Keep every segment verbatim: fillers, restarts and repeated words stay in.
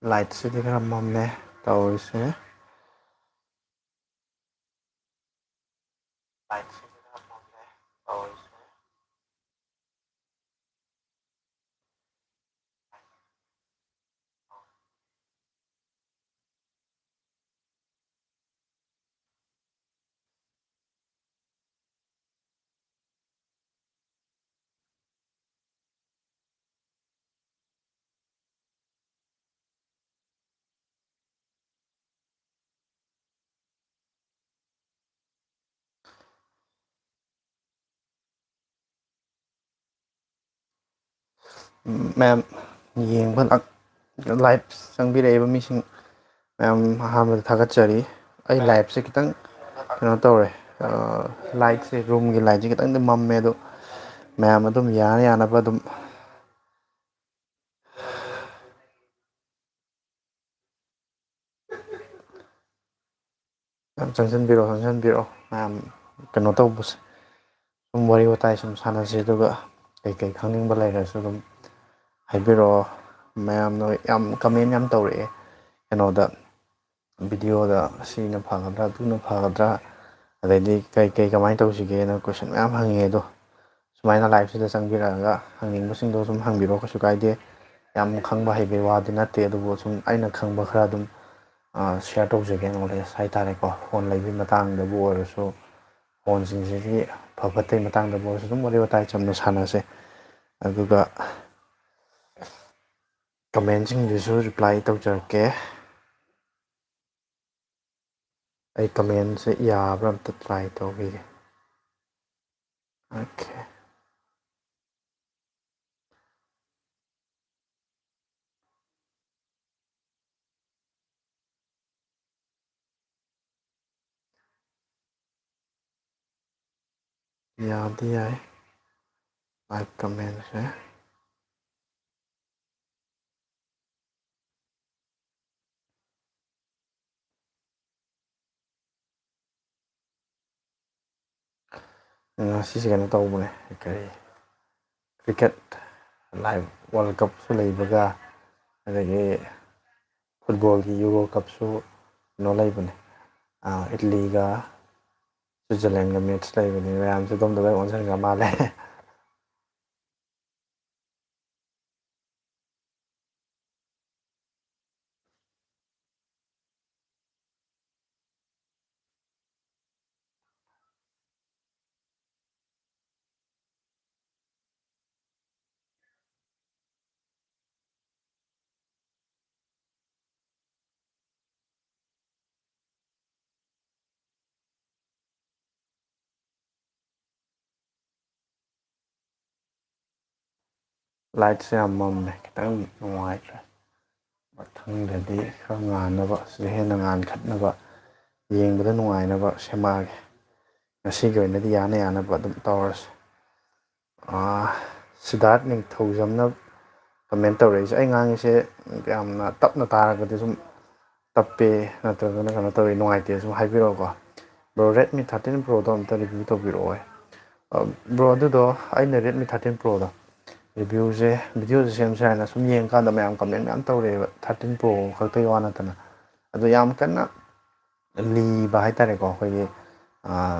ꯂꯥꯏꯠꯁꯤꯗꯤ ꯈꯔ ꯃꯝꯃꯦ ꯇꯧꯔꯤꯁꯦ꯫ ꯂꯥꯏꯠꯁꯤꯗꯤ ꯈꯔ ꯃꯝꯃꯦ ꯇꯧꯔꯤꯁꯦ꯫ ꯃꯌꯥꯝ ꯌꯦꯡꯕ ꯂꯥꯛ-, ꯂꯥꯏꯚ ꯆꯪꯕꯤꯔꯛꯏꯕ ꯃꯤꯁꯤꯡ ꯃꯌꯥꯝ ꯑꯍꯥꯟꯕꯗ ꯊꯥꯒꯠꯆꯔꯤ꯫ ꯑꯩ ꯂꯥꯏꯚꯁꯦ ꯈꯤꯇꯪ ꯀꯩꯅꯣ ꯇꯧꯔꯦ, ꯑ, ꯂꯥꯏꯠꯁꯦ, ꯔꯨꯝꯒꯤ ꯂꯥꯏꯠꯁꯦ ꯈꯤꯇꯪꯗꯤ ꯃꯝꯃꯦ, ꯑꯗꯣ ꯃꯌꯥꯝ ꯑꯗꯨꯝ ꯌꯥꯅ ꯌꯥꯅꯕ ꯑꯗꯨꯝ ꯌꯥꯝ ꯆꯪꯁꯤꯟꯕꯤꯔꯛꯑꯣ, ꯆꯪꯁꯤꯟꯕꯤꯔꯛꯑꯣ꯫ ꯃꯌꯥꯝ ꯀꯩꯅꯣ ꯇꯧꯕꯁꯦ, ꯁꯨꯝ ꯋꯥꯔꯤ ꯋꯥꯇꯥꯏ ꯁꯨꯝ ꯁꯥꯟꯅꯁꯤ, ꯑꯗꯨꯒ ꯀꯩꯀꯩ ꯈꯪꯅꯤꯡꯕ ꯂꯩꯔꯁꯨ ꯑꯗꯨꯝ ꯍꯥꯏꯕꯤꯔꯛꯑꯣ꯫ ꯃꯌꯥꯝꯅ ꯌꯥꯝ ꯀꯃꯦꯟ ꯌꯥꯝ ꯇꯧꯔꯛꯑꯦ ꯀꯩꯅꯣꯗ, ꯚꯤꯗꯤꯑꯣꯗ, "ꯁꯤꯅ ꯐꯒꯗ꯭ꯔꯥ, ꯑꯗꯨꯅ ꯐꯒꯗ꯭ꯔꯥ, ꯑꯗꯩꯗꯤ ꯀꯩ ꯀꯩ ꯀꯃꯥꯏꯅ ꯇꯧꯁꯤꯒꯦꯅ" ꯀꯣꯏꯁꯟ ꯃꯌꯥꯝ ꯍꯪꯉꯛꯑꯦ꯫ ꯑꯗꯣ ꯁꯨꯃꯥꯏꯅ ꯂꯥꯏꯐꯁꯤꯗ ꯆꯪꯕꯤꯔꯛꯑꯒ ꯍꯪꯅꯤꯡꯕꯁꯤꯡꯗꯣ ꯁꯨꯝ ꯍꯪꯕꯤꯔꯛꯑꯣ, ꯀꯩꯁꯨ ꯀꯥꯏꯗꯦ꯫ ꯌꯥꯝ ꯈꯪꯕ ꯍꯩꯕꯒꯤ ꯋꯥꯗꯤ ꯅꯠꯇꯦ, ꯑꯗꯨꯕꯨ ꯁꯨꯝ ꯑꯩꯅ ꯈꯪꯕ ꯈꯔ ꯑꯗꯨꯝ, ꯑ, ꯁꯤꯌꯔ ꯇꯧꯖꯒꯦ, ꯅꯣꯂꯦꯖ ꯍꯥꯏꯇꯥꯔꯦꯀꯣ꯫ ꯐꯣꯟ ꯂꯩꯕꯒꯤ ꯃꯇꯥꯡꯗꯕꯨ ꯑꯣꯏꯔꯁꯨ, ꯐꯣꯟꯁꯤꯡꯁꯤꯒꯤ ꯐ ꯐꯠꯇꯒꯤ ꯃꯇꯥꯡꯗꯕꯨ ꯑꯣꯏꯔꯁꯨ ꯑꯗꯨꯝ ꯋꯥꯔꯤ ꯋꯥꯇꯥꯏ ꯆꯝꯅ ꯁꯥꯟꯅꯁꯦ꯫ ꯑꯗꯨꯒ ꯀꯃꯦꯟꯁꯤꯡꯗꯨꯁꯨ ꯔꯤꯄ꯭ꯂꯥꯏ ꯇꯧꯖꯔꯛꯀꯦ꯫ ꯑꯩ ꯀꯃꯦꯟꯁꯦ ꯌꯥꯕ꯭ꯔꯥ ꯑꯝꯇ ꯇ꯭ꯔꯥꯏ ꯇꯧꯈꯤꯒꯦ꯫ ꯑꯣꯀꯦ꯫ ꯌꯥꯗꯤ ꯌꯥꯏ꯫ ꯂꯥꯏꯛ ꯀꯃꯦꯟꯁꯦ꯫ ꯉꯁꯤꯁꯦ ꯀꯩꯅꯣ ꯇꯧꯕꯅꯦ, ꯀꯔꯤ, ꯀ꯭ꯔꯤꯀꯦꯠ ꯂꯥꯏꯚ ꯋꯥꯔꯜ ꯀꯞꯁꯨ ꯂꯩꯕꯒ, ꯑꯗꯒꯤ ꯐꯨꯠꯕꯣꯜꯒꯤ ꯌꯨꯔꯣ ꯀꯞꯁꯨ ꯀꯩꯅꯣ ꯂꯩꯕꯅꯦ, ꯑꯥ, ꯏꯠꯂꯤꯒ ꯁ꯭ꯋꯤꯖꯔꯂꯦꯟꯒ ꯃꯦꯠꯁ ꯂꯩꯕꯅꯦ꯫ ꯃꯌꯥꯝꯁꯦ ꯑꯗꯣꯝꯗ ꯂꯣꯏ ꯑꯣꯟꯁꯤꯟꯈ꯭ꯔ ꯃꯥꯜꯂꯦ꯫ ꯂꯥꯏꯠꯁꯦ ꯌꯥꯝ ꯃꯝꯃꯦ, ꯈꯤꯇꯪ ꯅꯨꯡꯉꯥꯏꯇ꯭ꯔꯦ꯫ ꯃꯊꯪꯗꯗꯤ ꯈꯔ ꯉꯥꯟꯅꯕ, ꯁꯤꯗ ꯍꯦꯟꯅ ꯉꯥꯟꯈꯠꯅꯕ, ꯌꯦꯡꯕꯗ ꯅꯨꯡꯉꯥꯏꯅꯕ ꯁꯦꯝꯃꯛꯑꯒꯦ꯫ ꯉꯁꯤꯒꯤ ꯑꯣꯏꯅꯗꯤ ꯌꯥꯅ ꯌꯥꯅꯕ ꯑꯗꯨꯝ ꯇꯧꯔꯁꯦ꯫ ꯑꯥ, ꯁꯤꯗꯥꯔꯠ ꯅꯤꯡꯊꯧꯖꯝꯅ ꯀꯃꯦꯟ ꯇꯧꯔꯛꯏꯁꯦ, ꯑꯩ ꯉꯥꯡꯉꯤꯁꯦ ꯌꯥꯝꯅ ꯇꯞꯅ ꯇꯥꯔꯒꯗꯤ ꯁꯨꯝ ꯇꯞꯄꯦ ꯅꯠꯇ꯭ꯔꯒꯅ ꯀꯩꯅꯣ ꯇꯧꯋꯦ ꯅꯨꯡꯉꯥꯏꯇꯦ ꯁꯨꯝ ꯍꯥꯏꯕꯤꯔꯛꯑꯣꯀꯣ꯫ ꯕ꯭ꯔꯣ, ꯔꯦꯗꯃꯤ ꯊꯥꯔꯇꯤꯟ ꯄ꯭ꯔꯣꯗꯣ ꯑꯝꯇ ꯔꯤꯚ꯭ꯌꯨ ꯇꯧꯕꯤꯔꯛꯑꯣ꯫ ꯑ, ꯕ꯭ꯔꯣ, ꯑꯗꯨꯗꯣ ꯑꯩꯅ ꯔꯦꯗꯃꯤ ꯊꯥꯔꯇꯤꯟ ꯄ꯭ꯔꯣꯗꯣ ꯔꯤꯚ꯭ꯌꯨꯁꯦ, ꯚꯤꯗꯤꯑꯣꯁꯦ ꯁꯦꯝꯁꯦ ꯍꯥꯏꯅ ꯁꯨꯝ ꯌꯦꯡꯀꯥꯟꯗ ꯃꯌꯥꯝ ꯀꯃꯦꯟ ꯃꯌꯥꯝ ꯇꯧꯔꯛꯑꯦꯕ, ꯊꯥꯔꯇꯤꯟ ꯄ꯭ꯔꯣ ꯈꯛꯇꯒꯤ ꯋꯥ ꯅꯠꯇꯅ꯫ ꯑꯗꯣ ꯌꯥꯝ ꯀꯟꯅ ꯂꯤꯕ ꯍꯥꯏꯇꯥꯔꯦꯀꯣ, ꯑꯩꯈꯣꯏꯒꯤ, ꯑ,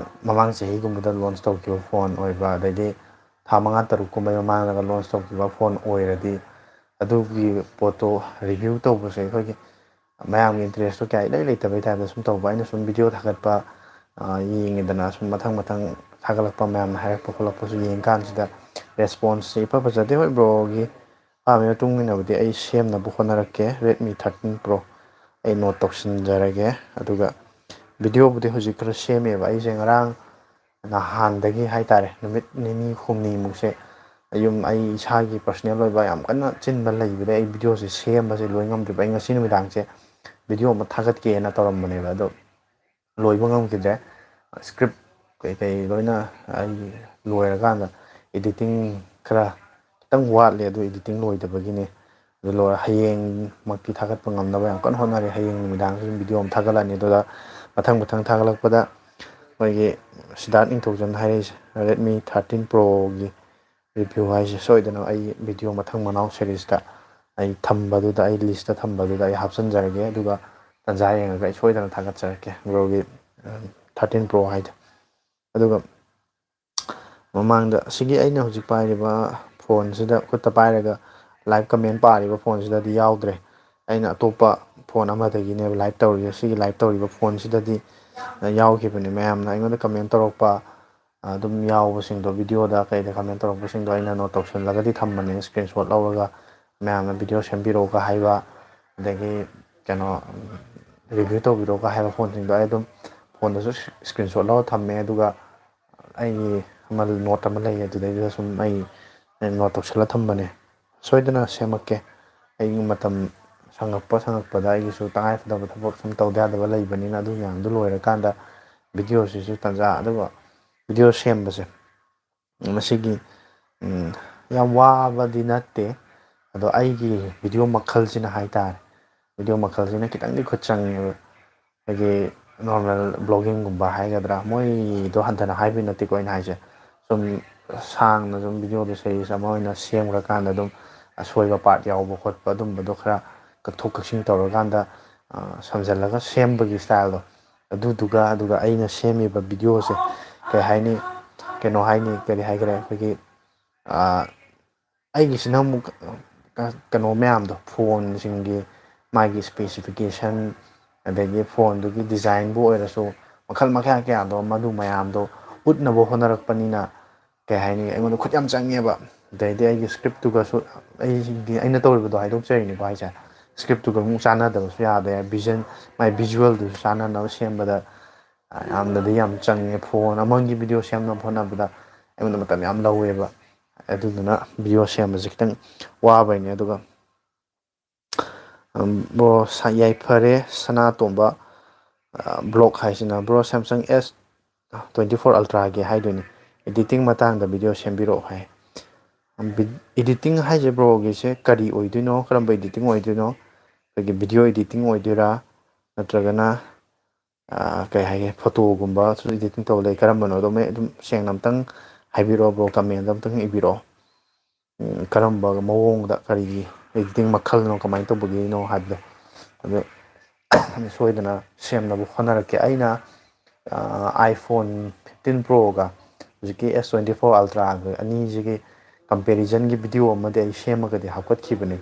ꯃꯃꯥꯡ ꯆꯍꯤꯒꯨꯝꯕꯗ ꯂꯣꯟꯁ ꯇꯧꯈꯤꯕ ꯐꯣꯟ ꯑꯣꯏꯕ, ꯑꯗꯩꯗꯤ ꯊꯥ ꯃꯉꯥ ꯇꯔꯨꯛ ꯀꯨꯝꯕꯩ ꯃꯃꯥꯡꯗꯒ ꯂꯣꯟꯁ ꯇꯧꯈꯤꯕ ꯐꯣꯟ ꯑꯣꯏꯔꯗꯤ ꯑꯗꯨꯒꯤ ꯄꯣꯠꯇꯣ ꯔꯤꯚ꯭ꯌꯨ ꯇꯧꯕꯁꯦ ꯑꯩꯈꯣꯏꯒꯤ ꯃꯌꯥꯝꯒꯤ ꯏꯟꯇꯔꯦꯁꯇꯣ ꯀꯌꯥ ꯏꯂꯩ ꯂꯩꯇꯕꯩ ꯇꯥꯏꯞꯇ ꯁꯨꯝ ꯇꯧꯕ꯫ ꯑꯩꯅ ꯁꯨꯝ ꯚꯤꯗꯤꯑꯣ ꯊꯥꯒꯠꯄ, ꯑ, ꯌꯦꯡꯉꯦꯗꯅ, ꯁꯨꯝ ꯃꯊꯪ ꯃꯊꯪ ꯊꯥꯒꯠꯂꯛꯄ ꯃꯌꯥꯝꯅ ꯍꯥꯏꯔꯛꯄ ꯈꯣꯠꯂꯛꯄꯁꯨ ꯌꯦꯡꯀꯥꯟꯁꯤꯗ ꯔꯦꯁꯄꯣꯟꯁꯁꯦ ꯏꯐ ꯐꯖꯗꯦ꯫ ꯍꯣꯏ, ꯕ꯭ꯔꯣꯒꯤ ꯑꯄꯥꯝꯕꯒꯤ ꯃꯇꯨꯡ ꯏꯟꯅꯕꯨꯗꯤ ꯑꯩ ꯁꯦꯝꯅꯕ ꯍꯣꯠꯅꯔꯛꯀꯦ꯫ ꯔꯦꯗꯃꯤ ꯊꯥꯔꯇꯤꯟ ꯄ꯭ꯔꯣ ꯑꯩ ꯅꯣꯠ ꯇꯧꯁꯤꯟꯖꯔꯒꯦ꯫ ꯑꯗꯨꯒ ꯚꯤꯗꯤꯑꯣꯕꯨꯗꯤ ꯍꯧꯖꯤꯛ ꯈꯔ ꯁꯦꯝꯃꯦꯕ꯫ ꯑꯩꯁꯦ ꯉꯔꯥꯡ ꯅꯍꯥꯟꯗꯒꯤ ꯍꯥꯏꯇꯥꯔꯦ, ꯅꯨꯃꯤꯠ ꯅꯤꯅꯤ ꯍꯨꯝꯅꯤꯃꯨꯛꯁꯦ ꯌꯨꯝ, ꯑꯩ ꯏꯁꯥꯒꯤ ꯄꯔꯁꯣꯅꯦꯜ ꯑꯣꯏꯕ ꯌꯥꯝ ꯀꯟꯅ ꯆꯤꯟꯕ ꯂꯩꯕꯗꯩ ꯑꯩ ꯚꯤꯗꯤꯑꯣꯁꯦ ꯁꯦꯝꯕꯁꯦ ꯂꯣꯏ ꯉꯝꯗ꯭ꯔꯤꯕ꯫ ꯑꯩ ꯉꯁꯤ ꯅꯨꯃꯤꯗꯥꯡꯁꯦ ꯚꯤꯗꯤꯑꯣ ꯑꯃ ꯊꯥꯒꯠꯀꯦꯅ ꯇꯧꯔꯝꯕꯅꯦꯕ, ꯑꯗꯣ ꯂꯣꯏꯕ ꯉꯝꯈꯤꯗ꯭ꯔꯦ꯫ ꯁ꯭ꯀ꯭ꯔꯤꯞ ꯀꯩꯀꯩ ꯂꯣꯏꯅ ꯑꯩ ꯂꯣꯏꯔꯀꯥꯟꯗ, ꯏꯗꯤꯇꯤꯡ ꯈꯔ ꯈꯤꯇꯪ ꯋꯥꯠꯂꯤ, ꯑꯗꯨ ꯏꯗꯤꯇꯤꯡ ꯂꯣꯏꯗꯕꯒꯤꯅꯤ꯫ ꯑꯗꯨ ꯂꯣꯏꯔ ꯍꯌꯦꯡꯃꯛꯇꯤ ꯊꯥꯒꯠꯄ ꯉꯝꯅꯕ ꯌꯥꯝ ꯀꯟꯅ ꯍꯣꯠꯅꯔꯤ꯫ ꯍꯌꯦꯡ ꯅꯨꯃꯤꯗꯥꯡꯁꯨ ꯑꯗꯨꯝ ꯚꯤꯗꯤꯑꯣ ꯑꯃ ꯊꯥꯒꯠꯂꯛꯑꯅꯤ꯫ ꯑꯗꯨꯗ ꯃꯊꯪ ꯃꯊꯪ ꯊꯥꯒꯠꯂꯛꯄꯗ ꯑꯩꯈꯣꯏꯒꯤ ꯁꯤꯗꯥꯔꯠ ꯅꯤꯡꯊꯧꯖꯝꯅ ꯍꯥꯏꯔꯛꯏꯁꯦ, Redmi thirteen Proꯒꯤ review ꯍꯥꯏꯁꯦ ꯁꯣꯏꯗꯅ ꯑꯩ video ꯃꯊꯪ ꯃꯅꯥꯎ seriesꯇ ꯑꯩ ꯊꯝꯕꯗꯨꯗ, ꯑꯩ listꯇ ꯊꯝꯕꯗꯨꯗ ꯑꯩ ꯍꯥꯞꯆꯤꯟꯖꯔꯒꯦ꯫ ꯑꯗꯨꯒ ꯇꯟꯖꯥ ꯌꯦꯡꯉꯒ ꯑꯩ ꯁꯣꯏꯗꯅ ꯊꯥꯒꯠꯆꯔꯛꯀꯦ broꯒꯤ thirteen Pro ꯍꯥꯏꯗꯣ꯫ ꯑꯗꯨꯒ ꯃꯃꯥꯡꯗ ꯑꯁꯤꯒꯤ ꯑꯩꯅ ꯍꯧꯖꯤꯛ ꯄꯥꯏꯔꯤꯕ phoneꯁꯤꯗ, ꯈꯨꯠꯇ ꯄꯥꯏꯔꯒ live comment ꯄꯥꯔꯤꯕ phoneꯁꯤꯗꯗꯤ ꯌꯥꯎꯗ꯭ꯔꯦ꯫ ꯑꯩꯅ ꯑꯇꯣꯞꯄ phone ꯑꯃꯗꯒꯤꯅꯦꯕ live ꯇꯧꯔꯤꯁꯦ꯫ ꯁꯤꯒꯤ live ꯇꯧꯔꯤꯕ phoneꯁꯤꯗꯗꯤ ꯌꯥꯎꯈꯤꯕꯅꯦ꯫ ꯃꯌꯥꯝꯅ ꯑꯩꯉꯣꯟꯗ comment ꯇꯧꯔꯛꯄ ꯑꯗꯨꯝ ꯌꯥꯎꯕꯁꯤꯡꯗꯣ, videoꯗ ꯀꯩꯗ comment ꯇꯧꯔꯛꯄꯁꯤꯡꯗꯣ ꯑꯩꯅ note ꯇꯧꯁꯤꯜꯂꯒꯗꯤ ꯊꯝꯕꯅꯦ, screenshot ꯂꯧꯔꯒ꯫ ꯃꯌꯥꯝꯅ video ꯁꯦꯝꯕꯤꯔꯛꯎꯒ ꯍꯥꯏꯕ, ꯑꯗꯒꯤ ꯀꯩꯅꯣ, review ꯇꯧꯕꯤꯔꯛꯎꯒ ꯍꯥꯏꯕ phoneꯁꯤꯡꯗꯣ ꯑꯩ ꯑꯗꯨꯝ phoneꯗꯁꯨ screenshot ꯂꯧꯔ ꯊꯝꯃꯦ꯫ ꯑꯗꯨꯒ ꯑꯩꯒꯤ ꯑꯃ note ꯑꯃ ꯂꯩ, ꯑꯗꯨꯗꯩꯗꯨꯗ ꯁꯨꯝ ꯑꯩ note ꯇꯧꯁꯤꯜꯂ ꯊꯝꯕꯅꯦ꯫ ꯁꯣꯏꯗꯅ ꯁꯦꯝꯃꯛꯀꯦ꯫ ꯑꯩꯒꯤ ꯃꯇꯝ ꯁꯪꯉꯛꯄ ꯁꯪꯉꯛꯄꯗ, ꯑꯩꯒꯤꯁꯨ ꯇꯉꯥꯏ ꯐꯗꯕ ꯊꯕꯛ ꯁꯨꯝ ꯇꯧꯗ ꯌꯥꯗꯕ ꯂꯩꯕꯅꯤꯅ, ꯑꯗꯨ ꯃꯌꯥꯝꯗꯨ ꯂꯣꯏꯔꯀꯥꯟꯗ videoꯁꯤꯁꯨ ꯇꯟꯖꯥ, ꯑꯗꯨꯒ video ꯁꯦꯝꯕꯁꯦ ꯃꯁꯤꯒꯤ, ꯎꯝ, ꯌꯥꯝ ꯋꯥꯕꯗꯤ ꯅꯠꯇꯦ, ꯑꯗꯣ ꯑꯩꯒꯤ video ꯃꯈꯜꯁꯤꯅ ꯍꯥꯏꯇꯥꯔꯦ, video ꯃꯈꯜꯁꯤꯅ ꯈꯤꯇꯪꯗꯤ ꯈꯨꯠ ꯆꯪꯉꯦꯕ꯫ ꯑꯩꯈꯣꯏꯒꯤ normal bloggingꯒꯨꯝꯕ ꯍꯥꯏꯒꯗ꯭ꯔꯥ, ꯃꯣꯏꯗꯣ ꯍꯟꯊꯅ ꯍꯥꯏꯕꯩ ꯅꯠꯇꯦꯀꯣ ꯑꯩꯅ ꯍꯥꯏꯁꯦ, ꯁꯨꯝ ꯁꯥꯡꯅ ꯁꯨꯝ videoꯗꯣ series ꯑꯃ ꯑꯣꯏꯅ ꯁꯦꯝꯈ꯭ꯔꯀꯥꯟꯗ ꯑꯗꯨꯝ ꯑꯁꯣꯏꯕ part ꯌꯥꯎꯕ ꯈꯣꯠꯄ ꯑꯗꯨꯝꯕꯗꯣ ꯈꯔ ꯀꯛꯊꯣꯛ ꯀꯛꯁꯤꯟ ꯇꯧꯔꯀꯥꯟꯗ, ꯑ, ꯁꯝꯖꯜꯂꯒ ꯁꯦꯝꯕꯒꯤ styleꯗꯣ, ꯑꯗꯨꯗꯨꯒ, ꯑꯗꯨꯒ ꯑꯩꯅ ꯁꯦꯝꯃꯤꯕ videoꯁꯦ ꯀꯩ ꯍꯥꯏꯅꯤ, ꯀꯩꯅꯣ ꯍꯥꯏꯅꯤ, ꯀꯔꯤ ꯍꯥꯏꯈꯔꯦ, ꯑꯩꯈꯣꯏꯒꯤ, ꯑ, ꯑꯩꯒꯤꯁꯤꯅ ꯑꯃꯨꯛ ꯀ-, ꯀꯩꯅꯣ ꯃꯌꯥꯝꯗꯣ, phoneꯁꯤꯡꯒꯤ ꯃꯥꯒꯤ specification, ꯑꯗꯒꯤ phoneꯗꯨꯒꯤ designꯕꯨ ꯑꯣꯏꯔꯁꯨ, ꯃꯈꯜ ꯃꯈꯥ ꯀꯌꯥꯗꯣ, ꯃꯗꯨ ꯃꯌꯥꯝꯗꯣ ꯎꯠꯅꯕ ꯍꯣꯠꯅꯔꯛꯄꯅꯤꯅ, ꯀꯩ ꯍꯥꯏꯅꯤ, ꯑꯩꯉꯣꯟꯗ ꯈꯨꯠ ꯌꯥꯝ ꯆꯪꯉꯦꯕ꯫ ꯑꯗꯩꯗꯤ ꯑꯩꯒꯤ scriptꯇꯨꯒꯁꯨ, ꯑꯩꯒꯤ, ꯑꯩꯅ ꯇꯧꯔꯤꯕꯗꯣ ꯍꯥꯏꯗꯣꯛꯆꯔꯤꯅꯤꯀꯣ ꯍꯥꯏꯁꯦ, scriptꯇꯨꯒ ꯑꯃꯨꯛ ꯆꯥꯟꯅꯗꯕꯁꯨ ꯌꯥꯗꯦ, vision, ꯃꯥꯏ visualꯗꯨꯁꯨ ꯆꯥꯟꯅꯅꯕ ꯁꯦꯝꯕꯗ ꯌꯥꯝꯅꯗꯤ ꯌꯥꯝ ꯆꯪꯉꯦ꯫ Phone ꯑꯃꯒꯤ video ꯁꯦꯝꯅꯕ ꯍꯣꯠꯅꯕꯗ ꯑꯩꯉꯣꯟꯗ ꯃꯇꯝ ꯌꯥꯝ ꯂꯧꯋꯦꯕ꯫ ꯑꯗꯨꯗꯨꯅ video ꯁꯦꯝꯕꯁꯦ ꯈꯤꯇꯪ ꯋꯥꯕꯩꯅꯦ꯫ ꯑꯗꯨꯒ, ꯎꯝ, bro, ꯁꯥ-, ꯌꯥꯏꯐꯔꯦ ꯁꯅꯥꯇꯣꯝꯕ, ꯑ, vlog ꯍꯥꯏꯁꯤꯅ, bro, Samsung S twenty four Ultraꯒꯤ ꯍꯥꯏꯗꯣꯏꯅꯤ, editing ꯃꯇꯥꯡꯗ video ꯁꯦꯝꯕꯤꯔꯛꯑꯣ ꯍꯥꯏ꯫ ꯕꯤ-, editing ꯍꯥꯏꯁꯦ broꯒꯤꯁꯦ ꯀꯔꯤ ꯑꯣꯏꯗꯣꯏꯅꯣ? ꯀꯔꯝꯕ editing ꯑꯣꯏꯗꯣꯏꯅꯣ? ꯑꯩꯈꯣꯏꯒꯤ video editing ꯑꯣꯏꯗꯣꯏꯔꯥ, ꯅꯠꯇ꯭ꯔꯒꯅ ꯀꯩ ꯍꯥꯏꯒꯦ, ꯐꯣꯇꯣꯒꯨꯝꯕꯁꯨ ꯏꯗꯤꯇꯤꯡ ꯇꯧꯕ ꯂꯩ꯫ ꯀꯔꯝꯕꯅꯣꯗꯣ ꯃꯣꯏ ꯑꯗꯨꯝ ꯁꯦꯡꯅ ꯑꯝꯇꯪ ꯍꯥꯏꯕꯤꯔꯛꯑꯣ ꯕ꯭ꯔꯣ, ꯀꯃꯦꯟꯗ ꯑꯝꯇꯪ ꯏꯕꯤꯔꯛꯑꯣ꯫ ꯎꯝ, ꯀꯔꯝꯕ ꯃꯑꯣꯡꯗ ꯀꯔꯤꯒꯤ ꯏꯗꯤꯇꯤꯡ ꯃꯈꯜꯅꯣ, ꯀꯃꯥꯏꯅ ꯇꯧꯕꯒꯤꯅꯣ ꯍꯥꯏꯕꯗꯣ ꯑꯗꯨ ꯁꯣꯏꯗꯅ ꯁꯦꯝꯅꯕ ꯍꯣꯠꯅꯔꯛꯀꯦ꯫ ꯑꯩꯅ iPhone fifteen Proꯒ ꯍꯧꯖꯤꯛꯀꯤ S twenty four Ultraꯒ ꯑꯅꯤꯁꯤꯒꯤ ꯀꯝꯄꯦꯔꯤꯖꯟꯒꯤ ꯚꯤꯗꯤꯑꯣ ꯑꯃꯗꯤ ꯑꯩ ꯁꯦꯝꯃꯒꯗꯤ ꯍꯥꯞꯀꯠꯈꯤꯕꯅꯤ꯫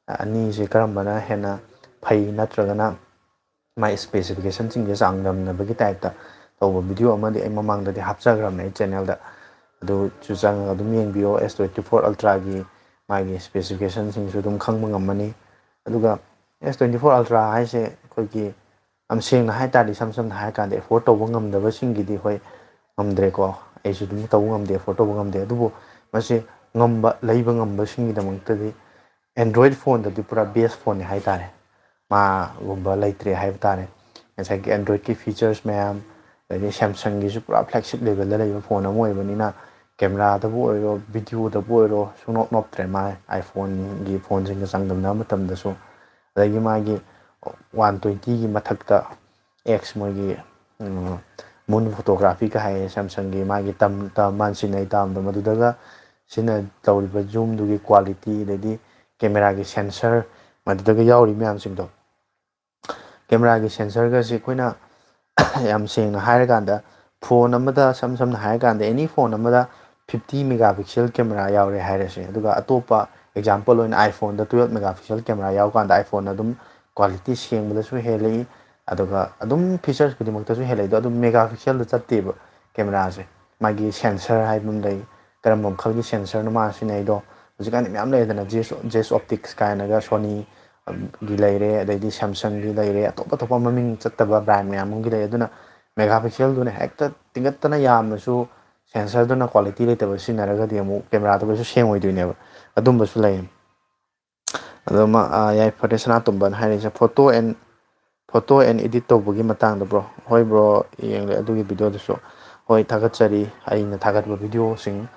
ꯑꯅꯤꯁꯦ ꯀꯔꯝꯕꯅ ꯍꯦꯟꯅ ꯐꯩ ꯅꯠꯇ꯭ꯔꯒꯅ ꯃꯥꯏ ꯏꯁꯄꯦꯁꯤꯐꯤꯀꯦꯁꯟꯁꯤꯡꯁꯦ ꯆꯥꯡꯗꯝꯅꯕꯒꯤ ꯇꯥꯏꯞꯇ ꯇꯧꯕ ꯚꯤꯗꯤꯑꯣ ꯑꯃꯗꯤ ꯑꯩ ꯃꯃꯥꯡꯗꯗꯤ ꯍꯥꯞꯆꯈ꯭ꯔꯕꯅꯦ ꯑꯩ ꯆꯦꯅꯦꯜꯗ꯫ ꯑꯗꯨꯁꯨ ꯆꯪꯉꯒ ꯑꯗꯨꯝ ꯌꯦꯡꯕꯤꯌꯣ꯫ S twenty four Ultraꯒꯤ ꯃꯥꯒꯤ ꯏꯁꯄꯦꯁꯤꯐꯤꯀꯦꯁꯟꯁꯤꯡꯁꯨ ꯑꯗꯨꯝ ꯈꯪꯕ ꯉꯝꯃꯅꯤ꯫ ꯑꯗꯨꯒ S twenty four Ultra ꯍꯥꯏꯁꯦ ꯑꯩꯈꯣꯏꯒꯤ ꯌꯥꯝ ꯁꯦꯡꯅ ꯍꯥꯏ ꯇꯥꯔꯗꯤ, ꯏꯁꯝ ꯁꯝꯅ ꯍꯥꯏꯔ ꯀꯥꯟꯗ, ꯑꯦꯐꯣꯔꯗ ꯇꯧꯕ ꯉꯝꯗꯕꯁꯤꯡꯒꯤꯗꯤ ꯍꯣꯏ ꯉꯝꯗ꯭ꯔꯦꯀꯣ꯫ ꯑꯩꯁꯨ ꯑꯗꯨꯝ ꯇꯧꯕ ꯉꯝꯗꯦ, ꯑꯦꯐꯣꯔꯗ ꯇꯧꯕ ꯉꯝꯗꯦ꯫ ꯑꯗꯨꯕꯨ ꯃꯁꯤ ꯉꯝꯕ, ꯂꯩꯕ ꯉꯝꯕꯁꯤꯡꯒꯤꯗꯃꯛꯇꯗꯤ Android phoneꯗꯗꯤ ꯄꯨꯔꯥ best phoneꯅꯤ ꯍꯥꯏ ꯇꯥꯔꯦ꯫ ꯃꯥꯒꯨꯝꯕ ꯂꯩꯇ꯭ꯔꯦ ꯍꯥꯏꯕ ꯇꯥꯔꯦ꯫ ꯉꯁꯥꯏꯒꯤ Androidꯀꯤ features ꯃꯌꯥꯝ, ꯑꯗꯩꯗꯤ Samsungꯒꯤꯁꯨ ꯄꯨꯔꯥ flagship levelꯗ ꯂꯩꯕ phone ꯑꯃ ꯑꯣꯏꯕꯅꯤꯅ, cameraꯗꯕꯨ ꯑꯣꯏꯔꯣ, videoꯗꯕꯨ ꯑꯣꯏꯔꯣ, ꯁꯨꯡꯅꯣꯞ ꯅꯣꯞꯇ꯭ꯔꯦ ꯃꯥ iPhoneꯒꯤ phoneꯁꯤꯡꯒ ꯆꯥꯡꯗꯝꯅꯕ ꯃꯇꯝꯗꯁꯨ꯫ ꯑꯗꯒꯤ ꯃꯥꯒꯤ one twentyꯒꯤ ꯃꯊꯛꯇ X, ꯃꯣꯏꯒꯤ moon photographyꯒ ꯍꯥꯏꯌꯦ Samsungꯒꯤ, ꯃꯥꯒꯤ ꯇꯝ ꯇꯝ ꯃꯥꯅ ꯁꯤꯖꯤꯟꯅꯩ ꯇꯥꯝꯗꯣ, ꯃꯗꯨꯗꯒ ꯁꯤꯖꯤꯟꯅ ꯇꯧꯔꯤꯕ zoomꯗꯨꯒꯤ quality, ꯑꯗꯩꯗꯤ cameraꯒꯤ sensor, ꯃꯗꯨꯗꯒ ꯌꯥꯎꯔꯤ ꯃꯌꯥꯝꯁꯤꯡꯗꯣ, cameraꯒꯤ sensorꯒꯁꯦ ꯑꯩꯈꯣꯏꯅ ꯌꯥꯝ ꯁꯦꯡꯅ ꯍꯥꯏꯔꯀꯥꯟꯗ, phone ꯑꯃꯗ, ꯁꯝ ꯁꯝꯅ ꯍꯥꯏꯔꯀꯥꯟꯗ, any phone ꯑꯃꯗ fifty megapixel camera ꯌꯥꯎꯔꯦ ꯍꯥꯏꯔꯁꯦ, ꯑꯗꯨꯒ ꯑꯇꯣꯞꯄ example ꯑꯣꯏꯅ iPhoneꯗ twelve megapixel camera ꯌꯥꯎꯔꯀꯥꯟꯗ iPhoneꯅ ꯑꯗꯨꯝ quality ꯁꯦꯡꯕꯗꯁꯨ ꯍꯦꯜꯂꯛꯏ, ꯑꯗꯨꯒ ꯑꯗꯨꯝ features ꯈꯨꯗꯤꯡꯃꯛꯇꯁꯨ ꯍꯦꯜꯂꯛꯏ꯫ ꯑꯗꯣ ꯑꯗꯨꯝ megapixelꯗ ꯆꯠꯇꯦꯕ cameraꯁꯦ, ꯃꯥꯒꯤ sensor ꯍꯥꯏꯕ ꯑꯃ ꯂꯩ, ꯀꯔꯝꯕ ꯃꯈꯜꯒꯤ sensorꯅꯣ ꯃꯥꯅ ꯁꯤꯖꯤꯟꯅꯩꯗꯣ꯫ ꯍꯧꯖꯤꯛꯀꯥꯟꯗꯤ ꯃꯌꯥꯝ ꯂꯩꯗꯅ, Zeiss, Zeiss Optics ꯀꯥꯏꯅꯒ, Sonyꯒꯤ ꯂꯩꯔꯦ, ꯑꯗꯩꯗꯤ Samsungꯒꯤ ꯂꯩꯔꯦ, ꯑꯇꯣꯞ ꯑꯇꯣꯞꯄ ꯃꯃꯤꯡ ꯆꯠꯇꯕ brand ꯃꯌꯥꯝ ꯑꯃꯒꯤ ꯂꯩ꯫ ꯑꯗꯨꯅ megapixelꯗꯨꯅ ꯍꯦꯛꯇ ꯇꯤꯡꯒꯠꯇꯅ ꯌꯥꯝꯃꯁꯨ, sensorꯗꯨꯅ quality ꯂꯩꯇꯕ ꯁꯤꯖꯤꯟꯅꯔꯒꯗꯤ ꯑꯃꯨꯛ cameraꯗꯨ ꯀꯩꯁꯨ ꯁꯦꯡꯉꯣꯏꯗꯣꯏꯅꯦꯕ꯫ ꯑꯗꯨꯝꯕꯁꯨ ꯂꯩ꯫ ꯑꯗꯣ ꯃꯥ, ꯑꯥ, ꯌꯥꯏꯐꯔꯦ ꯁꯅꯥꯇꯣꯝꯕꯅ ꯍꯥꯏꯔꯤꯁꯦ, photo and, photo and edit ꯇꯧꯕꯒꯤ ꯃꯇꯥꯡꯗ bro꯫ ꯍꯣꯏ bro, ꯌꯦꯡꯂꯦ ꯑꯗꯨꯒꯤ videoꯗꯨꯁꯨ꯫ ꯍꯣꯏ, ꯊꯥꯒꯠꯆꯔꯤ꯫ ꯑꯩꯅ ꯊꯥꯒꯠꯄ videoꯁꯤꯡ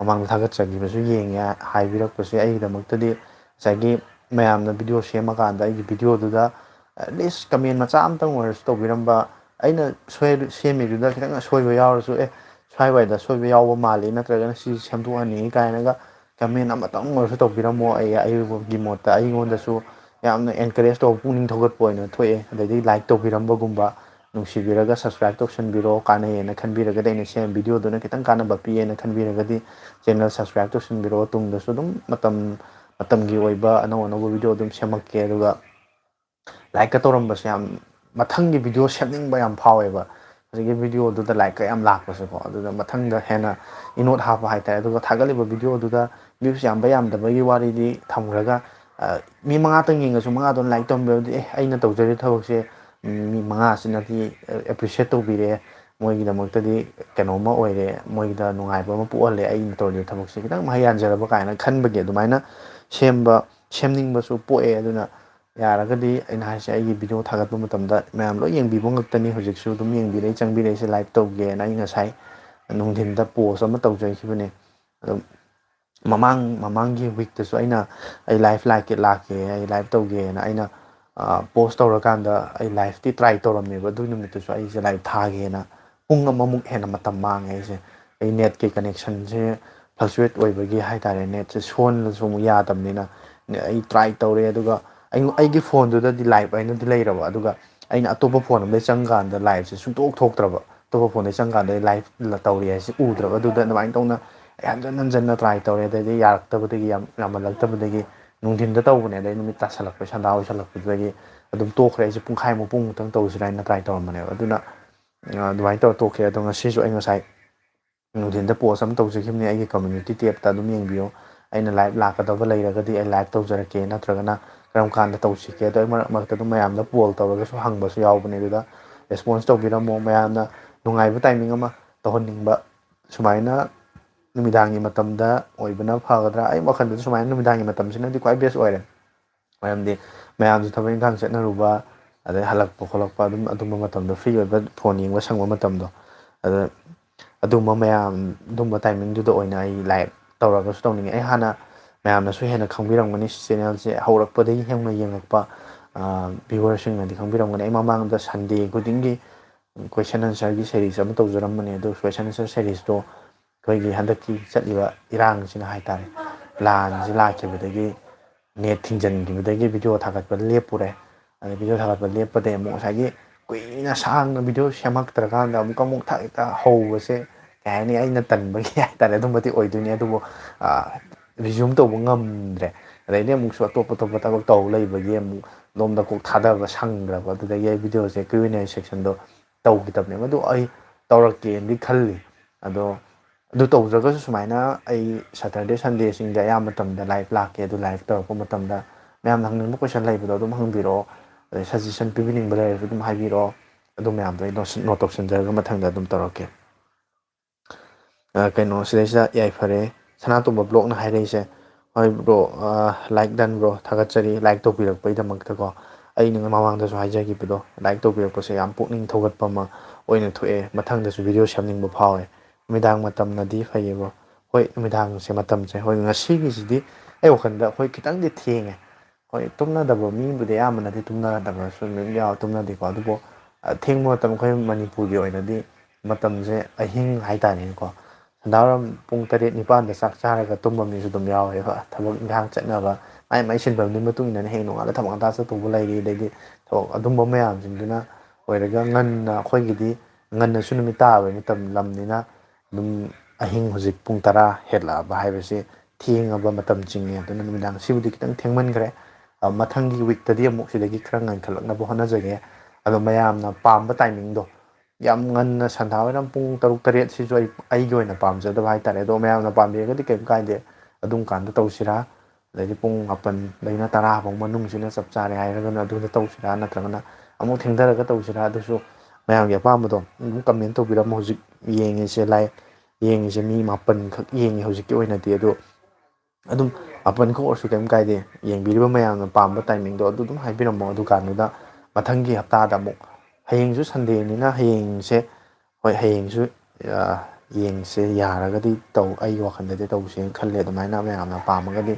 ꯃꯃꯥꯡꯗ ꯊꯥꯒꯠꯆꯈꯤꯕꯁꯨ ꯌꯦꯡꯉꯦ, ꯍꯥꯏꯕꯤꯔꯛꯄꯁꯦ ꯑꯩꯒꯤꯗꯃꯛꯇꯗꯤ ꯉꯁꯥꯏꯒꯤ ꯃꯌꯥꯝꯅ video ꯁꯦꯝꯃꯀꯥꯟꯗ ꯑꯩꯒꯤ videoꯗꯨꯗ at least comment ꯃꯆꯥ ꯑꯃꯇꯪ ꯑꯣꯏꯔꯁꯨ ꯇꯧꯕꯤꯔꯝꯕ, ꯑꯩꯅ ꯁꯣꯏ-, ꯁꯦꯝꯃꯤꯗꯨꯗ ꯈꯤꯇꯪ ꯑꯁꯣꯏꯕ ꯌꯥꯎꯔꯁꯨ, "ꯑꯦ, ꯁ꯭ꯋꯥꯏꯋꯥꯏꯗ ꯑꯁꯣꯏꯕ ꯌꯥꯎꯕ ꯃꯥꯜꯂꯤ, ꯅꯠꯇ꯭ꯔꯒꯅ ꯁꯤ ꯁꯦꯝꯗꯣꯛꯍꯟꯅꯤꯡꯉꯤ" ꯀꯥꯏꯅꯒ comment ꯑꯃꯇꯪ ꯑꯣꯏꯔꯁꯨ ꯇꯧꯕꯤꯔꯝꯃꯣ꯫ ꯑꯩ, ꯑꯩꯒꯤ ꯃꯣꯠꯇ ꯑꯩꯉꯣꯟꯗꯁꯨ ꯌꯥꯝꯅ encourage ꯇꯧꯕ, ꯄꯨꯛꯅꯤꯡ ꯊꯧꯒꯠꯄ ꯑꯣꯏꯅ ꯊꯣꯛꯑꯦ꯫ ꯑꯗꯩꯗꯤ like ꯇꯧꯕꯤꯔꯝꯕꯒꯨꯝꯕ, ꯅꯨꯡꯁꯤꯕꯤꯔꯒ subscribe ꯇꯧꯁꯟꯕꯤꯔꯣ, ꯀꯥꯟꯅꯩꯌꯦꯅ ꯈꯟꯕꯤꯔꯒꯗꯤ, ꯑꯩꯅ ꯁꯦꯝꯕ video ꯗꯨꯅ ꯈꯤꯇꯪ ꯀꯥꯟꯅꯕ ꯄꯤꯌꯦꯅ ꯈꯟꯕꯤꯔꯒꯗꯤ channel subscribe ꯇꯧꯁꯟꯕꯤꯔꯣ꯫ ꯇꯨꯡꯗꯁꯨ ꯑꯗꯨꯝ ꯃꯇꯝ, ꯃꯇꯝꯒꯤ ꯑꯣꯏꯕ ꯑꯅꯧ ꯑꯅꯧꯕ video ꯑꯗꯨꯝ ꯁꯦꯝꯃꯛꯀꯦ꯫ ꯑꯗꯨꯒ like ꯀ ꯇꯧꯔꯝꯕꯁꯦ ꯌꯥꯝ, ꯃꯊꯪꯒꯤ video ꯁꯦꯝꯅꯤꯡꯕ ꯌꯥꯝ ꯐꯥꯎꯋꯦꯕ꯫ ꯍꯧꯖꯤꯛꯀꯤ video ꯗꯨꯗ like ꯀ ꯌꯥꯝ ꯂꯥꯛꯄꯁꯦꯀꯣ꯫ ꯑꯗꯨꯅ ꯃꯊꯪꯗ ꯍꯦꯟꯅ ꯏꯅꯣꯠ ꯍꯥꯞꯄ ꯍꯥꯏꯇꯥꯔꯦ꯫ ꯑꯗꯨꯒ ꯊꯥꯒꯠꯂꯤꯕ video ꯗꯨꯗ views ꯌꯥꯝꯕ ꯌꯥꯝꯗꯕꯒꯤ ꯋꯥꯔꯤꯗꯤ ꯊꯝꯈ꯭ꯔꯒ, ꯑ, ꯃꯤ ꯃꯉꯥꯇꯪ ꯌꯦꯡꯉꯁꯨ ꯃꯉꯥꯗꯣ like ꯇꯧꯔꯝꯕꯗꯤ, "ꯑꯦ, ꯑꯩꯅ ꯇꯧꯖꯔꯤꯕ ꯊꯕꯛꯁꯦ, ꯎꯝ, ꯃꯤ ꯃꯉꯥꯁꯤꯅꯗꯤ, ꯑ, appreciate ꯇꯧꯕꯤꯔꯦ, ꯃꯣꯏꯒꯤꯗꯃꯛꯇꯗꯤ ꯀꯩꯅꯣꯝꯃ ꯑꯣꯏꯔꯦ, ꯃꯣꯏꯒꯤꯗ ꯅꯨꯡꯉꯥꯏꯕ ꯑꯃ ꯄꯣꯛꯍꯜꯂꯦ, ꯑꯩꯅ ꯇꯧꯔꯤꯕ ꯊꯕꯛꯁꯦ ꯈꯤꯇꯪ ꯃꯍꯩ ꯌꯥꯟꯖꯔꯕ" ꯀꯥꯏꯅ ꯈꯟꯕꯒꯤ ꯑꯗꯨꯃꯥꯏꯅ ꯁꯦꯝꯕ, ꯁꯦꯝꯅꯤꯡꯕꯁꯨ ꯄꯣꯛꯑꯦ꯫ ꯑꯗꯨꯅ ꯌꯥꯔꯒꯗꯤ ꯑꯩꯅ ꯍꯥꯏꯁꯦ, ꯑꯩꯒꯤ video ꯊꯥꯒꯠꯄ ꯃꯇꯝꯗ ꯃꯌꯥꯝ ꯂꯣꯏ ꯌꯦꯡꯕꯤꯕ ꯉꯥꯛꯇꯅꯤ꯫ ꯍꯧꯖꯤꯛꯁꯨ ꯑꯗꯨꯝ ꯌꯦꯡꯕꯤꯔꯛꯏ, ꯆꯪꯕꯤꯔꯛꯏꯁꯦ, like ꯇꯧꯒꯦꯅ꯫ ꯑꯩ ꯉꯁꯥꯏ ꯅꯨꯡꯊꯤꯟꯗ post ꯑꯃ ꯇꯧꯖꯈꯤꯕꯅꯦ꯫ ꯑꯗꯨꯝ ꯃꯃꯥꯡ, ꯃꯃꯥꯡꯒꯤ week ꯇꯁꯨ ꯑꯩꯅ ꯑꯩ live ꯂꯥꯛꯀꯦ, ꯂꯥꯛꯀꯦ, ꯑꯩ live ꯇꯧꯒꯦꯅ ꯑꯩꯅ, ꯑ, post ꯇꯧꯔꯀꯥꯟꯗ ꯑꯩ live ꯇꯤ try ꯇꯧꯔꯝꯃꯦꯕ꯫ ꯑꯗꯨ ꯅꯨꯃꯤꯠꯇꯨꯁꯨ ꯑꯩꯁꯦ live ꯊꯥꯒꯦꯅ ꯄꯨꯡ ꯑꯃꯃꯨꯛ ꯍꯦꯟꯅ ꯃꯇꯝ ꯃꯥꯡꯉꯦ ꯑꯩꯁꯦ꯫ ꯑꯩ net ꯀꯤ connection ꯁꯦ fluctuate ꯑꯣꯏꯕꯒꯤ ꯍꯥꯏꯇꯥꯔꯦ, net ꯁꯦ ꯁꯣꯟꯅꯁꯨ ꯑꯃꯨꯛ ꯌꯥꯗꯕꯅꯤꯅ꯫ ꯑꯩ try ꯇꯧꯔꯦ, ꯑꯗꯨꯒ ꯑꯩ, ꯑꯩꯒꯤ phone ꯗꯨꯗꯗꯤ live ꯍꯥꯏꯅꯗꯤ ꯂꯩꯔꯕ, ꯑꯗꯨꯒ ꯑꯩꯅ ꯑꯇꯣꯞꯄ phone ꯑꯃꯗꯒꯤ ꯆꯪꯀꯥꯟꯗ live ꯁꯦ ꯁꯨꯡꯊꯣꯛ ꯊꯣꯛꯇ꯭ꯔꯕ꯫ ꯑꯇꯣꯞꯄ phone ꯗꯒꯤ ꯆꯪꯀꯥꯟꯗ live ꯇꯧꯔꯤ ꯍꯥꯏꯁꯦ ꯎꯗ꯭ꯔꯕ꯫ ꯑꯗꯨꯗ ꯑꯗꯨꯃꯥꯏꯅ ꯇꯧꯅ ꯑꯩ ꯍꯟꯖꯟ ꯍꯟꯖꯟꯅ try ꯇꯧꯔꯦ꯫ ꯑꯗꯩꯗꯤ ꯌꯥꯔꯛꯇꯕꯗꯒꯤ, ꯌꯥꯝ ꯌꯥꯝꯃꯜꯂꯛꯇꯕꯗꯒꯤ ꯅꯨꯡꯊꯤꯟꯗ ꯇꯧꯕꯅꯦ꯫ ꯑꯗꯩ ꯅꯨꯃꯤꯠ ꯇꯥꯁꯜꯂꯛꯄ, ꯁꯟꯗꯥ ꯑꯣꯏꯁꯜꯂꯛꯄꯗꯨꯗꯒꯤ ꯑꯗꯨꯝ ꯇꯣꯛꯈ꯭ꯔꯦ꯫ ꯑꯩꯁꯦ ꯄꯨꯡꯈꯥꯏꯃꯨꯛ, ꯄꯨꯡꯃꯨꯛꯇꯪ ꯇꯧꯁꯤꯔꯥ ꯍꯥꯏꯅ try ꯇꯧꯔꯝꯕꯅꯦꯕ꯫ ꯑꯗꯨꯅ, ꯑ, ꯑꯗꯨꯃꯥꯏꯅ ꯇꯧꯔ ꯇꯣꯛꯈ꯭ꯔꯦ꯫ ꯑꯗꯣ ꯉꯁꯤꯁꯨ ꯑꯩ ꯉꯁꯥꯏ ꯅꯨꯡꯊꯤꯟꯗ post ꯑꯃ ꯇꯧꯖꯈꯤꯕꯅꯦ ꯑꯩꯒꯤ community tab ꯇ, ꯑꯗꯨꯝ ꯌꯦꯡꯕꯤꯌꯨ꯫ ꯑꯩꯅ live ꯂꯥꯛꯀꯗꯕ ꯂꯩꯔꯒꯗꯤ ꯑꯩ live ꯇꯧꯖꯔꯛꯀꯦ, ꯅꯠꯇ꯭ꯔꯒꯅ ꯀꯔꯝ ꯀꯥꯟꯗ ꯇꯧꯁꯤꯒꯦ꯫ ꯑꯗꯣ ꯑꯩ ꯃꯔꯛ ꯃꯔꯛꯇ ꯑꯗꯨꯝ ꯃꯌꯥꯝꯗ poll ꯇꯧꯔꯒꯁꯨ ꯍꯪꯕꯁꯨ ꯌꯥꯎꯕꯅꯦ꯫ ꯑꯗꯨꯗ response ꯇꯧꯕꯤꯔꯝꯃꯣ꯫ ꯃꯌꯥꯝꯅ ꯅꯨꯡꯉꯥꯏꯕ timing ꯑꯃ ꯇꯧꯍꯟꯅꯤꯡꯕ, ꯁꯨꯃꯥꯏꯅ ꯅꯨꯃꯤꯗꯥꯡꯒꯤ ꯃꯇꯝꯗ ꯑꯣꯏꯕꯅ ꯐꯒꯗ꯭ꯔꯥ? ꯑꯩ ꯋꯥꯈꯜꯗꯗꯤ ꯁꯨꯃꯥꯏꯅ ꯅꯨꯃꯤꯗꯥꯡꯒꯤ ꯃꯇꯝꯁꯤꯅꯗꯤ ꯈ꯭ꯋꯥꯏ best ꯑꯣꯏꯔꯦ꯫ ꯃꯔꯝꯗꯤ ꯃꯌꯥꯝꯁꯨ ꯊꯕꯛ ꯏꯪꯈꯥꯡ ꯆꯠꯅꯔꯨꯕ, ꯑꯗꯩ ꯍꯜꯂꯛꯄ ꯈꯣꯠꯂꯛꯄ, ꯑꯗꯨꯝ ꯑꯗꯨꯝꯕ ꯃꯇꯝꯗꯣ, free ꯑꯣꯏꯕ phone ꯌꯦꯡꯕ ꯁꯪꯕ ꯃꯇꯝꯗꯣ, ꯑꯗ ꯑꯗꯨꯝꯕ ꯃꯌꯥꯝ, ꯑꯗꯨꯝꯕ timing ꯗꯨꯗ ꯑꯣꯏꯅ ꯑꯩ live ꯇꯧꯔꯒꯁꯨ ꯇꯧꯅꯤꯡꯉꯦ꯫ ꯑꯩ ꯍꯥꯟꯅ, ꯃꯌꯥꯝꯅꯁꯨ ꯍꯦꯟꯅ ꯈꯪꯕꯤꯔꯝꯒꯅꯤ, ꯁꯤ channel ꯁꯦ ꯍꯧꯔꯛꯄꯗꯒꯤ ꯍꯧꯅ ꯌꯦꯡꯉꯛꯄ, ꯑ, viewer ꯁꯤꯡꯅꯗꯤ ꯈꯪꯕꯤꯔꯝꯒꯅꯤ꯫ ꯑꯩ ꯃꯃꯥꯡꯗ Sunday ꯈꯨꯗꯤꯡꯒꯤ question answerꯒꯤ series ꯑꯃ ꯇꯧꯖꯔꯝꯕꯅꯦ꯫ ꯑꯗꯨ question answer seriesꯇꯣ ꯑꯩꯈꯣꯏꯒꯤ ꯍꯟꯗꯛꯀꯤ ꯆꯠꯂꯤꯕ ꯏꯔꯥꯡꯁꯤꯅ ꯍꯥꯏꯇꯥꯔꯦ, ꯂꯥꯟꯁꯤ ꯂꯥꯛꯈꯤꯕꯗꯒꯤ, ꯅꯦꯠ ꯊꯤꯡꯖꯤꯟꯈꯤꯕꯗꯒꯤ ꯚꯤꯗꯤꯑꯣ ꯊꯥꯒꯠꯄ ꯂꯦꯞꯄꯨꯔꯦ꯫ ꯑꯗꯩ ꯚꯤꯗꯤꯑꯣ ꯊꯥꯒꯠꯄ ꯂꯦꯞꯄꯗꯒꯤ ꯑꯃꯨꯛ ꯉꯁꯥꯏꯒꯤ ꯀꯨꯏꯅ ꯁꯥꯡꯅ ꯚꯤꯗꯤꯑꯣ ꯁꯦꯝꯃꯛꯇ꯭ꯔꯀꯥꯟꯗ ꯑꯃꯨꯛꯀ ꯑꯃꯨꯛ ꯊꯥ ꯍꯦꯛꯇ ꯍꯧꯕꯁꯦ, ꯀꯩ ꯍꯥꯏꯅꯤ, ꯑꯩꯅ ꯇꯟꯕꯒꯤ ꯍꯥꯏꯇꯥꯔꯦ, ꯑꯗꯨꯝꯕꯗꯤ ꯑꯣꯏꯗꯣꯏꯅꯤ꯫ ꯑꯗꯨꯕꯨ resume ꯇꯧꯕ ꯉꯝꯗ꯭ꯔꯦ꯫ ꯑꯗꯩꯗꯤ ꯑꯃꯨꯛꯁꯨ ꯑꯇꯣꯞ ꯑꯇꯣꯞꯄ ꯊꯕꯛ ꯇꯧ ꯂꯩꯕꯒꯤ ꯑꯃꯨꯛ ꯂꯣꯝꯗ ꯀꯣꯛ ꯊꯥꯗꯕ ꯁꯪꯗ꯭ꯔꯕ꯫ ꯑꯗꯨꯗꯒꯤ ꯑꯩ ꯚꯤꯗꯤꯑꯣꯁꯦ Q and A sectionꯗꯣ ꯇꯧꯈꯤꯗꯕꯅꯦꯕ꯫ ꯑꯗꯨ ꯑꯩ ꯇꯧꯔꯛꯀꯦꯅꯗꯤ ꯈꯜꯂꯤ꯫ ꯑꯗꯣ ꯑꯗꯨ ꯇꯧꯗ꯭ꯔꯒꯁꯨ ꯁꯨꯃꯥꯏꯅ ꯑꯩ Saturday Sundayꯁꯤꯡꯗ ꯑꯌꯥꯝꯕ ꯃꯇꯝꯗ live ꯂꯥꯛꯀꯦ꯫ ꯑꯗꯨ live ꯇꯧꯔꯛꯄ ꯃꯇꯝꯗ ꯃꯌꯥꯝꯅ ꯍꯪꯅꯤꯡꯕ question ꯂꯩꯕꯗꯣ ꯑꯗꯨꯝ ꯍꯪꯕꯤꯔꯛꯑꯣ꯫ ꯑꯗꯩ suggestion ꯄꯤꯕꯤꯅꯤꯡꯕ ꯂꯩꯔꯁꯨ ꯑꯗꯨꯝ ꯍꯥꯏꯕꯤꯔꯛꯑꯣ꯫ ꯑꯗꯨ ꯃꯌꯥꯝꯗꯣ ꯑꯩ note ꯇꯧꯁꯟꯖꯔꯒ ꯃꯊꯪꯗ ꯑꯗꯨꯝ ꯇꯧꯔꯛꯀꯦ꯫ ꯑ, ꯀꯩꯅꯣ, ꯁꯤꯗꯩꯁꯤꯗ ꯌꯥꯏꯐꯔꯦ ꯁꯅꯥꯇꯣꯝꯕ vlogꯅ ꯍꯥꯏꯔꯛꯏꯁꯦ꯫ ꯍꯣꯏ bro, ꯑ, like done bro, ꯊꯥꯒꯠꯆꯔꯤ like ꯇꯧꯕꯤꯔꯛꯄꯒꯤꯗꯃꯛꯇꯀꯣ꯫ ꯑꯩꯅ ꯃꯃꯥꯡꯗꯁꯨ ꯍꯥꯏꯖꯈꯤꯕꯗꯣ, like ꯇꯧꯕꯤꯔꯛꯄꯁꯦ ꯌꯥꯝ ꯄꯨꯛꯅꯤꯡ ꯊꯧꯒꯠꯄ ꯑꯃ ꯑꯣꯏꯅ ꯊꯣꯛꯑꯦ꯫ ꯃꯊꯪꯗꯁꯨ ꯚꯤꯗꯤꯑꯣ ꯁꯦꯝꯅꯤꯡꯕ ꯐꯥꯎꯋꯦ꯫ ꯅꯨꯃꯤꯗꯥꯡ ꯃꯇꯝꯅꯗꯤ ꯐꯩꯌꯦꯕ꯫ ꯍꯣꯏ, ꯅꯨꯃꯤꯗꯥꯡꯁꯦ ꯃꯇꯝꯁꯦ, ꯍꯣꯏ, ꯉꯁꯤꯒꯤꯁꯤꯗꯤ ꯑꯩ ꯋꯥꯈꯜꯗ ꯑꯩꯈꯣꯏ ꯈꯤꯇꯪꯗꯤ ꯊꯦꯡꯉꯦ꯫ ꯍꯣꯏ, ꯇꯨꯝꯅꯗꯕ ꯃꯤꯕꯨꯗꯤ ꯑꯌꯥꯝꯕꯅꯗꯤ ꯇꯨꯝꯅꯗꯕꯁꯨ ꯑꯗꯨꯝ ꯌꯥꯎ-, ꯇꯨꯝꯅꯗꯦꯀꯣ꯫ ꯑꯗꯨꯕꯨ, ꯑ, ꯊꯦꯡꯕ ꯃꯇꯝ ꯑꯩꯈꯣꯏ ꯃꯅꯤꯄꯨꯔꯒꯤ ꯑꯣꯏꯅꯗꯤ ꯃꯇꯝꯁꯦ ꯑꯍꯤꯡ ꯍꯥꯏꯇꯥꯔꯦꯅꯦꯀꯣ꯫ ꯁꯟꯗꯥꯋꯥꯏꯔꯝ ꯄꯨꯡ ꯇꯔꯦꯠ ꯅꯤꯄꯥꯟꯗ ꯆꯥꯛ ꯆꯥꯔꯒ ꯇꯨꯝꯕ ꯃꯤꯁꯨ ꯑꯗꯨꯝ ꯌꯥꯎꯋꯦꯕ꯫ ꯊꯕꯛ ꯏꯪꯈꯥꯡ ꯆꯠꯅꯕ, ꯃꯥꯏ ꯃꯥꯏ ꯁꯤꯟꯐꯝꯗꯨꯒꯤ ꯃꯇꯨꯡ ꯏꯟꯅ ꯍꯌꯦꯡ ꯅꯣꯡꯉꯥꯜꯂꯒ ꯊꯕꯛ ꯉꯟꯇꯥ ꯆꯠꯇꯧꯕ ꯂꯩꯔꯤ, ꯑꯗꯩꯗꯤ ꯊꯕꯛ ꯑꯗꯨꯝꯕ ꯃꯌꯥꯝꯁꯤꯡꯗꯨꯅ ꯑꯣꯏꯔꯒ ꯉꯟꯅ ꯑꯩꯈꯣꯏꯒꯤꯗꯤ ꯉꯟꯅꯁꯨ ꯅꯨꯃꯤꯠ ꯇꯥꯕꯒꯤ ꯃꯇꯝ ꯂꯝꯅꯤꯅ ꯑꯗꯨꯝ ꯑꯍꯤꯡ ꯍꯧꯖꯤꯛ ꯄꯨꯡ ꯇꯔꯥ ꯍꯦꯜꯂꯛꯑꯕ ꯍꯥꯏꯕꯁꯤ ꯊꯦꯡꯉꯕ ꯃꯇꯝ ꯆꯤꯡꯉꯦ꯫ ꯑꯗꯨꯅ ꯅꯨꯃꯤꯗꯥꯡ ꯁꯤꯕꯨꯗꯤ ꯈꯤꯇꯪ ꯊꯦꯡꯃꯟꯈ꯭ꯔꯦ꯫ ꯑ, ꯃꯊꯪꯒꯤ weekꯇꯗꯤ ꯑꯃꯨꯛ ꯁꯤꯗꯒꯤ ꯈꯔ ꯉꯟꯈꯠꯂꯛꯅꯕ ꯍꯣꯠꯅꯖꯒꯦ꯫ ꯑꯗꯣ ꯃꯌꯥꯝꯅ ꯄꯥꯝꯕ timingꯗꯣ, ꯌꯥꯝ ꯉꯟꯅ ꯁꯟꯗꯥ ꯋꯥꯏꯔꯝ ꯄꯨꯡ ꯇꯔꯨꯛ ꯇꯔꯦꯠꯁꯤꯁꯨ ꯑꯩ, ꯑꯩꯒꯤ ꯑꯣꯏꯅ ꯄꯥꯝꯖꯗꯕ ꯍꯥꯏꯇꯥꯔꯦ꯫ ꯑꯗꯣ ꯃꯌꯥꯝꯅ ꯄꯥꯝꯕꯤꯔꯒꯗꯤ ꯀꯩꯝ ꯀꯥꯏꯗꯦ, ꯑꯗꯨꯝ ꯀꯥꯟꯗ ꯇꯧꯁꯤꯔꯥ, ꯑꯗꯩꯗꯤ ꯄꯨꯡ ꯃꯥꯄꯟꯗꯩꯅ ꯇꯔꯥ ꯐꯥꯎ ꯃꯅꯨꯡꯁꯤꯅ ꯆꯞ ꯆꯥꯔꯦ ꯍꯥꯏꯔꯒꯅ ꯑꯗꯨꯗ ꯇꯧꯁꯤꯔꯥ, ꯅꯠꯇ꯭ꯔꯒꯅ ꯑꯃꯨꯛ ꯊꯦꯡꯊꯔꯒ ꯇꯧꯁꯤꯔꯥ, ꯑꯗꯨꯁꯨ ꯃꯌꯥꯝꯒꯤ ꯑꯄꯥꯝꯕꯗꯣ ꯑꯗꯨꯝ comment ꯇꯧꯕꯤꯔꯝꯃꯣ꯫ ꯍꯧꯖꯤꯛ ꯌꯦꯡꯉꯤꯁꯦ live, ꯌꯦꯡꯉꯤꯁꯦ ꯃꯤ ꯃꯥꯄꯟꯈꯛ ꯌꯦꯡꯉꯤ ꯍꯧꯖꯤꯛꯀꯤ ꯑꯣꯏꯅꯗꯤ꯫ ꯑꯗꯣ ꯑꯗꯨꯝ ꯃꯥꯄꯟꯈꯛ ꯑꯣꯏꯔꯁꯨ ꯀꯩꯝ ꯀꯥꯏꯗꯦ꯫ ꯌꯦꯡꯕꯤꯔꯤꯕ ꯃꯌꯥꯝꯅ ꯄꯥꯝꯕ timingꯗꯣ ꯑꯗꯨ ꯑꯗꯨꯝ ꯍꯥꯏꯕꯤꯔꯝꯃꯣ꯫ ꯑꯗꯨꯀꯥꯟꯗꯨꯗ ꯃꯊꯪꯒꯤ ꯍꯞꯇꯥꯗ ꯑꯃꯨꯛ, ꯍꯌꯦꯡꯁꯨ Sundayꯅꯤꯅ ꯍꯌꯦꯡꯁꯦ, ꯍꯣꯏ, ꯍꯌꯦꯡꯁꯨ, ꯑ, ꯌꯦꯡꯁꯦ, ꯌꯥꯔꯒꯗꯤ ꯇꯧ-, ꯑꯩꯒꯤ ꯋꯥꯈꯜꯗꯗꯤ ꯇꯧꯁꯦꯅ ꯈꯜꯂꯦ꯫ ꯑꯗꯨꯃꯥꯏꯅ ꯃꯌꯥꯝꯅ ꯄꯥꯝꯃꯒꯗꯤ,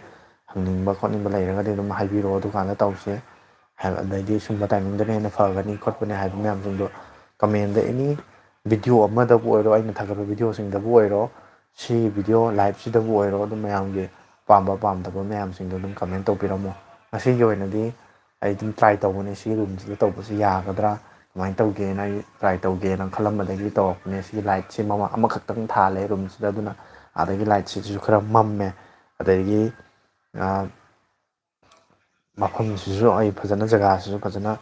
ꯍꯪꯅꯤꯡꯕ ꯈꯣꯠꯅꯤꯡꯕ ꯂꯩꯔꯒꯗꯤ ꯑꯗꯨꯝ ꯍꯥꯏꯕꯤꯔꯛꯑꯣ, ꯑꯗꯨꯀꯥꯟꯗ ꯇꯧꯁꯦ꯫ ꯍꯥꯏ-, ꯑꯗꯩꯗꯤ ꯁꯨꯝꯕ timingꯗꯅ ꯍꯦꯟꯅ ꯐꯒꯅꯤ ꯈꯣꯠꯄꯅꯤ ꯍꯥꯏꯕ ꯃꯌꯥꯝꯁꯤꯡꯗꯣ ꯀꯃꯦꯟꯗ ꯑꯦꯅꯤ ꯚꯤꯗꯤꯑꯣ ꯑꯃꯗꯕꯨ ꯑꯣꯏꯔꯣ, ꯑꯩꯅ ꯊꯥꯒꯠꯄ ꯚꯤꯗꯤꯑꯣꯁꯤꯡꯗꯕꯨ ꯑꯣꯏꯔꯣ, ꯁꯤꯒꯤ ꯚꯤꯗꯤꯑꯣ ꯂꯥꯏꯞꯁꯤꯗꯕꯨ ꯑꯣꯏꯔꯣ, ꯑꯗꯨꯝ ꯃꯌꯥꯝꯒꯤ ꯄꯥꯝꯕ ꯄꯥꯝꯗꯕ ꯃꯌꯥꯝꯁꯤꯡꯗꯣ ꯑꯗꯨꯝ ꯀꯃꯦꯟ ꯇꯧꯕꯤꯔꯝꯃꯣ꯫ ꯉꯁꯤꯒꯤ ꯑꯣꯏꯅꯗꯤ ꯑꯩ ꯑꯗꯨꯝ ꯇ꯭ꯔꯥꯏ ꯇꯧꯕꯅꯦ, ꯁꯤ ꯔꯨꯝꯁꯤꯗ ꯇꯧꯕꯁꯤ ꯌꯥꯒꯗ꯭ꯔꯥ, ꯀꯃꯥꯏꯅ ꯇꯧꯒꯦꯅ ꯑꯩ ꯇ꯭ꯔꯥꯏ ꯇꯧꯒꯦꯅ ꯈꯜꯂꯝꯕꯗꯒꯤ ꯇꯧꯔꯛꯄꯅꯦ꯫ ꯁꯤꯒꯤ ꯂꯥꯏꯠꯁꯤ ꯃꯃꯥꯡ ꯑꯃꯈꯛꯇꯪ ꯊꯥꯜꯂꯦ ꯔꯨꯝꯁꯤꯗ, ꯑꯗꯨꯅ ꯑꯗꯒꯤ ꯂꯥꯏꯠꯁꯤꯁꯨ ꯈꯔ ꯃꯝꯃꯦ꯫ ꯑꯗꯒꯤ ꯃꯐꯝꯁꯤꯁꯨ ꯑꯩ ꯐꯖꯅ, ꯖꯒꯥꯁꯤꯁꯨ ꯐꯖꯅ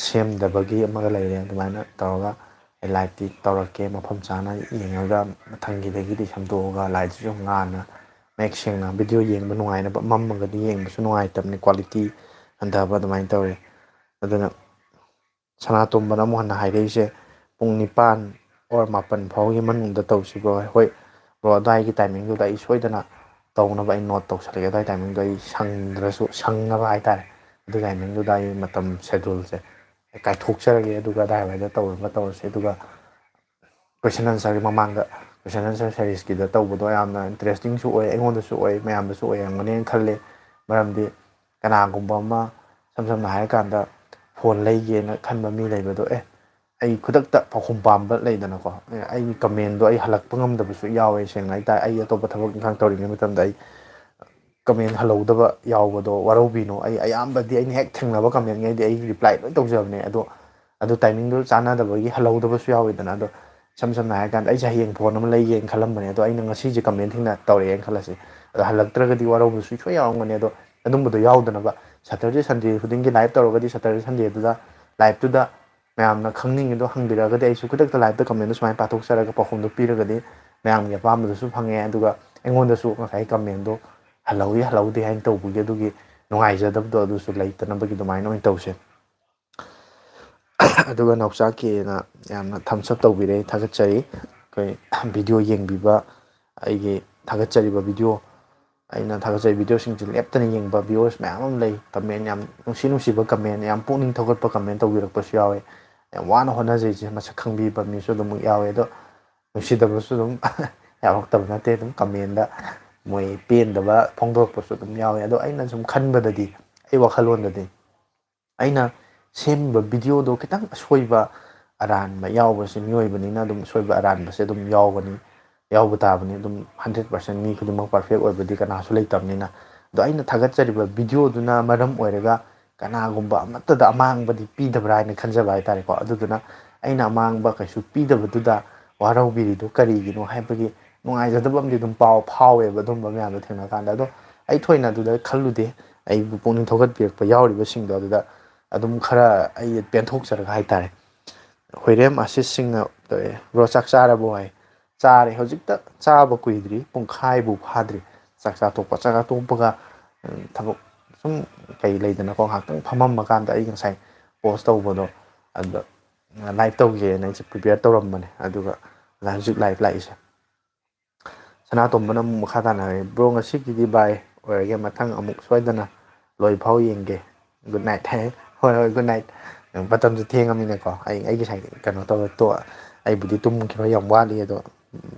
ꯁꯦꯝꯗꯕꯒꯤ ꯑꯃꯒ ꯂꯩꯔꯦ꯫ ꯑꯗꯨꯃꯥꯏꯅ ꯇꯧꯔꯒ ꯑꯩ ꯂꯥꯏꯠꯇꯤ ꯇꯧꯔꯛꯀꯦ, ꯃꯐꯝ ꯆꯥꯅ ꯌꯦꯡꯉꯒ ꯃꯊꯪꯒꯤꯗꯒꯤꯗꯤ ꯁꯦꯝꯗꯣꯛꯑꯒ ꯂꯥꯏꯠꯁꯤꯁꯨ ꯉꯥꯟꯅ ꯃꯌꯦꯛ ꯁꯦꯡꯅ ꯚꯤꯗꯤꯑꯣ ꯌꯦꯡꯕ ꯅꯨꯡꯉꯥꯏꯅꯕ꯫ ꯃꯝꯃꯒꯗꯤ ꯌꯦꯡꯕꯁꯨ ꯅꯨꯡꯉꯥꯏꯇꯕꯅꯤ, ꯀ꯭ꯋꯥꯂꯤꯇꯤ ꯍꯟꯊꯕ ꯑꯗꯨꯃꯥꯏꯅ ꯇꯧꯋꯦ꯫ ꯑꯗꯨꯅ ꯁꯅꯥꯇꯣꯝꯕꯅ ꯑꯃꯨꯛ ꯍꯟꯅ ꯍꯥꯏꯔꯛꯏꯁꯦ, "ꯄꯨꯡ ꯅꯤꯄꯥꯟ ꯑꯣꯔ ꯃꯥꯄꯟ ꯐꯥꯎꯒꯤ ꯃꯅꯨꯡꯗ ꯇꯧꯁꯤ ꯕ꯭ꯔꯣ꯫" ꯍꯣꯏ ꯕ꯭ꯔꯣ, ꯑꯗꯨꯋꯥꯏꯒꯤ ꯇꯥꯏꯃꯤꯡꯗꯨꯗ ꯑꯩ ꯁꯣꯏꯗꯅ ꯇꯧꯅꯕ ꯑꯩ ꯅꯣꯠ ꯇꯧꯁꯜꯂꯒꯦ꯫ ꯑꯗꯨꯋꯥꯏ ꯇꯥꯏꯃꯤꯡꯗꯣ ꯑꯩ ꯁꯪꯗ꯭ꯔꯁꯨ, ꯁꯪꯅꯕ ꯍꯥꯏꯇꯥꯔꯦ, ꯑꯗꯨ ꯇꯥꯏꯃꯤꯡꯗꯨꯗ ꯑꯩ ꯃꯇꯝ ꯁꯦꯗꯨꯜꯁꯦ ꯀꯥꯏꯊꯣꯛꯆꯔꯒꯦ꯫ ꯑꯗꯨꯒ ꯑꯗꯥꯏꯋꯥꯏꯗ ꯇꯧꯔꯒ ꯇꯧꯔꯁꯦ꯫ ꯑꯗꯨꯒ ꯀꯣꯏꯁꯟ ꯑꯟꯁꯔꯒꯤ ꯃꯃꯥꯡꯗ, ꯀꯣꯏꯁꯟ ꯑꯟꯁꯔ ꯁꯦꯔꯤꯁꯀꯤꯗ ꯇꯧꯕꯗꯣ ꯌꯥꯝꯅ ꯏꯟꯇꯔꯦꯁꯇꯤꯡꯁꯨ ꯑꯣꯏ, ꯑꯩꯉꯣꯟꯗꯁꯨ ꯑꯣꯏ, ꯃꯌꯥꯝꯗꯁꯨ ꯑꯣꯏꯔꯝꯒꯅꯦꯅ ꯈꯜꯂꯦ꯫ ꯃꯔꯝꯗꯤ ꯀꯅꯥꯒꯨꯝꯕ ꯑꯃ, ꯏꯁꯝ ꯁꯝꯅ ꯍꯥꯏꯔꯀꯥꯟꯗ, ꯐꯣꯟ ꯂꯩꯒꯦꯅ ꯈꯟꯕ ꯃꯤ ꯂꯩꯕꯗꯣ, ꯑꯦ, ꯑꯩ ꯈꯨꯗꯛꯇ ꯄꯥꯎꯈꯨꯝ ꯄꯥꯝꯕ ꯂꯩꯗꯅꯀꯣ, ꯑꯦ, ꯑꯩꯒꯤ ꯀꯃꯦꯟꯗꯣ ꯑꯩ ꯍꯜꯂꯛꯄ ꯉꯝꯗꯕꯁꯨ ꯌꯥꯎꯋꯦ꯫ ꯁꯦꯡꯅ ꯍꯥꯏ ꯇꯥꯔꯦ, ꯑꯩ ꯑꯇꯣꯞꯄ ꯊꯕꯛ ꯏꯪꯈꯥꯡ ꯇꯧꯔꯤꯉꯩ ꯃꯇꯝꯗ ꯑꯩ ꯀꯃꯦꯟ ꯍꯜꯍꯧꯗꯕ ꯌꯥꯎꯕꯗꯣ ꯋꯥꯔꯧꯕꯤꯅꯣ꯫ ꯑꯩ ꯑꯌꯥꯝꯕꯗꯤ ꯑꯩꯅ ꯍꯦꯛ ꯊꯦꯡꯅꯕ ꯀꯃꯦꯟꯉꯩꯗꯤ ꯑꯩ ꯔꯤꯄ꯭ꯂꯥꯏ ꯂꯣꯏ ꯇꯧꯖꯕꯅꯦ꯫ ꯑꯗꯣ, ꯑꯗꯨ ꯇꯥꯏꯃꯤꯡꯗꯨ ꯆꯥꯟꯅꯗꯕꯒꯤ ꯍꯜꯍꯧꯗꯕꯁꯨ ꯌꯥꯎꯋꯤꯗꯅ꯫ ꯑꯗꯣ ꯏꯁꯝ ꯁꯝꯅ ꯍꯥꯏꯔꯀꯥꯟꯗ, ꯑꯩꯁꯦ ꯍꯌꯦꯡ ꯐꯣꯟ ꯑꯃ ꯂꯩꯒꯦꯅ ꯈꯜꯂꯝꯕꯅꯦ, ꯑꯗꯣ ꯑꯩꯅ ꯉꯁꯤꯁꯦ ꯀꯃꯦꯟ ꯊꯦꯡꯅ ꯇꯧꯔꯛꯑꯦꯅ ꯈꯜꯂꯁꯤ, ꯑꯗꯣ ꯍꯜꯂꯛꯇ꯭ꯔꯒꯗꯤ ꯋꯥꯔꯧꯕꯁꯨ ꯁꯣꯏ ꯌꯥꯎꯔꯝꯒꯅꯤ꯫ ꯑꯗꯣ ꯑꯗꯨꯝꯕꯗꯣ ꯌꯥꯎꯗꯅꯕ, ꯁꯇꯔꯗꯦ ꯁꯟꯗꯦ ꯈꯨꯗꯤꯡꯒꯤ ꯂꯥꯏꯞ ꯇꯧꯔꯒꯗꯤ, ꯁꯇꯔꯗꯦ ꯁꯟꯗꯦꯗꯨꯗ ꯂꯥꯏꯞꯇꯨꯗ ꯃꯌꯥꯝꯅ ꯈꯪꯅꯤꯡꯉꯤꯗꯣ ꯍꯪꯕꯤꯔꯛꯑꯒꯗꯤ, ꯑꯩꯁꯨ ꯈꯨꯗꯛꯇ ꯂꯥꯏꯞꯇ ꯀꯃꯦꯟꯗꯣ ꯁꯨꯃꯥꯏꯅ ꯄꯥꯊꯣꯛꯆꯔꯒ ꯄꯥꯎꯈꯨꯝꯗꯣ ꯄꯤꯔꯒꯗꯤ ꯃꯌꯥꯝꯒꯤ ꯑꯄꯥꯝꯕꯗꯨꯁꯨ ꯐꯪꯉꯦ, ꯑꯗꯨꯒ ꯑꯩꯉꯣꯟꯗꯁꯨ ꯉꯁꯥꯏ ꯀꯃꯦꯟꯗꯣ ꯍꯜꯍꯧꯏ ꯍꯜꯍꯧꯗꯦ ꯍꯥꯏꯅ ꯇꯧꯕꯒꯤ ꯑꯗꯨꯒꯤ ꯅꯨꯡꯉꯥꯏꯖꯗꯕꯗꯣ ꯑꯗꯨꯁꯨ ꯂꯩꯇꯅꯕꯒꯤ ꯑꯗꯨꯃꯥꯏꯅ ꯑꯣꯏꯅ ꯇꯧꯁꯦ꯫ ꯑꯗꯨꯒ ꯅꯥꯎꯆꯥ ꯀꯦꯅ ꯌꯥꯝꯅ ꯊꯝꯁ ꯑꯞ ꯇꯧꯕꯤꯔꯦ, ꯊꯥꯒꯠꯆꯔꯤ꯫ ꯑꯩꯈꯣꯏ ꯚꯤꯗꯤꯑꯣ ꯌꯦꯡꯕꯤꯕ, ꯑꯩꯒꯤ ꯊꯥꯒꯠꯆꯔꯤꯕ ꯚꯤꯗꯤꯑꯣ, ꯑꯩꯅ ꯊꯥꯒꯠꯆꯔꯤꯕ ꯚꯤꯗꯤꯑꯣꯁꯤꯡꯁꯦ ꯂꯦꯞꯇꯅ ꯌꯦꯡꯕ ꯚꯤꯌꯨꯋꯔꯁ ꯃꯌꯥꯝ ꯑꯃ ꯂꯩ꯫ ꯀꯃꯦꯟ ꯌꯥꯝ ꯅꯨꯡꯁꯤ ꯅꯨꯡꯁꯤꯕ ꯀꯃꯦꯟ, ꯌꯥꯝ ꯄꯨꯛꯅꯤꯡ ꯊꯧꯒꯠꯄ ꯀꯃꯦꯟ ꯇꯧꯕꯤꯔꯛꯄꯁꯨ ꯌꯥꯎꯋꯦ꯫ ꯌꯥꯝ ꯋꯥꯅ ꯍꯣꯠꯅꯖꯩꯁꯦ ꯃꯁꯛ ꯈꯪꯕꯤꯕ ꯃꯤꯁꯨ ꯑꯗꯨꯃꯛ ꯌꯥꯎꯋꯦ꯫ ꯑꯗꯣ ꯅꯨꯡꯁꯤꯗꯕꯁꯨ ꯑꯗꯨꯝ ꯌꯥꯎꯔꯛꯇꯕ ꯅꯠꯇꯦ꯫ ꯑꯗꯨꯝ ꯀꯃꯦꯟꯗ ꯃꯣꯏ ꯄꯦꯟꯗꯕ ꯐꯣꯡꯗꯣꯔꯛꯄꯁꯨ ꯑꯗꯨꯝ ꯌꯥꯎꯋꯦ꯫ ꯑꯗꯣ ꯑꯩꯅ ꯁꯨꯝ ꯈꯟꯕꯗꯗꯤ, ꯑꯩ ꯋꯥꯈꯜꯂꯣꯟꯗꯗꯤ, ꯑꯩꯅ ꯁꯦꯝꯃꯤꯕ ꯚꯤꯗꯤꯑꯣꯗꯣ ꯈꯤꯇꯪ ꯑꯁꯣꯏꯕ, ꯑꯔꯥꯟꯕ ꯌꯥꯎꯕꯁꯦ ꯃꯤꯑꯣꯏꯕꯅꯤꯅ ꯑꯗꯨꯝ ꯑꯁꯣꯏꯕ ꯑꯔꯥꯟꯕꯁꯦ ꯑꯗꯨꯝ ꯌꯥꯎꯒꯅꯤ, ꯌꯥꯎꯕ ꯇꯥꯕꯅꯤ꯫ ꯑꯗꯨꯝ ꯍꯟꯗ꯭ꯔꯦꯠ ꯄꯥꯔꯁꯦꯟ ꯃꯤ ꯈꯨꯗꯤꯡꯃꯛ ꯄꯔꯐꯦꯛ ꯑꯣꯏꯕꯗꯤ ꯀꯅꯥꯁꯨ ꯂꯩꯇꯕꯅꯤꯅ꯫ ꯑꯗꯣ ꯑꯩꯅ ꯊꯥꯒꯠꯆꯔꯤꯕ ꯚꯤꯗꯤꯑꯣꯗꯨꯅ ꯃꯔꯝ ꯑꯣꯏꯔꯒ ꯀꯅꯥꯒꯨꯝꯕ ꯑꯃꯠꯇꯗ ꯑꯃꯥꯡꯕꯗꯤ ꯄꯤꯗꯕ꯭ꯔꯥ ꯍꯥꯏꯅ ꯈꯟꯖꯕ ꯍꯥꯏꯇꯥꯔꯦꯀꯣ꯫ ꯑꯗꯨꯗꯨꯅ ꯑꯩꯅ ꯑꯃꯥꯡꯕ ꯀꯩꯁꯨ ꯄꯤꯗꯕꯗꯨꯗ ꯋꯥꯔꯧꯕꯤꯔꯤꯗꯨ ꯀꯔꯤꯒꯤꯅꯣ ꯍꯥꯏꯕꯒꯤ ꯅꯨꯡꯉꯥꯏꯖꯗꯕ ꯑꯃꯗꯤ ꯑꯗꯨꯝ ꯄꯥꯎ ꯐꯥꯎꯋꯦꯕ, ꯑꯗꯨꯝꯕ ꯃꯌꯥꯝꯗꯣ ꯊꯦꯡꯅ ꯀꯥꯟꯗ꯫ ꯑꯗꯣ ꯑꯩ ꯊꯣꯏꯅ ꯑꯗꯨꯗ ꯈꯜꯂꯨꯗꯦ꯫ ꯑꯩꯕꯨ ꯄꯨꯛꯅꯤꯡ ꯊꯧꯒꯠꯄꯤꯔꯛꯄ ꯌꯥꯎꯔꯤꯕꯁꯤꯡꯗꯣ ꯑꯗꯨꯗ ꯑꯗꯨꯝ ꯈꯔ ꯑꯩ ꯄꯦꯟꯊꯣꯛꯆꯔꯒ ꯍꯥꯏꯇꯥꯔꯦ꯫ ꯈꯣꯏꯔꯦꯝ ꯑꯁꯤꯁ ꯁꯤꯡꯅ ꯇꯧꯔꯛꯑꯦ, "ꯕ꯭ꯔꯣ, ꯆꯥꯛ ꯆꯥꯔꯕꯣ?" ꯍꯥꯏ꯫ ꯆꯥꯔꯦ, ꯍꯧꯖꯤꯛꯇ ꯆꯥꯕ ꯀꯨꯏꯗ꯭ꯔꯤ, ꯄꯨꯡꯈꯥꯏꯕꯨ ꯐꯥꯗ꯭ꯔꯤ꯫ ꯆꯥꯛ ꯆꯥ ꯇꯣꯛꯄ, ꯆꯥꯛ ꯆꯥ ꯇꯣꯛꯄꯒ, ꯎꯝ, ꯊꯕꯛ ꯁꯨꯝ ꯀꯩ ꯂꯩꯗꯅꯀꯣ, ꯉꯥꯏꯍꯥꯛꯇꯪ ꯐꯝꯃꯝꯕ ꯀꯥꯟꯗ ꯑꯩ ꯉꯁꯥꯏ ꯄꯣꯁ ꯇꯧꯕꯗꯣ ꯑꯗꯨꯗ ꯂꯥꯏꯚ ꯇꯧꯒꯦꯅ ꯑꯩꯁꯦ ꯄ꯭ꯔꯤꯄꯦꯌꯔ ꯇꯧꯔꯝꯕꯅꯦ꯫ ꯑꯗꯨꯒ ꯍꯧꯖꯤꯛ ꯂꯥꯏꯚ ꯂꯥꯛꯏꯁꯦ꯫ ꯁꯅꯥꯇꯣꯝꯕꯅ ꯑꯃꯨꯛ ꯃꯈꯥ ꯇꯥꯅ ꯍꯥꯏꯔꯦ, "ꯕ꯭ꯔꯣ, ꯉꯁꯤꯒꯤꯗꯤ ꯕꯥꯏ ꯑꯣꯏꯔꯒꯦ, ꯃꯊꯪ ꯑꯃꯨꯛ ꯁꯣꯏꯗꯅ ꯂꯣꯏ ꯐꯥꯎ ꯌꯦꯡꯒꯦ꯫ ꯒꯨꯗ ꯅꯥꯏꯠ" ꯍꯥꯏ꯫ "ꯍꯣꯏ, ꯍꯣꯏ, ꯒꯨꯗ ꯅꯥꯏꯠ꯫ ꯃꯇꯝꯁꯨ ꯊꯦꯡꯉꯃꯤꯅꯀꯣ, ꯑꯩ, ꯑꯩꯒꯤ ꯁꯥꯏꯠ ꯀꯩꯅꯣ ꯇꯧꯔ ꯇꯣꯛ-, ꯑꯩꯕꯨꯗꯤ ꯇꯨꯝꯈꯤꯔꯣꯏ, ꯌꯥꯝ ꯋꯥꯠꯂꯤ, ꯑꯗꯣ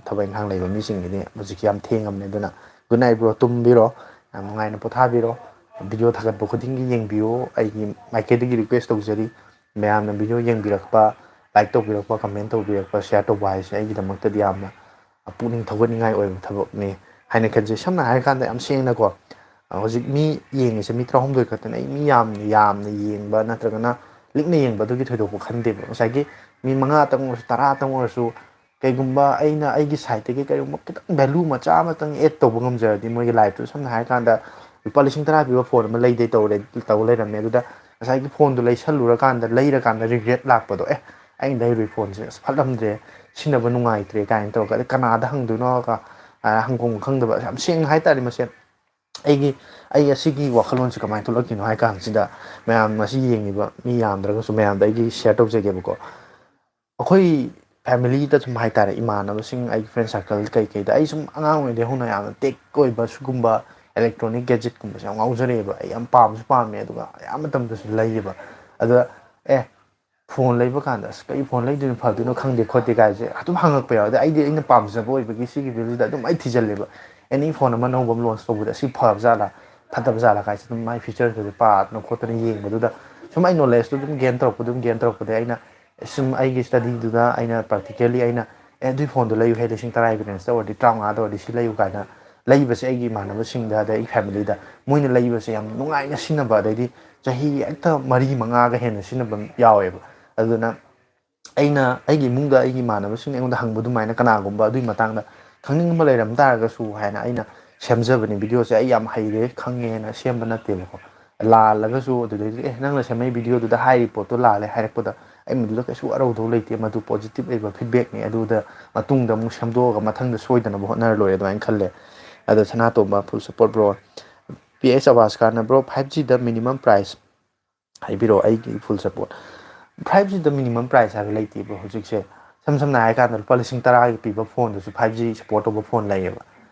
ꯊꯕꯛ ꯏꯪꯈꯥꯡ ꯂꯩꯕ ꯃꯤꯁꯤꯡꯒꯤꯗꯤ ꯍꯧꯖꯤꯛꯁꯤ ꯌꯥꯝ ꯊꯦꯡꯉꯕꯅꯤ꯫ ꯑꯗꯨꯅ ꯒꯨꯗ ꯅꯥꯏꯠ ꯕ꯭ꯔꯣ, ꯇꯨꯝꯕꯤꯔꯣ, ꯌꯥꯝ ꯅꯨꯡꯉꯥꯏꯅ ꯄꯣꯊꯥꯕꯤꯔꯣ꯫ ꯚꯤꯗꯤꯑꯣ ꯊꯥꯒꯠꯄ ꯈꯨꯗꯤꯡꯒꯤ ꯌꯦꯡꯕꯤꯌꯨ, ꯑꯩꯒꯤ ꯃꯥꯏꯀꯩꯗꯒꯤ ꯔꯤꯀ꯭ꯋꯦꯁ ꯇꯧꯖꯔꯤ꯫ ꯃꯌꯥꯝꯅ ꯚꯤꯗꯤꯑꯣ ꯌꯦꯡꯕꯤꯔꯛꯄ, ꯂꯥꯏꯛ ꯇꯧꯕꯤꯔꯛꯄ, ꯀꯃꯦꯟ ꯇꯧꯕꯤꯔꯛꯄ, ꯁꯤꯌꯥꯔ ꯇꯧꯕ ꯍꯥꯏꯁꯦ ꯑꯩꯒꯤꯗꯃꯛꯇꯗꯤ ꯌꯥꯝꯅ ꯄꯨꯛꯅꯤꯡ ꯊꯧꯒꯠꯅꯤꯡꯉꯥꯏ ꯑꯣꯏꯕ ꯊꯕꯛꯅꯤ ꯍꯥꯏꯅ ꯈꯟꯖꯩ꯫ ꯁꯝꯅ ꯍꯥꯏꯔꯀꯥꯟꯗ, ꯌꯥꯝ ꯁꯦꯡꯅꯀꯣ, ꯍꯧꯖꯤꯛ ꯃꯤ ꯌꯦꯡꯉꯤꯁꯦ ꯃꯤ ꯇꯔꯥꯍꯨꯝꯗꯣꯏ ꯈꯛꯇꯅꯦ꯫ ꯑꯩ ꯃꯤ ꯌꯥꯝꯅ, ꯌꯥꯝꯅ ꯌꯦꯡꯕ ꯅꯠꯇ꯭ꯔꯒꯅ ꯂꯤꯛꯅ ꯌꯦꯡꯕ ꯑꯗꯨꯒꯤ ꯊꯣꯏꯗꯣꯛꯄ ꯈꯟꯗꯦꯕ꯫ ꯉꯁꯥꯏꯒꯤ ꯃꯤ ꯃꯉꯥꯇꯪ ꯑꯣꯏꯔꯁꯨ, ꯇꯔꯥꯇꯪ ꯑꯣꯏꯔꯁꯨ, ꯀꯩꯒꯨꯝꯕ ꯑꯩꯅ ꯑꯩꯒꯤ ꯁꯥꯏꯠꯇꯒꯤ ꯀꯔꯤꯒꯨꯝꯕ ꯈꯤꯇꯪ ꯚꯦꯂꯨ ꯃꯆꯥ ꯑꯃꯇꯪ ꯑꯦꯗ ꯇꯧꯕ ꯉꯝꯖꯔꯗꯤ ꯃꯣꯏꯒꯤ ꯂꯥꯏꯐꯇꯨ, ꯁꯝꯅ ꯍꯥꯏꯔꯀꯥꯟꯗ, ꯂꯨꯄꯥ ꯂꯤꯁꯤꯡ ꯇꯔꯥ ꯄꯤꯕ ꯐꯣꯟ ꯑꯃ ꯂꯩꯗꯦ ꯇꯧꯔꯦ, ꯇꯧ ꯂꯩꯔꯝꯃꯦ꯫ ꯑꯗꯨꯗ ꯉꯁꯥꯏꯒꯤ ꯐꯣꯟꯗꯨ ꯂꯩꯁꯜꯂꯨꯔꯀꯥꯟꯗ, ꯂꯩꯔꯀꯥꯟꯗ ꯔꯤꯒ꯭ꯔꯦꯠ ꯂꯥꯛꯄꯗꯣ, "ꯑꯦ, ꯑꯩꯅ ꯂꯩꯔꯨꯏ ꯐꯣꯟꯁꯦ ꯑꯁ ꯐꯠꯂꯝꯗ꯭ꯔꯦ, ꯁꯤꯖꯤꯟꯅꯕ ꯅꯨꯡꯉꯥꯏꯇ꯭ꯔꯦ" ꯀꯥꯏꯅ ꯇꯧꯔꯒ, "ꯑꯗꯩ ꯀꯅꯥꯗ ꯍꯪꯗꯣꯏꯅꯣ?" ꯀ-, ꯑ, ꯍꯪꯐꯝ ꯈꯪꯗꯕ꯫ ꯌꯥꯝ ꯁꯦꯡꯅ ꯍꯥꯏ ꯇꯥꯔꯗꯤ, ꯃꯁꯦ ꯑꯩꯒꯤ, ꯑꯩ ꯑꯁꯤꯒꯤ ꯋꯥꯈꯜꯂꯣꯟꯁꯦ ꯀꯃꯥꯏꯅ ꯊꯣꯛꯂꯛꯈꯤꯅꯣ ꯍꯥꯏ ꯀꯥꯟꯁꯤꯗ, ꯃꯌꯥꯝ ꯉꯁꯤ ꯌꯦꯡꯉꯤꯕ ꯃꯤ ꯌꯥꯝꯗ꯭ꯔꯒꯁꯨ ꯃꯌꯥꯝꯗ ꯑꯩꯒꯤ ꯁꯤꯌꯔ ꯇꯧꯖꯒꯦꯕꯀꯣ꯫ ꯑꯩꯈꯣꯏ ꯐꯦꯃꯤꯂꯤꯗ ꯁꯨꯝ ꯍꯥꯏ ꯇꯥꯔꯦ, ꯏꯃꯥꯟꯅꯕꯁꯤꯡ, ꯑꯩꯒꯤ ꯐ꯭ꯔꯦꯟ ꯁꯥꯔꯀꯜ ꯀꯩꯀꯩꯗ, ꯑꯩ ꯁꯨꯝ ꯑꯉꯥꯡ ꯑꯣꯏꯔꯤꯉꯩꯗꯩ ꯍꯧꯅ ꯌꯥꯝꯅ ꯇꯦꯛ ꯑꯣꯏꯕ ꯁꯤꯒꯨꯝꯕ ꯏꯂꯦꯛꯇ꯭ꯔꯣꯅꯤꯛ ꯒꯦꯖꯦꯠꯀꯨꯝꯕꯁꯦ ꯌꯥꯝ ꯉꯥꯎꯖꯔꯛꯑꯦꯕ꯫ ꯑꯩ ꯌꯥꯝ ꯄꯥꯝꯁꯨ ꯄꯥꯝꯃꯦ, ꯑꯗꯨꯒ ꯑꯌꯥꯝꯕ ꯃꯇꯝꯗꯁꯨ ꯂꯩꯌꯦꯕ꯫ ꯑꯗꯨꯗ, "ꯑꯦ, ꯐꯣꯟ ꯂꯩꯕ ꯀꯥꯟꯗ ꯑꯁ ꯀꯔꯤ ꯐꯣꯟ ꯂꯩꯗꯣꯏꯅꯣ, ꯐꯗꯣꯏꯅꯣ ꯈꯪꯗꯦ" ꯈꯣꯠꯇꯦ ꯀꯥꯏꯁꯦ ꯑꯗꯨꯝ ꯍꯪꯉꯛꯄ ꯌꯥꯎꯋꯦ꯫ ꯑꯗ ꯑꯩꯗꯤ ꯑꯩꯅ ꯄꯥꯝꯖꯕ ꯑꯣꯏꯕꯒꯤ ꯁꯤꯒꯤ ꯐꯤꯜꯁꯤꯗ ꯑꯗꯨꯝ ꯑꯩ ꯊꯤꯖꯤꯜꯂꯦꯕ꯫ ꯑꯦꯅꯤ ꯐꯣꯟ ꯑꯃ ꯑꯅꯧꯕ ꯑꯃ ꯂꯣꯟꯁ ꯇꯧꯕꯗ, "ꯑꯁꯤ ꯐꯕ ꯖꯥꯠꯂꯥ, ꯐꯠꯇꯕ ꯖꯥꯠꯂꯥ?" ꯀꯥꯏꯁꯦ ꯑꯗꯨꯝ ꯃꯥꯏ ꯐꯤꯆꯔꯁꯀꯁꯦ ꯄꯥꯗꯅ ꯈꯣꯠꯇꯅ ꯌꯦꯡꯕꯗꯨꯗ, ꯁꯨꯝ ꯑꯩ ꯅꯣꯂꯦꯖꯇꯣ ꯑꯗꯨꯝ ꯒꯦꯟ ꯇꯧꯔꯛꯄ, ꯑꯗꯨꯝ ꯒꯦꯟ ꯇꯧꯔꯛꯄꯗꯒꯤ ꯑꯩꯅ ꯁꯨꯝ ꯑꯩꯒꯤ ꯁ꯭ꯇꯗꯤꯗꯨꯗ ꯑꯩꯅ ꯄ꯭ꯔꯦꯛꯇꯤꯀꯦꯜꯂꯤ ꯑꯩꯅ, "ꯑꯦ, ꯑꯗꯨꯏ ꯐꯣꯟꯗꯣ ꯂꯩꯌꯨꯍꯦ, ꯂꯤꯁꯤꯡ ꯇꯔꯥꯒꯤ ꯔꯦꯟꯖꯇ ꯑꯣꯏꯔꯗꯤ, ꯇꯔꯥꯃꯉꯥꯗ ꯑꯣꯏꯔꯗꯤ ꯁꯤ ꯂꯩꯌꯨ" ꯀꯥꯏꯅ ꯂꯩꯕꯁꯦ ꯑꯩꯒꯤ ꯏꯃꯥꯟꯅꯕꯁꯤꯡꯗ, ꯑꯗꯩ ꯑꯩꯒꯤ ꯐꯦꯃꯤꯂꯤꯗ ꯃꯣꯏꯅ ꯂꯩꯕꯁꯦ ꯌꯥꯝ ꯅꯨꯡꯉꯥꯏꯅ ꯁꯤꯖꯤꯟꯅꯕ, ꯑꯗꯩꯗꯤ ꯆꯍꯤ ꯍꯦꯛꯇ ꯃꯔꯤ ꯃꯉꯥꯒ ꯍꯦꯟꯅ ꯁꯤꯖꯤꯟꯅꯕ ꯌꯥꯎꯋꯦꯕ꯫ ꯑꯗꯨꯅ ꯑꯩꯅ ꯑꯩꯒꯤ ꯏꯃꯨꯡꯗ ꯑꯩꯒꯤ ꯏꯃꯥꯟꯅꯕꯁꯤꯡꯅ ꯑꯩꯉꯣꯟꯗ ꯍꯪꯕ ꯑꯗꯨꯃꯥꯏꯅ ꯀꯅꯥꯒꯨꯝꯕ ꯑꯗꯨꯒꯤ ꯃꯇꯥꯡꯗ ꯈꯪꯅꯤꯡꯕ ꯂꯩꯔꯝ ꯇꯥꯔꯒꯁꯨ ꯍꯥꯏꯅ ꯑꯩꯅ ꯁꯦꯝꯖꯕꯅꯤ꯫ ꯚꯤꯗꯤꯑꯣꯁꯦ ꯑꯩ ꯌꯥꯝ ꯍꯩꯔꯦ ꯈꯪꯉꯦꯅ ꯁꯦꯝꯕ ꯅꯠꯇꯦꯕꯀꯣ꯫ ꯂꯥꯜꯂꯒꯁꯨ ꯑꯗꯨꯗꯩꯗꯤ, "ꯑꯦ, ꯅꯪꯅ ꯁꯦꯝꯃꯛꯏ ꯚꯤꯗꯤꯑꯣꯗꯨꯗ ꯍꯥꯏꯔꯤ ꯄꯣꯠꯇꯣ ꯂꯥꯜꯂꯦ" ꯍꯥꯏꯔꯛꯄꯗ ꯑꯩ ꯃꯗꯨꯗ ꯀꯩꯁꯨ ꯋꯥꯔꯧꯗꯧ ꯂꯩꯇꯦ꯫ ꯃꯗꯨ ꯄꯣꯖꯤꯇꯤꯚ ꯑꯣꯏꯕ ꯐꯤꯗꯕꯦꯛꯅꯤ꯫ ꯑꯗꯨꯗ ꯃꯇꯨꯡꯗ ꯑꯃꯨꯛ ꯁꯦꯝꯗꯣꯛꯑꯒ ꯃꯊꯪꯗ ꯁꯣꯏꯗꯅꯕ ꯍꯣꯠꯅꯔ ꯂꯣꯏꯔꯦ ꯑꯗꯨꯃꯥꯏꯅ ꯈꯜꯂꯦ꯫ ꯑꯗꯣ ꯁꯅꯥꯇꯣꯝꯕ, full support bro꯫ P S ꯑꯕꯥꯁꯀꯥꯔꯅ, "Bro, five G ꯗ minimum price ꯍꯥꯏꯕꯤꯔꯛꯑꯣ, ꯑꯩꯒꯤ full support"꯫ Five G ꯗ minimum price ꯍꯥꯏꯕ ꯂꯩꯇꯦ bro꯫ ꯍꯧꯖꯤꯛꯁꯦ ꯏꯁꯝ ꯁꯝꯅ ꯍꯥꯏꯔ ꯀꯥꯟꯗ ꯂꯨꯄꯥ ꯂꯤꯁꯤꯡ ꯇꯔꯥꯒꯤ ꯄꯤꯕ ꯐꯣꯟꯗꯨꯁꯨ five G support ꯇꯧꯕ ꯐꯣꯟ ꯂꯩꯌꯦꯕ꯫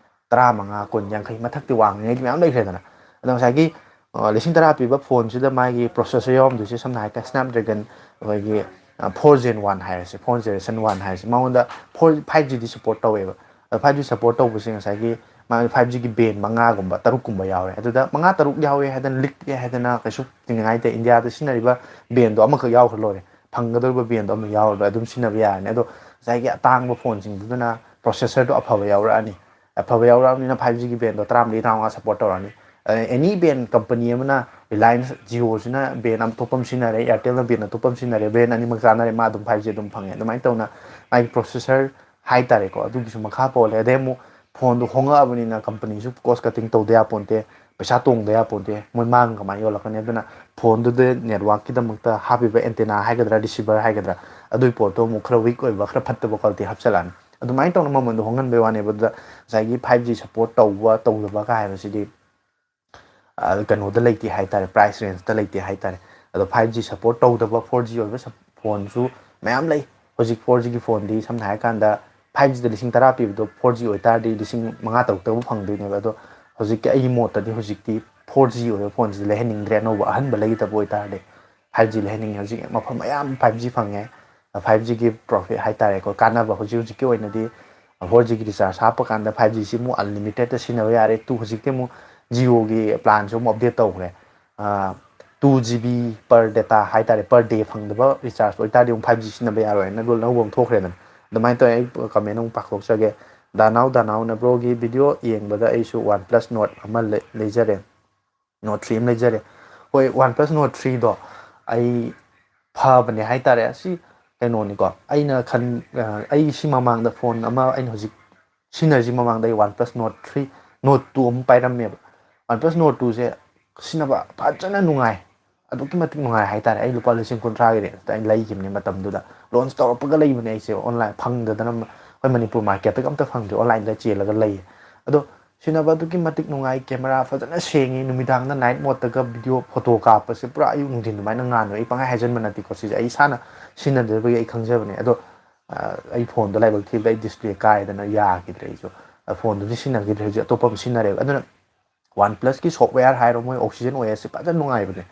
ꯇꯔꯥꯃꯉꯥ, ꯀꯨꯟ, ꯌꯥꯡꯈꯩ ꯃꯊꯛꯇꯤ ꯋꯥꯡꯉꯤꯉꯩꯗꯤ ꯃꯌꯥꯝ ꯂꯩꯈ꯭ꯔꯦꯗꯅ꯫ ꯑꯗꯣ ꯉꯁꯥꯏꯒꯤ, ꯑ, ꯂꯤꯁꯤꯡ ꯇꯔꯥ ꯄꯤꯕ ꯐꯣꯟꯁꯤꯗ ꯃꯥꯒꯤ processor ꯌꯥꯎꯔꯝꯗꯣꯏꯁꯦ ꯁꯝꯅ ꯍꯥꯏꯔ ꯀꯥꯟꯗ Snapdragon ꯑꯩꯈꯣꯏꯒꯤ, ꯑ, four Gen one ꯍꯥꯏꯔꯁꯦ, four generation one ꯍꯥꯏꯔꯁꯦ, ꯃꯉꯣꯟꯗ four, five G ꯗꯤ support ꯇꯧꯋꯦꯕ꯫ ꯑꯗꯣ five G support ꯇꯧꯕꯁꯦ ꯉꯁꯥꯏꯒꯤ ꯃꯥꯒꯤ five G ꯒꯤ band ꯃꯉꯥꯒꯨꯝꯕ ꯇꯔꯨꯛꯀꯨꯝꯕ ꯌꯥꯎꯔꯦ꯫ ꯑꯗꯨꯗ ꯃꯉꯥ ꯇꯔꯨꯛ ꯌꯥꯎꯋꯦ ꯍꯥꯏꯗꯅ, ꯂꯤꯛꯑꯦ ꯍꯥꯏꯗꯅ ꯀꯩꯁꯨ ꯇꯤꯡꯅꯤꯡꯉꯥꯏ ꯂꯩꯇꯦ꯫ ꯏꯟꯗꯤꯌꯥꯗ ꯁꯤꯖꯤꯟꯅꯔꯤꯕ band ꯗꯣ ꯑꯃꯈꯛ ꯌꯥꯎꯈ꯭ꯔ ꯂꯣꯏꯔꯦ꯫ ꯐꯪꯒꯗꯧꯔꯤꯕ band ꯗꯣ ꯑꯃ ꯌꯥꯎꯔ ꯂꯣꯏꯔꯦ, ꯑꯗꯨꯝ ꯁꯤꯖꯤꯟꯅꯕ ꯌꯥꯔꯅꯤ꯫ ꯑꯗꯣ ꯉꯁꯥꯏꯒꯤ ꯑꯇꯥꯡꯕ ꯐꯣꯟꯁꯤꯡꯗꯨꯗꯅ processor ꯗꯣ ꯑꯐꯕ ꯌꯥꯎꯔꯛꯑꯅꯤ꯫ ꯑꯐꯕ ꯌꯥꯎꯔꯛꯑꯕꯅꯤꯅ five G ꯒꯤ band ꯗꯣ ꯇꯔꯥꯃꯔꯤ, ꯇꯔꯥꯃꯉꯥ support ꯇꯧꯔꯛꯑꯅꯤ꯫ ꯑ, any band company ꯑꯃꯅ, Reliance Jio ꯁꯤꯅ band ꯑꯇꯣꯞꯄ ꯑꯃ ꯁꯤꯖꯤꯟꯅꯔꯦ, Airtel ꯅ band ꯑꯇꯣꯞꯄ ꯑꯃ ꯁꯤꯖꯤꯟꯅꯔꯦ, band ꯑꯅꯤꯃꯛ ꯆꯥꯟꯅꯔꯦ, ꯃꯥ ꯑꯗꯨꯝ five G ꯑꯗꯨꯝ ꯐꯪꯉꯦ꯫ ꯑꯗꯨꯃꯥꯏꯅ ꯇꯧꯅ ꯃꯥꯒꯤ processor ꯍꯥꯏꯇꯥꯔꯦꯀꯣ, ꯑꯗꯨꯒꯤꯁꯨ ꯃꯈꯥ ꯄꯣꯜꯂꯦ꯫ ꯑꯗꯩ ꯑꯃꯨꯛ ꯐꯣꯟꯗꯣ ꯍꯣꯡꯉꯛꯑꯕꯅꯤꯅ company ꯁꯨ cost cutting ꯇꯧꯗ ꯌꯥꯄꯣꯟꯇꯦ, ꯄꯩꯁꯥ ꯇꯣꯡꯗ ꯌꯥꯄꯣꯟꯇꯦ, ꯃꯣꯏ ꯃꯥꯡꯉ ꯀꯃꯥꯏꯅ ꯌꯣꯜꯂꯛꯀꯅꯤ? ꯑꯗꯨꯅ ꯐꯣꯟꯗꯨꯗ network ꯀꯤꯗꯃꯛꯇ ꯍꯥꯞꯄꯤꯕ antenna ꯍꯥꯏꯒꯗ꯭ꯔꯥ, receiver ꯍꯥꯏꯒꯗ꯭ꯔꯥ, ꯑꯗꯨꯒꯤ ꯄꯣꯠꯇꯣ ꯑꯃꯨꯛ ꯈꯔ weak ꯑꯣꯏꯕ, ꯈꯔ ꯐꯠꯇꯕ quality ꯍꯥꯞꯆꯤꯜꯂꯛꯑꯅꯤ꯫ ꯑꯗꯨꯃꯥꯏꯅ ꯇꯧꯅ ꯃꯃꯜꯗꯣ ꯍꯣꯡꯍꯟꯕꯩ ꯋꯥꯅꯦꯕ꯫ ꯑꯗꯨꯗ ꯉꯁꯥꯏꯒꯤ five G support ꯇꯧꯕ ꯇꯧꯗꯕꯒ ꯍꯥꯏꯕꯁꯤꯗꯤ, ꯑ, ꯀꯩꯅꯣꯗ ꯂꯩꯇꯦ ꯍꯥꯏꯇꯥꯔꯦ, price range ꯇ ꯂꯩꯇꯦ ꯍꯥꯏꯇꯥꯔꯦ꯫ ꯑꯗꯣ five G support ꯇꯧꯗꯕ, four G ꯑꯣꯏꯕ ꯁꯞ-, ꯐꯣꯟꯁꯨ ꯃꯌꯥꯝ ꯂꯩ꯫ ꯍꯧꯖꯤꯛ four G ꯒꯤ ꯐꯣꯟꯗꯤ ꯁꯝꯅ ꯍꯥꯏꯔꯀꯥꯟꯗ five G ꯗ ꯂꯤꯁꯤꯡ ꯇꯔꯥ ꯄꯤꯕꯗꯣ four G ꯑꯣꯏꯇꯥꯔꯗꯤ ꯂꯤꯁꯤꯡ ꯃꯉꯥ ꯇꯔꯨꯛꯇꯕꯨ ꯐꯪꯗꯣꯏꯅꯦꯕ꯫ ꯑꯗꯣ ꯍꯧꯖꯤꯛꯀꯤ ꯑꯩꯒꯤ ꯃꯣꯠꯇꯗꯤ ꯍꯧꯖꯤꯛꯇꯤ four G ꯑꯣꯏꯕ ꯐꯣꯟꯁꯤ ꯂꯩꯍꯟꯅꯤꯡꯗ꯭ꯔꯦ, ꯑꯅꯧꯕ ꯑꯍꯟꯕ ꯂꯩꯒꯗꯕ ꯑꯣꯏꯇꯥꯔꯗꯤ꯫ Five G ꯂꯩꯍꯟꯅꯤꯡꯉꯦ꯫ ꯍꯧꯖꯤꯛ ꯃꯐꯝ ꯃꯌꯥꯝ five G ꯐꯪꯉꯦ꯫ Five G ꯒꯤ profit ꯍꯥꯏꯇꯥꯔꯦꯀꯣ, ꯀꯥꯟꯅꯕ ꯍꯧꯖꯤꯛ ꯍꯧꯖꯤꯛꯀꯤ ꯑꯣꯏꯅꯗꯤ four G ꯒꯤ recharge ꯍꯥꯞꯄ ꯀꯥꯟꯗ five G ꯁꯤ ꯑꯃꯨꯛ unlimited ꯇ ꯁꯤꯖꯤꯟꯅꯕ ꯌꯥꯔꯦ꯫ Two ꯍꯧꯖꯤꯛꯇꯤ ꯑꯃꯨꯛ Jio ꯒꯤ plan ꯁꯨ ꯑꯃꯨꯛ update ꯇꯧꯈ꯭ꯔꯦ꯫ ꯑ, two G B per data ꯍꯥꯏꯇꯥꯔꯦ, per day ꯐꯪꯗꯕ recharge ꯑꯣꯏꯇꯥꯔꯗꯤ ꯑꯃꯨꯛ five G ꯁꯤꯖꯤꯟꯅꯕ ꯌꯥꯔꯣꯏ ꯍꯥꯏꯅ rule ꯑꯅꯧꯕ ꯑꯃ ꯊꯣꯛꯈ꯭ꯔꯦꯗꯅ꯫ ꯑꯗꯨꯃꯥꯏꯅ ꯇꯧꯋꯦ꯫ ꯑꯩ comment ꯑꯃꯨꯛ ꯄꯥꯊꯣꯛꯆꯒꯦ꯫ ꯗꯥꯅꯥꯎ, ꯗꯥꯅꯥꯎꯅ, "Broꯒꯤ video ꯌꯦꯡꯕꯗ ꯑꯩꯁꯨ OnePlus Nord ꯑꯃ ꯂꯩ-, ꯂꯩꯖꯔꯦ, Nord three ꯑꯃ ꯂꯩꯖꯔꯦ"꯫ ꯍꯣꯏ, OnePlus Nord threeꯗꯣ ꯑꯩ ꯐꯕꯅꯦ ꯍꯥꯏꯇꯥꯔꯦ꯫ ꯑꯁꯤ ꯀꯩꯅꯣꯅꯤꯀꯣ, ꯑꯩꯅ ꯈꯟ-, ꯑ, ꯑꯩ ꯁꯤ ꯃꯃꯥꯡꯗ phone ꯑꯃ ꯑꯩꯅ ꯍꯧꯖꯤꯛ ꯁꯤꯖꯤꯟꯅꯔꯤꯁꯤ ꯃꯃꯥꯡꯗ ꯑꯩ OnePlus Nord three, Nord two ꯑꯃ ꯄꯥꯏꯔꯝꯃꯦꯕ꯫ OnePlus Nord twoꯁꯦ ꯁꯤꯖꯤꯟꯅꯕ ꯐꯖꯅ ꯅꯨꯡꯉꯥꯏ, ꯑꯗꯨꯛꯀꯤ ꯃꯇꯤꯛ ꯅꯨꯡꯉꯥꯏ ꯍꯥꯏꯇꯥꯔꯦ꯫ ꯑꯩ ꯂꯨꯄꯥ ꯂꯤꯁꯤꯡ ꯀꯨꯟꯊ꯭ꯔꯥꯒꯤꯅꯦ ꯑꯗꯨꯗ ꯑꯩꯅ ꯂꯩꯈꯤꯕꯅꯦ꯫ ꯃꯇꯝꯗꯨꯗ launch ꯇꯧꯔꯛꯄꯒ ꯂꯩꯕꯅꯦ ꯑꯩꯁꯦ꯫ Online ꯐꯪꯗꯗꯅ ꯑꯩꯈꯣꯏ ꯃꯅꯤꯄꯨꯔ marketꯇꯒ ꯑꯝꯇ ꯐꯪꯗꯦ, onlineꯗ ꯆꯦꯜꯂꯒ ꯂꯩꯌꯦ꯫ ꯑꯗꯣ ꯁꯤꯖꯤꯟꯅꯕ ꯑꯗꯨꯛꯀꯤ ꯃꯇꯤꯛ ꯅꯨꯡꯉꯥꯏ, camera ꯐꯖꯅ ꯁꯦꯡꯉꯤ, ꯅꯨꯃꯤꯗꯥꯡꯗ night modeꯇꯒ video photo ꯀꯥꯞꯄꯁꯦ ꯄꯨꯔꯥ ꯑꯌꯨꯛ ꯅꯨꯡꯊꯤꯟ ꯑꯗꯨꯃꯥꯏꯅ ꯉꯥꯟꯕ꯫ ꯑꯩ ꯄꯪꯍꯥꯏ ꯍꯥꯏꯖꯟꯕ ꯅꯠꯇꯦꯀꯣ, ꯁꯤꯁꯦ ꯑꯩ ꯏꯁꯥꯅ ꯁꯤꯖꯤꯟꯅꯗꯕꯒꯤ ꯑꯩ ꯈꯪꯖꯕꯅꯦ꯫ ꯑꯗꯣ ꯑ, ꯑꯩ phoneꯗꯣ ꯂꯥꯏꯕꯛ ꯊꯤꯕꯗ ꯑꯩ display ꯀꯥꯏꯗꯅ ꯌꯥꯈꯤꯗ꯭ꯔꯦ꯫ ꯑꯩꯁꯨ phoneꯗꯨꯗꯤ ꯁꯤꯖꯤꯟꯅꯈꯤꯗ꯭ꯔꯦ, ꯍꯧꯖꯤꯛ ꯑꯇꯣꯞꯄ ꯑꯃ ꯁꯤꯖꯤꯟꯅꯔꯦꯕ꯫ ꯑꯗꯨꯅ OnePlusꯀꯤ software ꯍꯥꯏꯔꯣ, ꯃꯣꯏ Oxygen OS ꯁꯦ ꯐꯖꯅ ꯅꯨꯡꯉꯥꯏꯕꯅꯦ꯫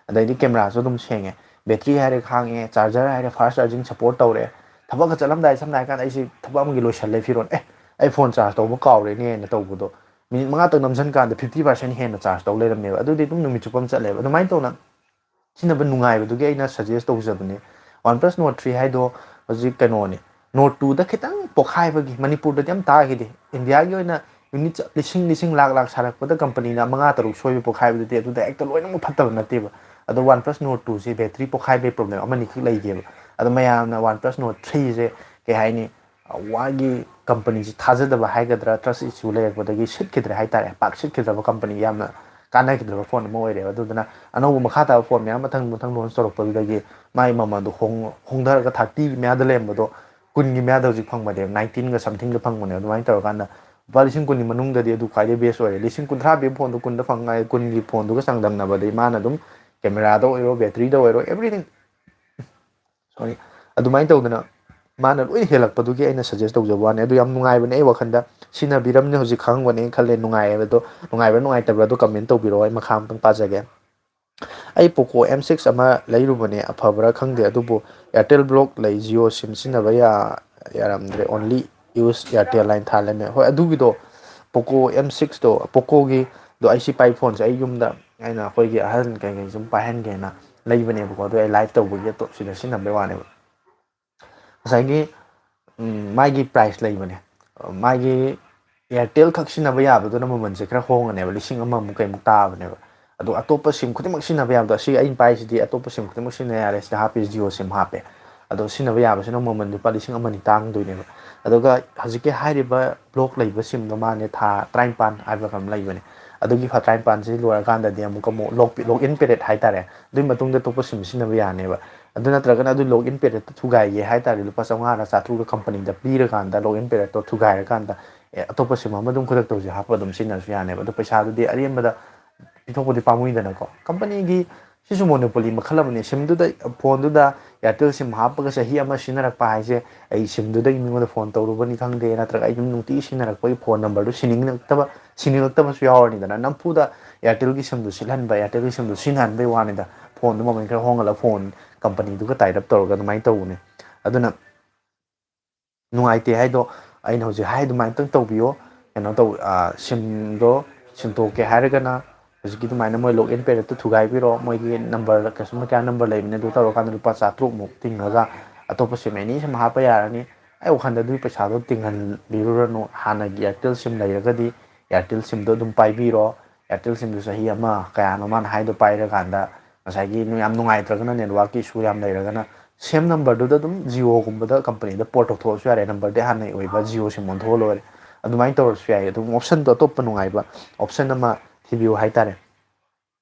ꯑꯗꯩꯗꯤ cameraꯁꯨ ꯑꯗꯨꯝ ꯁꯦꯡꯉꯦ, battery ꯍꯥꯏꯔꯦ ꯈꯥꯡꯉꯦ, charger ꯍꯥꯏꯔꯦ fast charging support ꯇꯧꯔꯦ꯫ ꯊꯕꯛꯀ ꯆꯠꯂꯝꯗꯥꯏ, ꯁꯝꯅ ꯍꯥꯏꯔꯀꯥꯟꯗ ꯑꯩꯁꯦ ꯊꯕꯛ ꯑꯃꯒꯤ ꯂꯣꯏꯁꯜꯂꯦ ꯐꯤꯔꯣꯜ, "ꯑꯦ, ꯑꯩ phone charge ꯇꯧꯕ ꯀꯥꯎꯔꯦꯅꯦꯅ" ꯇꯧꯕꯗꯣ, minute ꯃꯉꯥꯇꯪ ꯅꯝꯁꯤꯟ ꯀꯥꯟꯗ fifty percent ꯍꯦꯟꯅ charge ꯇꯧ ꯂꯩꯔꯝꯃꯦꯕ꯫ ꯑꯗꯨꯗꯤ ꯑꯗꯨꯝ ꯅꯨꯃꯤꯠ ꯆꯨꯞꯄ ꯑꯃ ꯆꯠꯂꯦꯕ꯫ ꯑꯗꯨꯃꯥꯏꯅ ꯇꯧꯅ ꯁꯤꯖꯤꯟꯅꯕ ꯅꯨꯡꯉꯥꯏꯕꯗꯨꯒꯤ ꯑꯩꯅ suggest ꯇꯧꯖꯕꯅꯦ꯫ OnePlus Nord three ꯍꯥꯏꯗꯣ ꯍꯧꯖꯤꯛ ꯀꯩꯅꯣꯅꯦ, Nord twoꯗ ꯈꯤꯇꯪ ꯄꯣꯛꯈꯥꯏꯕꯒꯤ, ꯃꯅꯤꯄꯨꯔꯗꯗꯤ ꯌꯥꯝ ꯇꯥꯈꯤꯗꯦ, ꯏꯟꯗꯤꯌꯥꯒꯤ ꯑꯣꯏꯅ unit ꯂꯤꯁꯤꯡ, ꯂꯤꯁꯤꯡ, ꯂꯥꯛ, ꯂꯥꯛ ꯁꯥꯔꯛꯄꯗ ꯀꯝꯄꯅꯤꯅ ꯃꯉꯥ ꯇꯔꯨꯛ ꯁꯣꯏꯕ ꯄꯣꯛꯈꯥꯏꯕꯗꯨꯗꯤ ꯑꯗꯨꯗ ꯍꯦꯛꯇ ꯂꯣꯏꯅꯃꯛ ꯐꯠꯇꯕ ꯅꯠꯇꯦꯕ꯫ ꯑꯗꯣ OnePlus Nord twoꯁꯦ battery ꯄꯣꯛꯈꯥꯏꯕꯒꯤ problem ꯑꯃꯅꯤꯈꯛ ꯂꯩꯒꯦꯕ꯫ ꯑꯗꯣ ꯃꯌꯥꯝꯅ OnePlus Nord threeꯁꯦ ꯀꯩ ꯍꯥꯏꯅꯤ, ꯃꯥꯒꯤ ꯀꯝꯄꯅꯤꯁꯤ ꯊꯥꯖꯗꯕ ꯍꯥꯏꯒꯗ꯭ꯔꯥ, trust issue ꯂꯩꯔꯛꯄꯗꯒꯤ ꯁꯤꯠꯈꯤꯗ꯭ꯔꯦ ꯍꯥꯏꯇꯥꯔꯦ꯫ ꯄꯥꯛ ꯁꯤꯠꯈꯤꯗ꯭ꯔꯕ ꯀꯝꯄꯅꯤ, ꯌꯥꯝꯅ ꯀꯥꯟꯅꯈꯤꯗ꯭ꯔꯕ phone ꯑꯃ ꯑꯣꯏꯔꯦꯕ꯫ ꯑꯗꯨꯗꯨꯅ ꯑꯅꯧꯕ ꯃꯈꯥ ꯇꯥꯕ phone ꯃꯌꯥꯝ ꯃꯊꯪ ꯃꯊꯪ launch ꯇꯧꯔꯛꯄꯗꯨꯗꯒꯤ ꯃꯥꯒꯤ ꯃꯃꯜꯗꯣ ꯍꯣꯡ-, ꯍꯣꯡꯊꯔꯒ thirty ꯃꯌꯥꯗ ꯂꯩꯔꯝꯕꯗꯣ ꯀꯨꯟꯒꯤ ꯃꯌꯥꯗ ꯍꯧꯖꯤꯛ ꯐꯪꯕꯅꯦꯕ, nineteenꯒ somethingꯗ ꯐꯪꯕꯅꯦꯕ꯫ ꯑꯗꯨꯃꯥꯏꯅ ꯇꯧꯔꯀꯥꯟꯗ ꯂꯨꯄꯥ ꯂꯤꯁꯤꯡ ꯀꯨꯟꯒꯤ ꯃꯅꯨꯡꯗꯗꯤ ꯑꯗꯨ ꯈ꯭ꯋꯥꯏꯗꯒꯤ best ꯑꯣꯏꯔꯦ꯫ ꯂꯤꯁꯤꯡ ꯀꯨꯟꯊ꯭ꯔꯥ ꯄꯤꯕ phoneꯗꯣ ꯀꯨꯟꯗ ꯐꯪꯉꯥꯏ, ꯀꯨꯟꯒꯤ phoneꯗꯨꯒ ꯆꯥꯡꯗꯝꯅꯕꯗꯤ ꯃꯥꯅ ꯑꯗꯨꯝ cameraꯗ ꯑꯣꯏꯔꯣ, batteryꯗ ꯑꯣꯏꯔꯣ, everything, sorry, ꯑꯗꯨꯃꯥꯏꯅ ꯇꯧꯗꯅ ꯃꯥꯅ ꯂꯣꯏ ꯍꯦꯜꯂꯛꯄꯗꯨꯒꯤ ꯑꯩꯅ suggest ꯇꯧꯖꯕ ꯋꯥꯅꯤ꯫ ꯑꯗꯨ ꯌꯥꯝ ꯅꯨꯡꯉꯥꯏꯕꯅꯦ, ꯑꯩ ꯋꯥꯈꯜꯗ ꯁꯤꯖꯤꯟꯅꯕꯤꯔꯝꯅꯤ, ꯍꯧꯖꯤꯛ ꯈꯪꯉꯝꯒꯅꯤ ꯈꯜꯂꯦ꯫ ꯅꯨꯡꯉꯥꯏꯌꯦꯕ ꯑꯗꯣ, ꯅꯨꯡꯉꯥꯏꯕ꯭ꯔꯥ ꯅꯨꯡꯉꯥꯏꯇꯕ꯭ꯔꯥ ꯑꯗꯣ comment ꯇꯧꯕꯤꯔꯛꯑꯣ, ꯑꯩ ꯃꯈꯥ ꯑꯃꯇꯪ ꯄꯥꯖꯒꯦ꯫ ꯑꯩ Poco M six ꯑꯃ ꯂꯩꯔꯨꯕꯅꯦ, ꯑꯐꯕ꯭ꯔꯥ ꯈꯪꯗꯦ, ꯑꯗꯨꯕꯨ Airtel block ꯂꯩ, Jio sim ꯁꯤꯖꯤꯟꯅꯕ ꯌꯥ-, ꯌꯥꯔꯝꯗ꯭ꯔꯦ, only use Airtel ꯍꯥꯏꯅ ꯊꯥꯜꯂꯝꯃꯦ꯫ ꯍꯣꯏ, ꯑꯗꯨꯒꯤꯗꯣ Poco M sixꯇꯣ, Pocoꯒꯤꯗꯣ ꯑꯩ ꯁꯤ ꯄꯥꯏ phoneꯁꯦ ꯑꯩ ꯌꯨꯝꯗ ꯑꯩꯅ ꯑꯩꯈꯣꯏꯒꯤ ꯑꯍꯜ ꯀꯩꯀꯩ ꯁꯨꯝ ꯄꯥꯏꯍꯟꯒꯦꯅ ꯂꯩꯕꯅꯦꯕꯀꯣ꯫ ꯑꯗꯣ ꯑꯩ ꯂꯥꯏꯚ ꯇꯧꯕꯒꯤ ꯑꯇꯣꯞ ꯁꯤꯗ ꯁꯤꯖꯤꯟꯅꯕꯩ ꯋꯥꯅꯦꯕ꯫ ꯉꯁꯥꯏꯒꯤ ꯎꯝ, ꯃꯥꯒꯤ ꯄ꯭ꯔꯥꯏꯁ ꯂꯩꯕꯅꯦ꯫ ꯃꯥꯒꯤ Airtel ꯈꯛ ꯁꯤꯖꯤꯟꯅꯕ ꯌꯥꯕꯗꯨꯅ ꯃꯃꯜꯁꯦ ꯈꯔ ꯍꯣꯡꯉꯅꯦꯕ, ꯂꯤꯁꯤꯡ ꯑꯃꯃꯨꯛ ꯀꯩꯃꯨꯛ ꯇꯥꯕꯅꯦꯕ꯫ ꯑꯗꯣ ꯑꯇꯣꯞꯄ ꯁꯤꯝ ꯈꯨꯗꯤꯡꯃꯛ ꯁꯤꯖꯤꯟꯅꯕ ꯌꯥꯕꯗꯣ, ꯑꯁꯤ ꯑꯩꯅ ꯄꯥꯏꯔꯤꯁꯤꯗꯤ ꯑꯇꯣꯞꯄ ꯁꯤꯝ ꯈꯨꯗꯤꯡꯃꯛ ꯁꯤꯖꯤꯟꯅ ꯌꯥꯔꯦ꯫ ꯁꯤꯗ ꯍꯥꯞꯄꯤꯁꯤ Jio ꯁꯤꯝ ꯍꯥꯞꯄꯦ꯫ ꯑꯗꯣ ꯁꯤꯖꯤꯟꯅꯕ ꯌꯥꯕꯁꯤꯅ ꯃꯃꯜ ꯂꯨꯄꯥ ꯂꯤꯁꯤꯡ ꯑꯃ ꯑꯅꯤ ꯇꯥꯡꯗꯣꯏꯅꯦꯕ꯫ ꯑꯗꯨꯒ ꯍꯧꯖꯤꯛꯀꯤ ꯍꯥꯏꯔꯤꯕ ꯕ꯭ꯂꯣꯛ ꯂꯩꯕ ꯁꯤꯝꯗꯣ ꯃꯥꯅꯦ ꯊꯥ ꯇꯔꯥꯅꯤꯄꯥꯟ ꯍꯥꯏꯕ ꯀꯩꯅꯣꯝ ꯂꯩꯕꯅꯦ꯫ ꯑꯗꯨꯒꯤ ꯊꯥ ꯇꯔꯥꯅꯤꯄꯥꯟꯁꯤ ꯂꯣꯏꯔꯀꯥꯟꯗꯗꯤ ꯑꯃꯨꯛꯀ ꯑꯃꯨꯛ ꯂꯣꯛ ꯂꯣꯛ ꯏꯟ ꯄꯦꯔꯦꯠ ꯍꯥꯏꯇꯥꯔꯦ, ꯑꯗꯨꯒꯤ ꯃꯇꯨꯡꯗ ꯑꯇꯣꯞꯄ ꯁꯤꯝ ꯁꯤꯖꯤꯟꯅꯕ ꯌꯥꯅꯦꯕ꯫ ꯑꯗꯨ ꯅꯠꯇ꯭ꯔꯒꯅ ꯑꯗꯨ ꯂꯣꯛ ꯏꯟ ꯄꯦꯔꯦꯠꯇ ꯊꯨꯒꯥꯏꯒꯦ ꯍꯥꯏ ꯇꯥꯔꯗꯤ ꯂꯨꯄꯥ ꯆꯥꯝꯃꯉꯥꯔ ꯆꯥꯇ꯭ꯔꯨꯛꯂ ꯀꯝꯄꯅꯤꯗ ꯄꯤꯔꯀꯥꯟꯗ ꯂꯣꯛ ꯏꯟ ꯄꯦꯔꯦꯠꯇꯣ ꯊꯨꯒꯥꯏꯔꯀꯥꯟꯗ ꯑꯦ, ꯑꯇꯣꯞꯄ ꯁꯤꯝ ꯑꯃ ꯑꯗꯨꯝ ꯈꯨꯗꯛꯇ ꯍꯧꯖꯤꯛ ꯍꯥꯞꯄ ꯑꯗꯨꯝ ꯁꯤꯖꯤꯟꯅꯔꯁꯨ ꯌꯥꯅꯦꯕ꯫ ꯑꯗꯣ ꯄꯩꯁꯥꯗꯨꯗꯤ ꯑꯔꯦꯝꯕꯗ ꯄꯤꯊꯣꯛꯄꯗꯤ ꯄꯥꯝꯃꯨꯏꯗꯅꯀꯣ꯫ ꯀꯝꯄꯅꯤꯒꯤ ꯁꯤꯁꯨ ꯃꯣꯅꯣꯄꯣꯂꯤ ꯃꯈꯜ ꯑꯃꯅꯤ꯫ ꯁꯤꯝꯗꯨꯗ, ꯐꯣꯟꯗꯨꯗ Airtel ꯁꯤꯝ ꯍꯥꯞꯄꯒ ꯆꯍꯤ ꯑꯃ ꯁꯤꯖꯤꯟꯅꯔꯛꯄ ꯍꯥꯏꯁꯦ, ꯑꯩ ꯁꯤꯝꯗꯨꯗꯒꯤ ꯃꯤꯉꯣꯟꯗ ꯐꯣꯟ ꯇꯧꯔꯨꯕꯅꯤ ꯈꯪꯗꯦ, ꯅꯠꯇ꯭ꯔꯒ ꯑꯩ ꯑꯗꯨꯝ ꯅꯨꯡꯇꯤꯒꯤ ꯁꯤꯖꯤꯟꯅꯔꯛꯄꯒꯤ ꯐꯣꯟ ꯅꯝꯕꯔꯗꯨ ꯁꯤꯅꯤꯡꯉꯛꯇꯕ, ꯁꯤꯅꯤꯡꯉꯛꯇꯕꯁꯨ ꯌꯥꯎꯔꯅꯤꯗꯅ꯫ ꯅꯝꯐꯨꯗ Airtelꯒꯤ ꯁꯤꯝꯗꯨ ꯁꯤꯜꯍꯟꯕ, Airtelꯒꯤ ꯁꯤꯝꯗꯨ ꯁꯤꯖꯤꯟꯅꯍꯟꯕꯩ ꯋꯥꯅꯤꯗ꯫ ꯐꯣꯟꯗꯨ ꯃꯃꯜ ꯈꯔ ꯍꯣꯡꯍꯜꯂꯒ ꯐꯣꯟ ꯀꯝꯄꯅꯤꯗꯨꯒ tie up ꯇꯧꯔꯒ ꯑꯗꯨꯃꯥꯏꯅ ꯇꯧꯕꯅꯦ꯫ ꯑꯗꯨꯅ ꯅꯨꯡꯉꯥꯏꯇꯦ ꯍꯥꯏꯗꯣ ꯑꯩꯅ ꯍꯧꯖꯤꯛ ꯍꯥꯏ ꯑꯗꯨꯃꯥꯏꯅ ꯑꯝꯇꯪ ꯇꯧꯕꯤꯌꯣ꯫ ꯀꯩꯅꯣ ꯇꯧ, ꯑ, ꯁꯤꯝꯗꯣ ꯁꯤꯟꯗꯣꯛꯀꯦ ꯍꯥꯏꯔꯒꯅ ꯍꯧꯖꯤꯛꯀꯤ ꯑꯗꯨꯃꯥꯏꯅ ꯃꯣꯏ ꯂꯣꯛ ꯏꯟ ꯄꯦꯔꯦꯠꯇꯨ ꯊꯨꯒꯥꯏꯕꯤꯔꯣ꯫ ꯃꯣꯏꯒꯤ ꯅꯝꯕꯔ, customer care ꯅꯝꯕꯔ ꯂꯩꯕꯅꯦ, ꯑꯗꯨ ꯇꯧꯔꯀꯥꯟꯗ ꯂꯨꯄꯥ ꯆꯥꯇ꯭ꯔꯨꯛꯃꯨꯛ ꯇꯤꯡꯉꯒ ꯑꯇꯣꯞꯄ ꯁꯤꯝ ꯑꯦꯅꯤ ꯁꯤꯝ ꯍꯥꯞꯄ ꯌꯥꯔꯅꯤ꯫ ꯑꯩ ꯋꯥꯈꯜꯗ ꯑꯗꯨꯒꯤ ꯄꯩꯁꯥꯗꯣ ꯇꯤꯡꯍꯟꯕꯤꯔꯨꯔꯅꯨ꯫ ꯍꯥꯟꯅꯒꯤ Airtel ꯁꯤꯝ ꯂꯩꯔꯒꯗꯤ Airtel ꯁꯤꯝꯗꯣ ꯑꯗꯨꯝ ꯄꯥꯏꯕꯤꯔꯣ꯫ Airtel ꯁꯤꯝꯗꯨ ꯆꯍꯤ ꯑꯃ ꯀꯌꯥꯅꯣ ꯃꯥꯅ ꯍꯥꯏꯗꯣ ꯄꯥꯏꯔꯀꯥꯟꯗ ꯉꯁꯥꯏꯒꯤ ꯌꯥꯝ ꯅꯨꯡꯉꯥꯏꯇ꯭ꯔꯒꯅ, networkꯀꯤ issue ꯌꯥꯝ ꯂꯩꯔꯒꯅ, same numberꯗꯨꯗ ꯑꯗꯨꯝ Jioꯒꯨꯝꯕꯗ ꯀꯝꯄꯅꯤꯗ port ꯇꯧꯊꯣꯛꯑꯁꯨ ꯌꯥꯔꯦ꯫ Numberꯗꯤ ꯍꯥꯟꯅꯒꯤ ꯑꯣꯏꯕ Jio ꯁꯤꯝ ꯑꯣꯟꯊꯣꯛꯑ ꯂꯣꯏꯔꯦ꯫ ꯑꯗꯨꯃꯥꯏꯅ ꯇꯧꯔꯁꯨ ꯌꯥꯏ꯫ ꯑꯗꯨꯝ optionꯗꯣ ꯑꯇꯣꯞꯄ ꯅꯨꯡꯉꯥꯏꯕ option ꯑꯃ ꯊꯤꯕꯤꯌꯨ ꯍꯥꯏꯇꯥꯔꯦ꯫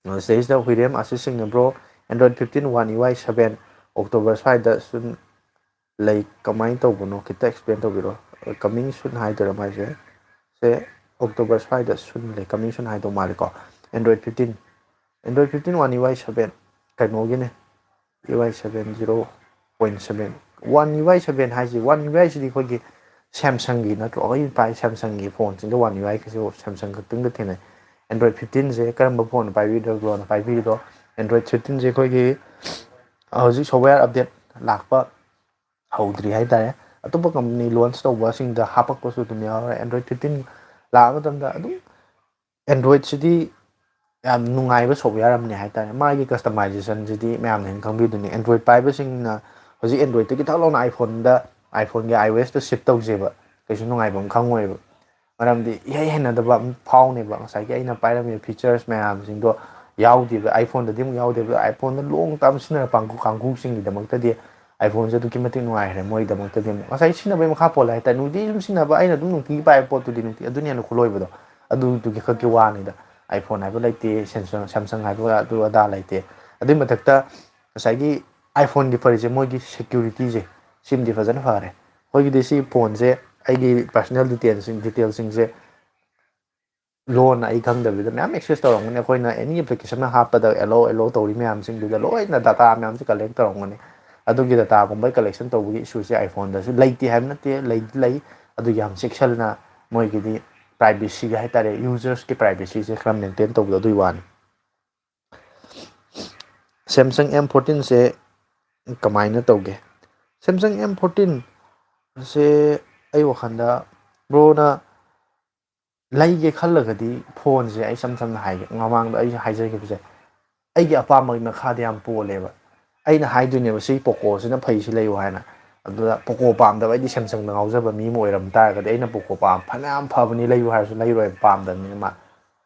ꯁꯤꯗꯩꯁꯤꯗ ꯍꯨꯏꯔꯦꯝ ꯑꯥꯁꯤꯁ ꯁꯤꯡꯅ, "Bro, Android fifteen One U I seven October ꯁ꯭ꯋꯥꯏꯗ ꯁꯨꯝ ꯂꯩ, ꯀꯃꯥꯏꯅ ꯇꯧꯕꯅꯣ ꯈꯤꯇ explain ꯇꯧꯕꯤꯔꯣ"꯫ Coming soon ꯍꯥꯏꯗꯣꯏꯔꯥ ꯃꯥꯏꯁꯦ? ꯁꯦ, October ꯁ꯭ꯋꯥꯏꯗ soon ꯂꯩ, coming soon ꯍꯥꯏꯗꯧ ꯃꯥꯜꯂꯦꯀꯣ꯫ Android fifteen, Android fifteen One U I seven, ꯀꯩꯅꯣꯒꯤꯅꯦ, U I seven zero point seven꯫ One U I seven ꯍꯥꯏꯁꯤ, One U I ꯁꯤꯗꯤ ꯑꯩꯈꯣꯏꯒꯤ Samsungꯒꯤ ꯅꯠꯇ꯭ꯔꯣ? ꯑꯩꯈꯣꯏ ꯄꯥꯏ Samsungꯒꯤ ꯐꯣꯟꯁꯤꯡꯗ One U I ꯀꯩꯁꯨ Samsung ꯈꯛꯇꯪꯗ ꯊꯦꯡꯅꯩ꯫ Android fifteenꯁꯦ ꯀꯔꯝꯕ ꯐꯣꯟ ꯄꯥꯏꯕꯤꯗ꯭ꯔꯕꯅꯣ? ꯄꯥꯏꯕꯤꯔꯤꯗꯣ Android fifteenꯁꯦ ꯑꯩꯈꯣꯏꯒꯤ ꯍꯧꯖꯤꯛ software update ꯂꯥꯛꯄ ꯍꯧꯗ꯭ꯔꯤ ꯍꯥꯏꯇꯥꯔꯦ꯫ ꯑꯇꯣꯞꯄ ꯀꯝꯄꯅꯤ launch ꯇꯧꯕꯁꯤꯡꯗ ꯍꯥꯞꯄꯛꯄꯁꯨ ꯑꯗꯨꯝ ꯌꯥꯎꯔꯦ꯫ Android fifteen ꯂꯥꯛꯑ ꯃꯇꯝꯗ ꯑꯗꯨꯝ Androidꯁꯤꯗꯤ ꯌꯥꯝ ꯅꯨꯡꯉꯥꯏꯕ ꯁꯣꯞꯋꯦꯌꯔ ꯑꯃꯅꯤ ꯍꯥꯏꯇꯥꯔꯦ꯫ ꯃꯥꯒꯤ ꯀꯁꯇꯃꯥꯏꯖꯦꯁꯟꯁꯤꯗꯤ ꯃꯌꯥꯝꯅ ꯍꯦꯟꯅ ꯈꯪꯕꯤꯗꯨꯅꯤ꯫ ꯑꯦꯟꯗ꯭ꯔꯣꯏꯗ ꯄꯥꯏꯕꯁꯤꯡꯅ ꯍꯧꯖꯤꯛ ꯑꯦꯟꯗ꯭ꯔꯣꯏꯗꯇꯒꯤ ꯊꯛ ꯂꯥꯎꯅ ꯑꯥꯏꯐꯣꯟꯗ, ꯑꯥꯏꯐꯣꯟꯒꯤ ꯑꯥꯏ ꯑꯣ ꯑꯦꯁꯇ ꯁꯤꯞ ꯇꯧꯖꯦꯕ, ꯀꯩꯁꯨ ꯅꯨꯡꯉꯥꯏꯕ ꯑꯃ ꯈꯪꯉꯣꯏꯕ꯫ ꯃꯔꯝꯗꯤ ꯏꯍꯩ ꯍꯩꯅꯗꯕ ꯑꯃ ꯐꯥꯎꯅꯦꯕ꯫ ꯉꯁꯥꯏꯒꯤ ꯑꯩꯅ ꯄꯥꯏꯔꯝꯃꯤꯕ ꯐꯤꯆꯔꯁ ꯃꯌꯥꯝꯁꯤꯡꯗꯣ ꯌꯥꯎꯗꯦꯕ, ꯑꯥꯏꯐꯣꯟꯗꯗꯤ ꯑꯃꯨꯛ ꯌꯥꯎꯗꯦꯕ꯫ ꯑꯥꯏꯐꯣꯟꯗ ꯂꯣꯡ ꯇꯥꯝ ꯁꯤꯖꯤꯟꯅꯔꯛꯄ ꯀꯥꯡꯕꯨ, ꯀꯥꯡꯕꯨꯁꯤꯡꯒꯤꯗꯃꯛꯇꯗꯤ ꯑꯥꯏꯐꯣꯟꯁꯦ ꯑꯗꯨꯛꯀꯤ ꯃꯇꯤꯛ ꯅꯨꯡꯉꯥꯏꯈ꯭ꯔꯦ ꯃꯣꯏꯒꯤꯗꯃꯛꯇꯗꯤ꯫ ꯑꯃꯨꯛ ꯉꯁꯥꯏ ꯁꯤꯖꯤꯟꯅꯕꯒꯤ ꯃꯈꯥ ꯄꯣꯜꯂꯦ ꯍꯥꯏꯇꯥꯔꯦ꯫ ꯅꯨꯡꯇꯤꯒꯤ ꯁꯨꯝ ꯁꯤꯖꯤꯟꯅꯕ, ꯑꯩꯅ ꯑꯗꯨꯝ ꯅꯨꯡꯇꯤꯒꯤ ꯄꯥꯏꯕ ꯄꯣꯠꯇꯨꯗꯤ ꯅꯨꯡꯇꯤ ꯑꯗꯨꯅ ꯍꯦꯟꯅ ꯈꯨꯠꯂꯣꯏꯕꯗꯣ, ꯑꯗꯨꯗꯨꯒꯤ ꯈꯛꯀꯤ ꯋꯥꯅꯤꯗ꯫ ꯑꯥꯏꯐꯣꯟ ꯍꯥꯏꯕ ꯂꯩꯇꯦ, ꯁꯦꯝꯁꯪ, ꯁꯦꯝꯁꯪ ꯍꯥꯏꯕ ꯑꯗꯨ ꯑꯗꯥ ꯂꯩꯇꯦ꯫ ꯑꯗꯨꯏ ꯃꯊꯛꯇ ꯉꯁꯥꯏꯒꯤ ꯑꯥꯏꯐꯣꯟꯒꯤ ꯐꯔꯤꯁꯦ ꯃꯣꯏꯒꯤ ꯁꯦꯀ꯭ꯌꯨꯔꯤꯇꯤꯁꯦ ꯁꯤꯃꯗꯤ ꯐꯖꯅ ꯐꯔꯦ꯫ ꯑꯩꯈꯣꯏꯒꯤꯗꯤ ꯁꯤ ꯐꯣꯟꯁꯦ ꯑꯩꯒꯤ ꯄꯥꯔꯁꯣꯅꯦꯜ ꯗꯤꯇꯦꯜꯁꯤꯡ, ꯗꯤꯇꯦꯜꯁꯤꯡꯁꯦ ꯂꯣꯟꯅ ꯑꯩ ꯈꯪꯗꯕꯤꯗ ꯃꯌꯥꯝ ꯑꯦꯛꯁꯦꯁ ꯇꯧꯔꯝꯒꯅꯤ꯫ ꯑꯩꯈꯣꯏꯅ ꯑꯦꯅꯤ ꯑꯦꯄ꯭ꯂꯤꯀꯦꯁꯟ ꯑꯃ ꯍꯥꯞꯄꯗ ꯑꯦꯂꯣ ꯑꯦꯂꯣ ꯇꯧꯔꯤ ꯃꯌꯥꯝꯁꯤꯡꯗꯨꯗ ꯂꯣꯏꯅ ꯗꯥꯇꯥ ꯃꯌꯥꯝꯁꯦ ꯀꯂꯦꯛ ꯇꯧꯔꯝꯒꯅꯤ꯫ ꯑꯗꯨꯒꯤ ꯗꯥꯇꯥꯒꯨꯝꯕ ꯀꯂꯦꯛꯁꯟ ꯇꯧꯕꯒꯤ ꯏꯁꯨꯁꯦ ꯑꯥꯏꯐꯣꯟꯗꯁꯨ ꯂꯩꯇꯦ ꯍꯥꯏꯕ ꯅꯠꯇꯦ, ꯂꯩꯗꯤ ꯂꯩ꯫ ꯑꯗꯨ ꯌꯥꯝ ꯆꯦꯛꯁꯤꯟꯅ ꯃꯣꯏꯒꯤꯗꯤ ꯄ꯭ꯔꯥꯏꯚꯦꯁꯤꯒꯤ ꯍꯥꯏꯇꯥꯔꯦ, ꯌꯨꯖꯔꯁꯀꯤ ꯄ꯭ꯔꯥꯏꯚꯦꯁꯤꯁꯦ ꯈꯔ ꯃꯦꯟꯇꯦꯟ ꯇꯧꯕꯗꯣ ꯑꯗꯨꯒꯤ ꯋꯥꯅꯤ꯫ ꯁꯦꯝꯁꯪ ꯑꯦꯝ ꯐꯣꯔꯇꯤꯟꯁꯦ ꯀꯃꯥꯏꯅ ꯇꯧꯒꯦ? ꯁꯦꯝꯁꯪ ꯑꯦꯝ ꯐꯣꯔꯇꯤꯟꯁꯦ ꯑꯩ ꯋꯥꯈꯜꯗ ꯕ꯭ꯔꯣꯅ ꯂꯩꯒꯦ ꯈꯜꯂꯒꯗꯤ ꯐꯣꯟꯁꯦ ꯑꯩ ꯏꯁꯝ ꯁꯝꯅ ꯍꯥꯏꯒꯦ, ꯃꯃꯥꯡꯗ ꯑꯩꯁꯨ ꯍꯥꯏꯖꯈꯤꯕꯁꯦ, ꯑꯩꯒꯤ ꯑꯄꯥꯝꯕꯒꯤ ꯃꯈꯥꯗ ꯌꯥꯝ ꯄꯣꯜꯂꯦꯕ꯫ ꯑꯩꯅ ꯍꯥꯏꯗꯣꯏꯅꯦꯕ ꯁꯤ ꯄꯣꯀꯣꯁꯤꯅ ꯐꯩ, ꯁꯤ ꯂꯩꯌꯨ ꯍꯥꯏꯅ꯫ ꯑꯗꯨꯗ ꯄꯣꯀꯣ ꯄꯥꯝꯗꯕ, ꯑꯩꯗꯤ ꯁꯦꯝꯁꯪꯗ ꯉꯥꯎꯖꯕ ꯃꯤ ꯑꯃ ꯑꯣꯏꯔꯝ ꯇꯥꯔꯒꯗꯤ ꯑꯩꯅ ꯄꯣꯀꯣ ꯄꯥꯝ-, ꯐꯅꯌꯥꯝ ꯐꯕꯅꯤ ꯂꯩꯌꯨ ꯍꯥꯏꯔꯁꯨ ꯂꯩꯔꯣꯏ, ꯄꯥꯝꯗꯕꯅꯤꯅ ꯃꯥ꯫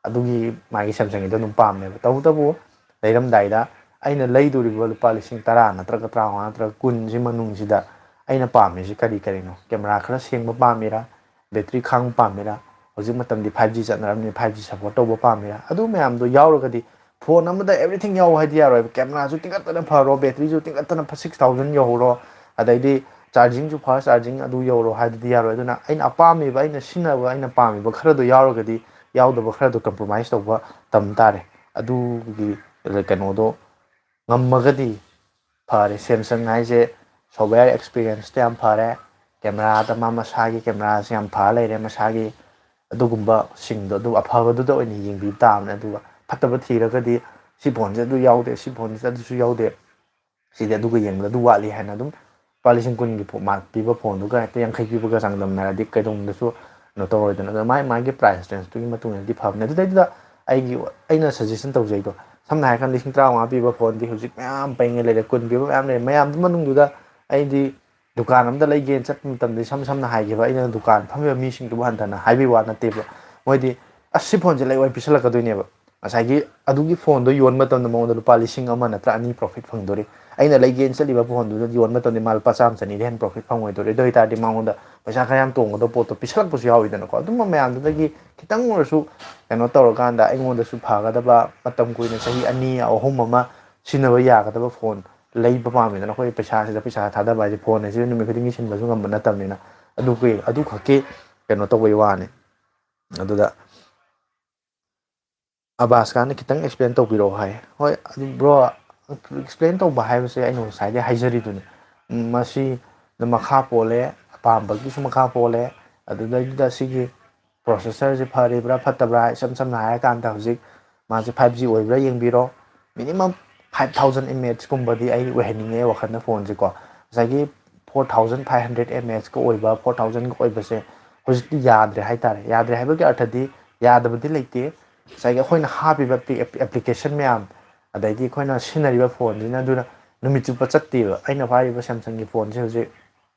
ꯑꯗꯨꯒꯤ ꯃꯥꯒꯤ ꯁꯦꯝꯁꯪꯒꯤꯗꯣ ꯑꯗꯨꯝ ꯄꯥꯝꯃꯦꯕ꯫ ꯇꯧꯕꯇꯕꯨ ꯂꯩꯔꯝꯗꯥꯏꯗ ꯑꯩꯅ ꯂꯩꯗꯣꯔꯤꯕ ꯂꯨꯄꯥ ꯂꯤꯁꯤꯡ ꯇꯔꯥ ꯅꯠꯇ꯭ꯔꯒ ꯇꯔꯥꯃꯉꯥ ꯅꯠꯇ꯭ꯔꯒ ꯀꯨꯟꯁꯤ ꯃꯅꯨꯡꯁꯤꯗ ꯑꯩꯅ ꯄꯥꯝꯃꯤꯁꯤ ꯀꯔꯤ ꯀꯔꯤꯅꯣ? ꯀꯦꯃꯦꯔꯥ ꯈꯔ ꯁꯦꯡꯕ ꯄꯥꯝꯃꯤꯔꯥ? ꯕꯦꯇ꯭ꯔꯤ ꯈꯥꯡꯕ ꯄꯥꯝꯃꯤꯔꯥ? ꯍꯧꯖꯤꯛ ꯃꯇꯝꯗꯤ ꯐꯥꯏꯚ ꯖꯤ ꯆꯠꯅꯔꯕꯅꯤꯅ ꯐꯥꯏꯚ ꯖꯤ ꯁꯞꯄꯣꯔꯠ ꯇꯧꯕ ꯄꯥꯝꯃꯤꯔꯥ? ꯑꯗꯨ ꯃꯌꯥꯝꯗꯣ ꯌꯥꯎꯔꯒꯗꯤ ꯐꯣꯟ ꯑꯃꯗ everything ꯌꯥꯎ ꯍꯥꯏꯗꯤ ꯌꯥꯔꯣꯏꯕ꯫ ꯀꯦꯃꯦꯔꯥꯁꯨ ꯇꯤꯡꯈꯠꯇꯅ ꯐꯔꯣ, ꯕꯦꯇ꯭ꯔꯤꯁꯨ ꯇꯤꯡꯈꯠꯇꯅ ꯐ-, ꯁꯤꯛꯁ ꯊꯥꯎꯖꯟ ꯌꯧꯍꯧꯔꯣ, ꯑꯗꯩꯗꯤ ꯆꯥꯔꯖꯤꯡꯁꯨ ꯐꯥꯁ ꯆꯥꯔꯖꯤꯡ ꯑꯗꯨ ꯌꯧꯔꯣ ꯍꯥꯏꯗꯨꯗꯤ ꯌꯥꯔꯣꯏ꯫ ꯑꯗꯨꯅ ꯑꯩꯅ ꯑꯄꯥꯝꯃꯤꯕ, ꯑꯩꯅ ꯁꯤꯖꯤꯟꯅꯕ, ꯑꯩꯅ ꯄꯥꯝꯃꯤꯕ ꯈꯔꯗꯣ ꯌꯥꯎꯔꯒꯗꯤ ꯌꯥꯎꯗꯕ ꯈꯔꯗꯣ ꯀꯝꯄ꯭ꯔꯣꯃꯥꯏꯁ ꯇꯧꯕ ꯇꯝ ꯇꯥꯔꯦ꯫ ꯑꯗꯨꯒꯤ ꯀꯩꯅꯣꯗꯣ ꯉꯝꯃꯒꯗꯤ ꯐꯔꯦ꯫ ꯁꯦꯝꯁꯪ ꯍꯥꯏꯁꯦ ꯁꯣꯞꯋꯦꯌꯔ ꯑꯦꯛꯁꯄꯤꯔꯤꯌꯦꯟꯁꯇ ꯌꯥꯝ ꯐꯔꯦ, ꯀꯦꯃꯦꯔꯥꯗ ꯃꯥ ꯃꯁꯥꯒꯤ ꯀꯦꯃꯦꯔꯥꯁꯦ ꯌꯥꯝ ꯐ ꯂꯩꯔꯦ, ꯃꯁꯥꯒꯤ ꯑꯗꯨꯒꯨꯝꯕꯁꯤꯡꯗꯣ ꯑꯗꯨ ꯑꯐꯕꯗꯨꯗ ꯑꯣꯏꯅ ꯌꯦꯡꯕꯤꯕ ꯇꯥꯕꯅꯦ꯫ ꯑꯗꯨꯒ ꯐꯠꯇꯕ ꯊꯤꯔꯒꯗꯤ ꯁꯤ ꯐꯣꯟꯁꯦ ꯑꯗꯨ ꯌꯥꯎꯗꯦ, ꯁꯤ ꯐꯣꯟꯁꯦ ꯑꯗꯨꯁꯨ ꯌꯥꯎꯗꯦ, ꯁꯤꯗꯤ ꯑꯗꯨꯒ ꯌꯦꯡꯕꯗ ꯑꯗꯨ ꯋꯥꯠꯂꯤ ꯍꯥꯏꯅ ꯑꯗꯨꯝ ꯂꯨꯄꯥ ꯂꯤꯁꯤꯡ ꯀꯨꯟꯒꯤ ꯐꯣ-, ꯃꯥ-, ꯄꯤꯕ ꯐꯣꯟꯗꯨꯒ ꯍꯦꯛꯇ ꯌꯥꯡꯈꯩ ꯄꯤꯕꯒ ꯆꯥꯡꯗꯝꯅꯔꯗꯤ ꯀꯩꯗꯧꯅꯨꯡꯗꯁꯨ ꯀꯩꯅꯣ ꯇꯧꯔꯣꯏꯗꯅ꯫ ꯑꯗꯣ ꯃꯥꯏ ꯃꯥꯒꯤ ꯄ꯭ꯔꯥꯏꯁ ꯔꯦꯟꯖꯇꯨꯒꯤ ꯃꯇꯨꯡ ꯏꯟꯅꯗꯤ ꯐꯕꯅꯦ꯫ ꯑꯗꯨꯗꯩꯗꯨꯗ ꯑꯩꯒꯤ ꯑꯩꯅ ꯁꯖꯦꯁꯟ ꯇꯧꯖꯩꯗꯣ, ꯁꯝꯅ ꯍꯥꯏꯔꯀꯥꯟꯗ ꯂꯤꯁꯤꯡ ꯇꯔꯥꯃꯉꯥ ꯄꯤꯕ ꯐꯣꯟꯗꯤ ꯍꯧꯖꯤꯛ ꯃꯌꯥꯝ ꯄꯩꯉꯩ ꯂꯩꯔꯦ, ꯀꯨꯟ ꯄꯤꯕ ꯃꯌꯥꯝ ꯂꯩꯔꯦ꯫ ꯃꯌꯥꯝꯗꯨ ꯃꯅꯨꯡꯗꯨꯗ ꯑꯩꯗꯤ ꯗꯨꯀꯥꯟ ꯑꯝꯗ ꯂꯩꯒꯦꯅ ꯆꯠꯄ ꯃꯇꯝꯗ ꯏꯁꯝ ꯁꯝꯅ ꯍꯥꯏꯈꯤꯕ ꯑꯩꯅ ꯗꯨꯀꯥꯟ ꯐꯝꯃꯤꯕ ꯃꯤꯁꯤꯡꯗꯨꯕꯨ ꯍꯟꯊꯅ ꯍꯥꯏꯕꯒꯤ ꯋꯥ ꯅꯠꯇꯦꯕ꯫ ꯃꯣꯏꯗꯤ ꯑꯁ ꯁꯤ ꯐꯣꯟꯁꯦ ꯂꯩꯌꯨ ꯍꯥꯏꯅ ꯄꯤꯁꯜꯂꯛꯀꯗꯣꯏꯅꯦꯕ꯫ ꯉꯁꯥꯏꯒꯤ ꯑꯗꯨꯒꯤ ꯐꯣꯟꯗꯣ ꯌꯣꯟꯕ ꯃꯇꯝꯗ ꯃꯉꯣꯟꯗ ꯂꯨꯄꯥ ꯂꯤꯁꯤꯡ ꯑꯃ ꯅꯠꯇ꯭ꯔ ꯑꯅꯤ ꯄ꯭ꯔꯣꯐꯤꯠ ꯐꯪꯗꯣꯔꯤ꯫ ꯑꯩꯅ ꯂꯩꯒꯦꯅ ꯆꯠꯂꯤꯕ ꯐꯣꯟꯗꯨꯗ ꯌꯣꯟꯕ ꯃꯇꯝꯗ ꯃꯥ ꯂꯨꯄꯥ ꯆꯥꯝꯃ ꯆꯅꯤꯗꯩ ꯍꯦꯟꯅ ꯄ꯭ꯔꯣꯐꯤꯠ ꯐꯪꯉꯣꯏꯗꯣꯔꯤ꯫ ꯑꯗꯨ ꯑꯣꯏꯇꯥꯔꯗꯤ ꯃꯉꯣꯟꯗ ꯄꯩꯁꯥ ꯈꯔ ꯌꯥꯝ ꯇꯣꯡꯒꯗꯕ ꯄꯣꯠꯇꯣ ꯄꯤꯁꯜꯂꯛꯄꯁꯨ ꯌꯥꯎꯋꯤꯗꯅꯀꯣ꯫ ꯑꯗꯨꯝꯕ ꯃꯌꯥꯝꯗꯨꯗꯒꯤ ꯈꯤꯇꯪ ꯑꯣꯏꯔꯁꯨ ꯀꯩꯅꯣ ꯇꯧꯔꯀꯥꯟꯗ ꯑꯩꯉꯣꯟꯗꯁꯨ ꯐꯒꯗꯕ, ꯃꯇꯝ ꯀꯨꯏꯅ ꯆꯍꯤ ꯑꯅꯤ ꯑꯍꯨꯝ ꯑꯃ ꯁꯤꯖꯤꯟꯅꯕ ꯌꯥꯒꯗꯕ ꯐꯣꯟ ꯂꯩꯕ ꯄꯥꯝꯃꯤꯗꯅ꯫ ꯑꯩꯈꯣꯏ ꯄꯩꯁꯥꯁꯤꯗ ꯄꯩꯁꯥ ꯊꯥꯗꯕ ꯍꯥꯏꯁꯦ, ꯐꯣꯟ ꯍꯥꯏꯁꯤꯗꯤ ꯅꯨꯃꯤꯠ ꯈꯨꯗꯤꯡꯒꯤ ꯁꯤꯟꯕꯁꯨ ꯉꯝꯕ ꯅꯠꯇꯕꯅꯤꯅ꯫ ꯑꯗꯨꯒꯤ ꯑꯗꯨꯈꯛꯀꯤ ꯀꯩꯅꯣ ꯇꯧꯕꯩ ꯋꯥꯅꯤ꯫ ꯑꯗꯨꯗ ꯑꯕꯥꯁꯀꯥꯟꯅ ꯈꯤꯇꯪ ꯑꯦꯛꯁꯄ꯭ꯂꯦꯟ ꯇꯧꯕꯤꯔꯛꯑꯣ ꯍꯥꯏ꯫ ꯍꯣꯏ, ꯑꯗꯨ ꯕ꯭ꯔꯣ, ꯑꯦꯛꯁꯄ꯭ꯂꯦꯟ ꯇꯧꯕ ꯍꯥꯏꯕꯁꯦ ꯑꯩꯅ ꯉꯁꯥꯏꯗꯩ ꯍꯥꯏꯖꯔꯤꯗꯨꯅꯤ꯫ ꯎꯝ, ꯃꯁꯤ ꯃꯈꯥ ꯄꯣꯜꯂꯦ, ꯑꯄꯥꯝꯕꯒꯤꯁꯨ ꯃꯈꯥ ꯄꯣꯜꯂꯦ꯫ ꯑꯗꯨꯗꯩꯗꯨꯗ ꯁꯤꯒꯤ ꯄ꯭ꯔꯣꯁꯦꯁꯔꯁꯦ ꯐꯔꯤꯕ꯭ꯔꯥ ꯐꯠꯇꯕ꯭ꯔꯥ, ꯏꯁꯝ ꯁꯝꯅ ꯍꯥꯏꯔꯀꯥꯟꯗ ꯍꯧꯖꯤꯛ ꯃꯥꯁꯦ five G ꯑꯣꯏꯕ꯭ꯔꯥ ꯌꯦꯡꯕꯤꯔꯣ꯫ Minimum five thousand mAh ꯀꯨꯝꯕꯗꯤ ꯑꯩ ꯑꯣꯏꯍꯟꯅꯤꯡꯉꯦ ꯋꯥꯈꯜꯗ ꯐꯣꯟꯁꯦꯀꯣ꯫ ꯉꯁꯥꯏꯒꯤ four thousand five hundred mAh ꯀ ꯑꯣꯏꯕ, four thousand ꯀ ꯑꯣꯏꯕꯁꯦ ꯍꯧꯖꯤꯛꯇꯤ ꯌꯥꯗ꯭ꯔꯦ ꯍꯥꯏꯇꯥꯔꯦ꯫ ꯌꯥꯗ꯭ꯔꯦ ꯍꯥꯏꯕꯒꯤ ꯑꯔꯊꯗꯤ ꯌꯥꯗꯕꯗꯤ ꯂꯩꯇꯦ꯫ ꯉꯁꯥꯏꯒꯤ ꯑꯩꯈꯣꯏꯅ ꯍꯥꯞꯄꯤꯕ ꯑꯦꯄ꯭ꯂꯤꯀꯦꯁꯟ ꯃꯌꯥꯝ, ꯑꯗꯩꯗꯤ ꯑꯩꯈꯣꯏꯅ ꯁꯤꯖꯤꯟꯅꯔꯤꯕ ꯐꯣꯟꯁꯤꯅ ꯑꯗꯨꯅ ꯅꯨꯃꯤꯠ ꯆꯨꯞꯄ ꯆꯠꯇꯦꯕ꯫ ꯑꯩꯅ ꯄꯥꯏꯔꯤꯕ ꯁꯦꯝꯁꯪꯒꯤ ꯐꯣꯟꯁꯦ ꯍꯧꯖꯤꯛ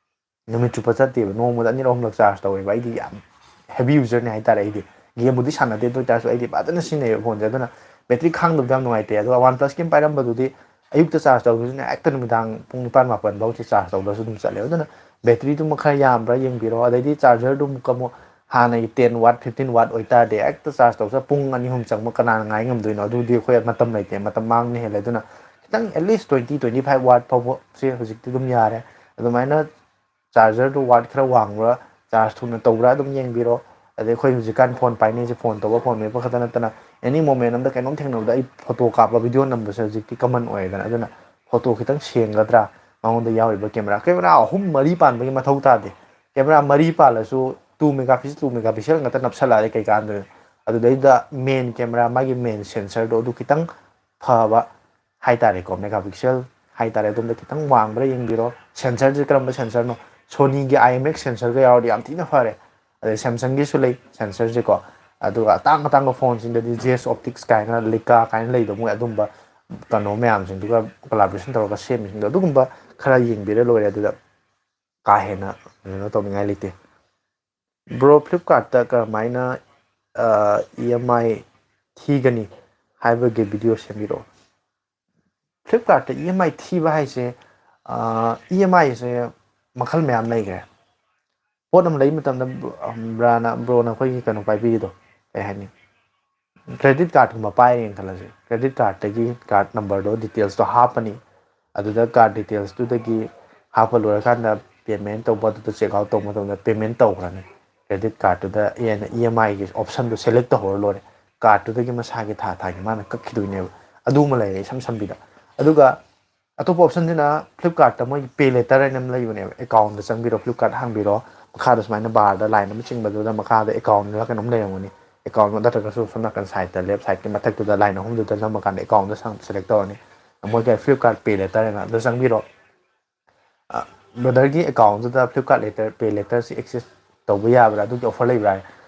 ꯅꯨꯃꯤꯠ ꯆꯨꯞꯄ ꯆꯠꯇꯦꯕ, ꯅꯣꯡꯃꯗ ꯑꯅꯤꯔꯛ ꯑꯍꯨꯝꯂꯛ ꯆꯥꯔꯖ ꯇꯧꯋꯦꯕ꯫ ꯑꯩꯗꯤ ꯌꯥꯝ ꯍꯦꯚꯤ ꯌꯨꯖꯔꯅꯤ ꯍꯥꯏꯇꯥꯔꯦ꯫ ꯑꯩꯗꯤ ꯒꯦꯝꯕꯨꯗꯤ ꯁꯥꯟꯅꯗꯦ, ꯑꯗꯨ ꯑꯣꯏꯇꯥꯔꯁꯨ ꯑꯩꯗꯤ ꯐꯖꯅ ꯁꯤꯖꯤꯟꯅꯩꯕ ꯐꯣꯟꯁꯦ꯫ ꯑꯗꯨꯅ ꯕꯦꯇ꯭ꯔꯤ ꯈꯥꯡꯗꯕꯗꯣ ꯌꯥꯝ ꯅꯨꯡꯉꯥꯏꯇꯦ꯫ ꯑꯗꯨꯒ OnePlus ꯀꯤ ꯑꯃ ꯄꯥꯏꯔꯝꯕꯗꯨꯗꯤ ꯑꯌꯨꯛꯇ ꯆꯥꯔꯖ ꯇꯧꯕꯁꯤꯅ ꯍꯦꯛꯇ ꯅꯨꯃꯤꯗꯥꯡ ꯄꯨꯡ ꯅꯤꯄꯥꯟ ꯃꯥꯄꯟ ꯐꯥꯎꯁꯦ ꯆꯥꯔꯖ ꯇꯧꯗ꯭ꯔꯁꯨ ꯑꯗꯨꯝ ꯆꯠꯂꯦ꯫ ꯑꯗꯨꯅ ꯕꯦꯇ꯭ꯔꯤꯗꯨꯃ ꯈꯔ ꯌꯥꯝꯕ꯭ꯔꯥ ꯌꯦꯡꯕꯤꯔꯣ꯫ ꯑꯗꯩꯗꯤ ꯆꯥꯔꯖꯔꯗꯨ ꯑꯃꯨꯛꯀ ꯑꯃꯨꯛ ꯍꯥꯟꯅꯒꯤ ten watt, fifteen watt ꯑꯣꯏꯇꯥꯔꯗꯤ ꯍꯦꯛꯇ ꯆꯥꯔꯖ ꯇꯧꯕꯁꯦ ꯄꯨꯡ ꯑꯅꯤ ꯑꯍꯨꯝ ꯆꯪꯕ ꯀꯅꯥꯅ ꯉꯥꯏ ꯉꯝꯗꯣꯏꯅꯣ? ꯑꯗꯨꯗꯤ ꯑꯩꯈꯣꯏ ꯃꯇꯝ ꯂꯩꯇꯦ, ꯃꯇꯝ ꯃꯥꯡꯕꯅ ꯍꯦꯜꯂꯦ꯫ ꯑꯗꯨꯅ ꯈꯤꯇꯪ at least twenty, twenty five watt ꯐꯥꯎꯕꯁꯦ ꯍꯧꯖꯤꯛꯇꯤ ꯑꯗꯨꯝ ꯌꯥꯔꯦ꯫ ꯑꯗꯨꯃꯥꯏꯅ ꯆꯥꯔꯖꯔꯗꯨ ꯋꯥꯠ ꯈꯔ ꯋꯥꯡꯕ꯭ꯔꯥ, ꯆꯥꯔꯖ ꯊꯨꯅ ꯇꯧꯕ꯭ꯔꯥ ꯑꯗꯨꯝ ꯌꯦꯡꯕꯤꯔꯣ꯫ ꯑꯗꯩ ꯑꯩꯈꯣꯏ ꯍꯧꯖꯤꯛꯀꯥꯟ ꯐꯣꯟ ꯄꯥꯏꯅꯩꯁꯦ ꯐꯣꯟ ꯇꯧꯕ, ꯐꯣꯟ ꯃꯦꯠꯄ ꯈꯛꯇ ꯅꯠꯇꯅ ꯑꯦꯅꯤ ꯃꯣꯃꯦꯟ ꯑꯃꯗ ꯀꯩꯅꯣꯝ ꯊꯦꯡꯅꯕꯗ ꯑꯩ ꯐꯣꯇꯣ ꯀꯥꯞꯄ, ꯚꯤꯗꯤꯑꯣ ꯅꯝꯕꯁꯦ ꯍꯧꯖꯤꯛꯇꯤ ꯀꯃꯟ ꯑꯣꯏꯔꯦꯗꯅ꯫ ꯑꯗꯨꯅ ꯐꯣꯇꯣ ꯈꯤꯇꯪ ꯁꯦꯡꯒꯗ꯭ꯔꯥ, ꯃꯉꯣꯟꯗ ꯌꯥꯎꯔꯤꯕ ꯀꯦꯃꯦꯔꯥ, ꯀꯦꯃꯦꯔꯥ ꯑꯍꯨꯝ ꯃꯔꯤ ꯄꯥꯟꯕꯒꯤ ꯃꯊꯧ ꯇꯥꯗꯦ꯫ ꯀꯦꯃꯦꯔꯥ ꯃꯔꯤ ꯄꯥꯜꯂꯁꯨ two megapixel, two megapixel ꯉꯥꯛꯇ ꯅꯞꯁꯜꯂꯛꯑꯗꯤ ꯀꯩ ꯀꯥꯟꯗꯣꯏꯅꯣ? ꯑꯗꯨꯗꯩꯗ ꯃꯦꯟ ꯀꯦꯃꯦꯔꯥ, ꯃꯥꯒꯤ ꯃꯦꯟ ꯁꯦꯟꯁꯔꯗꯣ ꯑꯗꯨ ꯈꯤꯇꯪ ꯐꯕ ꯍꯥꯏꯇꯥꯔꯦꯀꯣ, ꯃꯦꯒꯥ ꯄꯤꯛꯁꯦꯜ ꯍꯥꯏꯇꯥꯔꯦ, ꯑꯗꯣꯝꯗ ꯈꯤꯇꯪ ꯋꯥꯡꯕ꯭ꯔꯥ ꯌꯦꯡꯕꯤꯔꯣ꯫ ꯁꯦꯟꯁꯔꯁꯦ ꯀꯔꯝꯕ ꯁꯦꯟꯁꯔꯅꯣ? ꯁꯣꯅꯤꯒꯤ IMX ꯁꯦꯟꯁꯔꯒ ꯌꯥꯎꯔꯗꯤ ꯌꯥꯝ ꯊꯤꯅ ꯐꯔꯦ꯫ ꯑꯗꯩ ꯁꯦꯝꯁꯪꯒꯤꯁꯨ ꯂꯩ ꯁꯦꯟꯁꯔꯁꯦꯀꯣ꯫ ꯑꯗꯨꯒ ꯑꯇꯥꯡ ꯑꯇꯥꯡꯕ ꯐꯣꯟꯁꯤꯡꯗꯗꯤ ꯖꯦꯁ ꯑꯣꯞꯇꯤꯛꯁ ꯀꯥꯏꯅ, ꯂꯤꯀꯥ ꯀꯥꯏꯅ ꯂꯩꯗꯣ, ꯃꯣꯏ ꯑꯗꯨꯝꯕ ꯀꯩꯅꯣ ꯃꯌꯥꯝꯁꯤꯡꯗꯨꯒ ꯀꯣꯂꯥꯕꯣꯔꯦꯁꯟ ꯇꯧꯔꯒ ꯁꯦꯝꯃꯤꯁꯤꯡꯗꯣ, ꯑꯗꯨꯒꯨꯝꯕ ꯈꯔ ꯌꯦꯡꯕꯤꯔ ꯂꯣꯏꯔꯦ꯫ ꯑꯗꯨꯗ ꯀꯥ ꯍꯦꯟꯅ ꯀꯩꯅꯣ ꯇꯧꯅꯤꯡꯉꯥꯏ ꯂꯩꯇꯦ꯫ ꯕ꯭ꯔꯣ, ꯐ꯭ꯂꯤꯞꯀꯥꯔꯠꯇ ꯀꯔꯝꯍꯥꯏꯅ ꯏ ꯑꯦꯝ ꯑꯥꯏ ꯊꯤꯒꯅꯤ ꯍꯥꯏꯕꯒꯤ ꯚꯤꯗꯤꯑꯣ ꯁꯦꯝꯕꯤꯔꯛꯑꯣ꯫ ꯐ꯭ꯂꯤꯞꯀꯥꯔꯠꯇ ꯏ ꯑꯦꯝ ꯑꯥꯏ ꯊꯤꯕ ꯍꯥꯏꯁꯦ, ꯏ ꯑꯦꯝ ꯑꯥꯏꯁꯦ ꯃꯈꯜ ꯃꯌꯥꯝ ꯂꯩꯈ꯭ꯔꯦ꯫ ꯄꯣꯠ ꯑꯃ ꯂꯩꯕ ꯃꯇꯝꯗ ꯕ꯭ꯔꯥꯅ, ꯕ꯭ꯔꯣꯅ ꯑꯩꯈꯣꯏꯒꯤ ꯀꯩꯅꯣ ꯄꯥꯏꯕꯤꯔꯤꯗꯣ, ꯀꯩ ꯍꯥꯏꯅꯤ, ꯀ꯭ꯔꯦꯗꯤꯠ ꯀꯥꯔꯠꯀꯨꯝꯕ ꯄꯥꯏꯔꯦꯅ ꯈꯜꯂꯁꯦ꯫ ꯀ꯭ꯔꯦꯗꯤꯠ ꯀꯥꯔꯠꯇꯒꯤ ꯀꯥꯔꯠ ꯅꯝꯕꯔꯗꯣ, ꯗꯤꯇꯦꯜꯁꯇꯣ ꯍꯥꯞꯄꯅꯤ꯫ ꯑꯗꯨꯗ ꯀꯥꯔꯠ ꯗꯤꯇꯦꯜꯁꯇꯨꯗꯒꯤ ꯍꯥꯞꯄ ꯂꯣꯏꯔꯀꯥꯟꯗ ꯄꯦꯃꯦꯟ ꯇꯧꯕ, ꯑꯗꯨꯗ ꯆꯦꯛ ꯑꯥꯎꯠ ꯇꯧꯕ ꯃꯇꯝꯗ ꯄꯦꯃꯦꯟ ꯇꯧꯈ꯭ꯔꯅꯤ꯫ ꯀ꯭ꯔꯦꯗꯤꯠ ꯀꯥꯔꯠꯇꯨꯗ ꯑꯩꯅ ꯏ ꯑꯦꯝ ꯑꯥꯏꯒꯤ ꯑꯣꯞꯁꯟꯗꯣ ꯁꯦꯂꯦꯛ ꯇꯧꯍꯧꯔ ꯂꯣꯏꯔꯦ꯫ ꯀꯥꯔꯠꯇꯨꯗꯒꯤ ꯃꯁꯥꯒꯤ ꯊꯥ ꯊꯥꯒꯤ ꯃꯥꯅ ꯀꯛꯈꯤꯗꯣꯏꯅꯦꯕ꯫ ꯑꯗꯨꯃ ꯂꯩꯔꯦ ꯏꯁꯝ ꯁꯝꯕꯤꯗ꯫ ꯑꯗꯨꯒ ꯑꯇꯣꯞꯄ ꯑꯣꯞꯁꯟꯁꯤꯅ ꯐ꯭ꯂꯤꯞꯀꯥꯔꯠꯇ ꯃꯣꯏꯒꯤ ꯄꯦ ꯂꯦꯇꯔ ꯍꯥꯏꯅ ꯑꯃ ꯂꯩꯕꯅꯦꯕ꯫ ꯑꯦꯀꯥꯎꯟꯗ ꯆꯪꯕꯤꯔꯣ, ꯐ꯭ꯂꯤꯞꯀꯥꯔꯠ ꯍꯥꯡꯕꯤꯔꯣ, ꯃꯈꯥꯗ ꯁꯨꯃꯥꯏꯅ ꯕꯥꯔꯗ ꯂꯥꯏꯟ ꯑꯃ ꯆꯤꯡꯕꯗꯨꯗ ꯃꯈꯥꯗ ꯑꯦꯀꯥꯎꯟꯗ ꯀꯩꯅꯣꯝ ꯂꯩꯔꯝꯒꯅꯤ꯫ ꯑꯦꯀꯥꯎꯟ ꯅꯠꯇ꯭ꯔꯒꯁꯨ ꯁꯣꯝ ꯅꯥꯀꯟ ꯁꯥꯏꯠꯇ, ꯂꯦꯐ ꯁꯥꯏꯠꯀꯤ ꯃꯊꯛꯇꯨꯗ ꯂꯥꯏꯟ ꯑꯍꯨꯝꯗꯨꯗ ꯅꯝꯃꯀꯥꯟꯗ ꯑꯦꯀꯥꯎꯟꯗ ꯁꯦꯂꯦꯛ ꯇꯧꯔꯅꯤ꯫ ꯃꯣꯏꯒꯤ ꯐ꯭ꯂꯤꯞꯀꯥꯔꯠ ꯄꯦ ꯂꯦꯇꯔ ꯍꯥꯏꯅ ꯑꯗꯨꯗ ꯆꯪꯕꯤꯔꯣ꯫ ꯕ꯭ꯔꯗꯔꯒꯤ ꯑꯦꯀꯥꯎꯟꯗꯨꯗ ꯐ꯭ꯂꯤꯞꯀꯥꯔꯠ ꯂꯦꯇꯔ, ꯄꯦ ꯂꯦꯇꯔꯁꯤ ꯑꯦꯛꯁꯦꯁ ꯇꯧꯕ ꯌꯥꯕ꯭ꯔꯥ? ꯑꯗꯨꯒꯤ ꯑꯣꯐꯔ ꯂꯩꯕ꯭ꯔꯥ?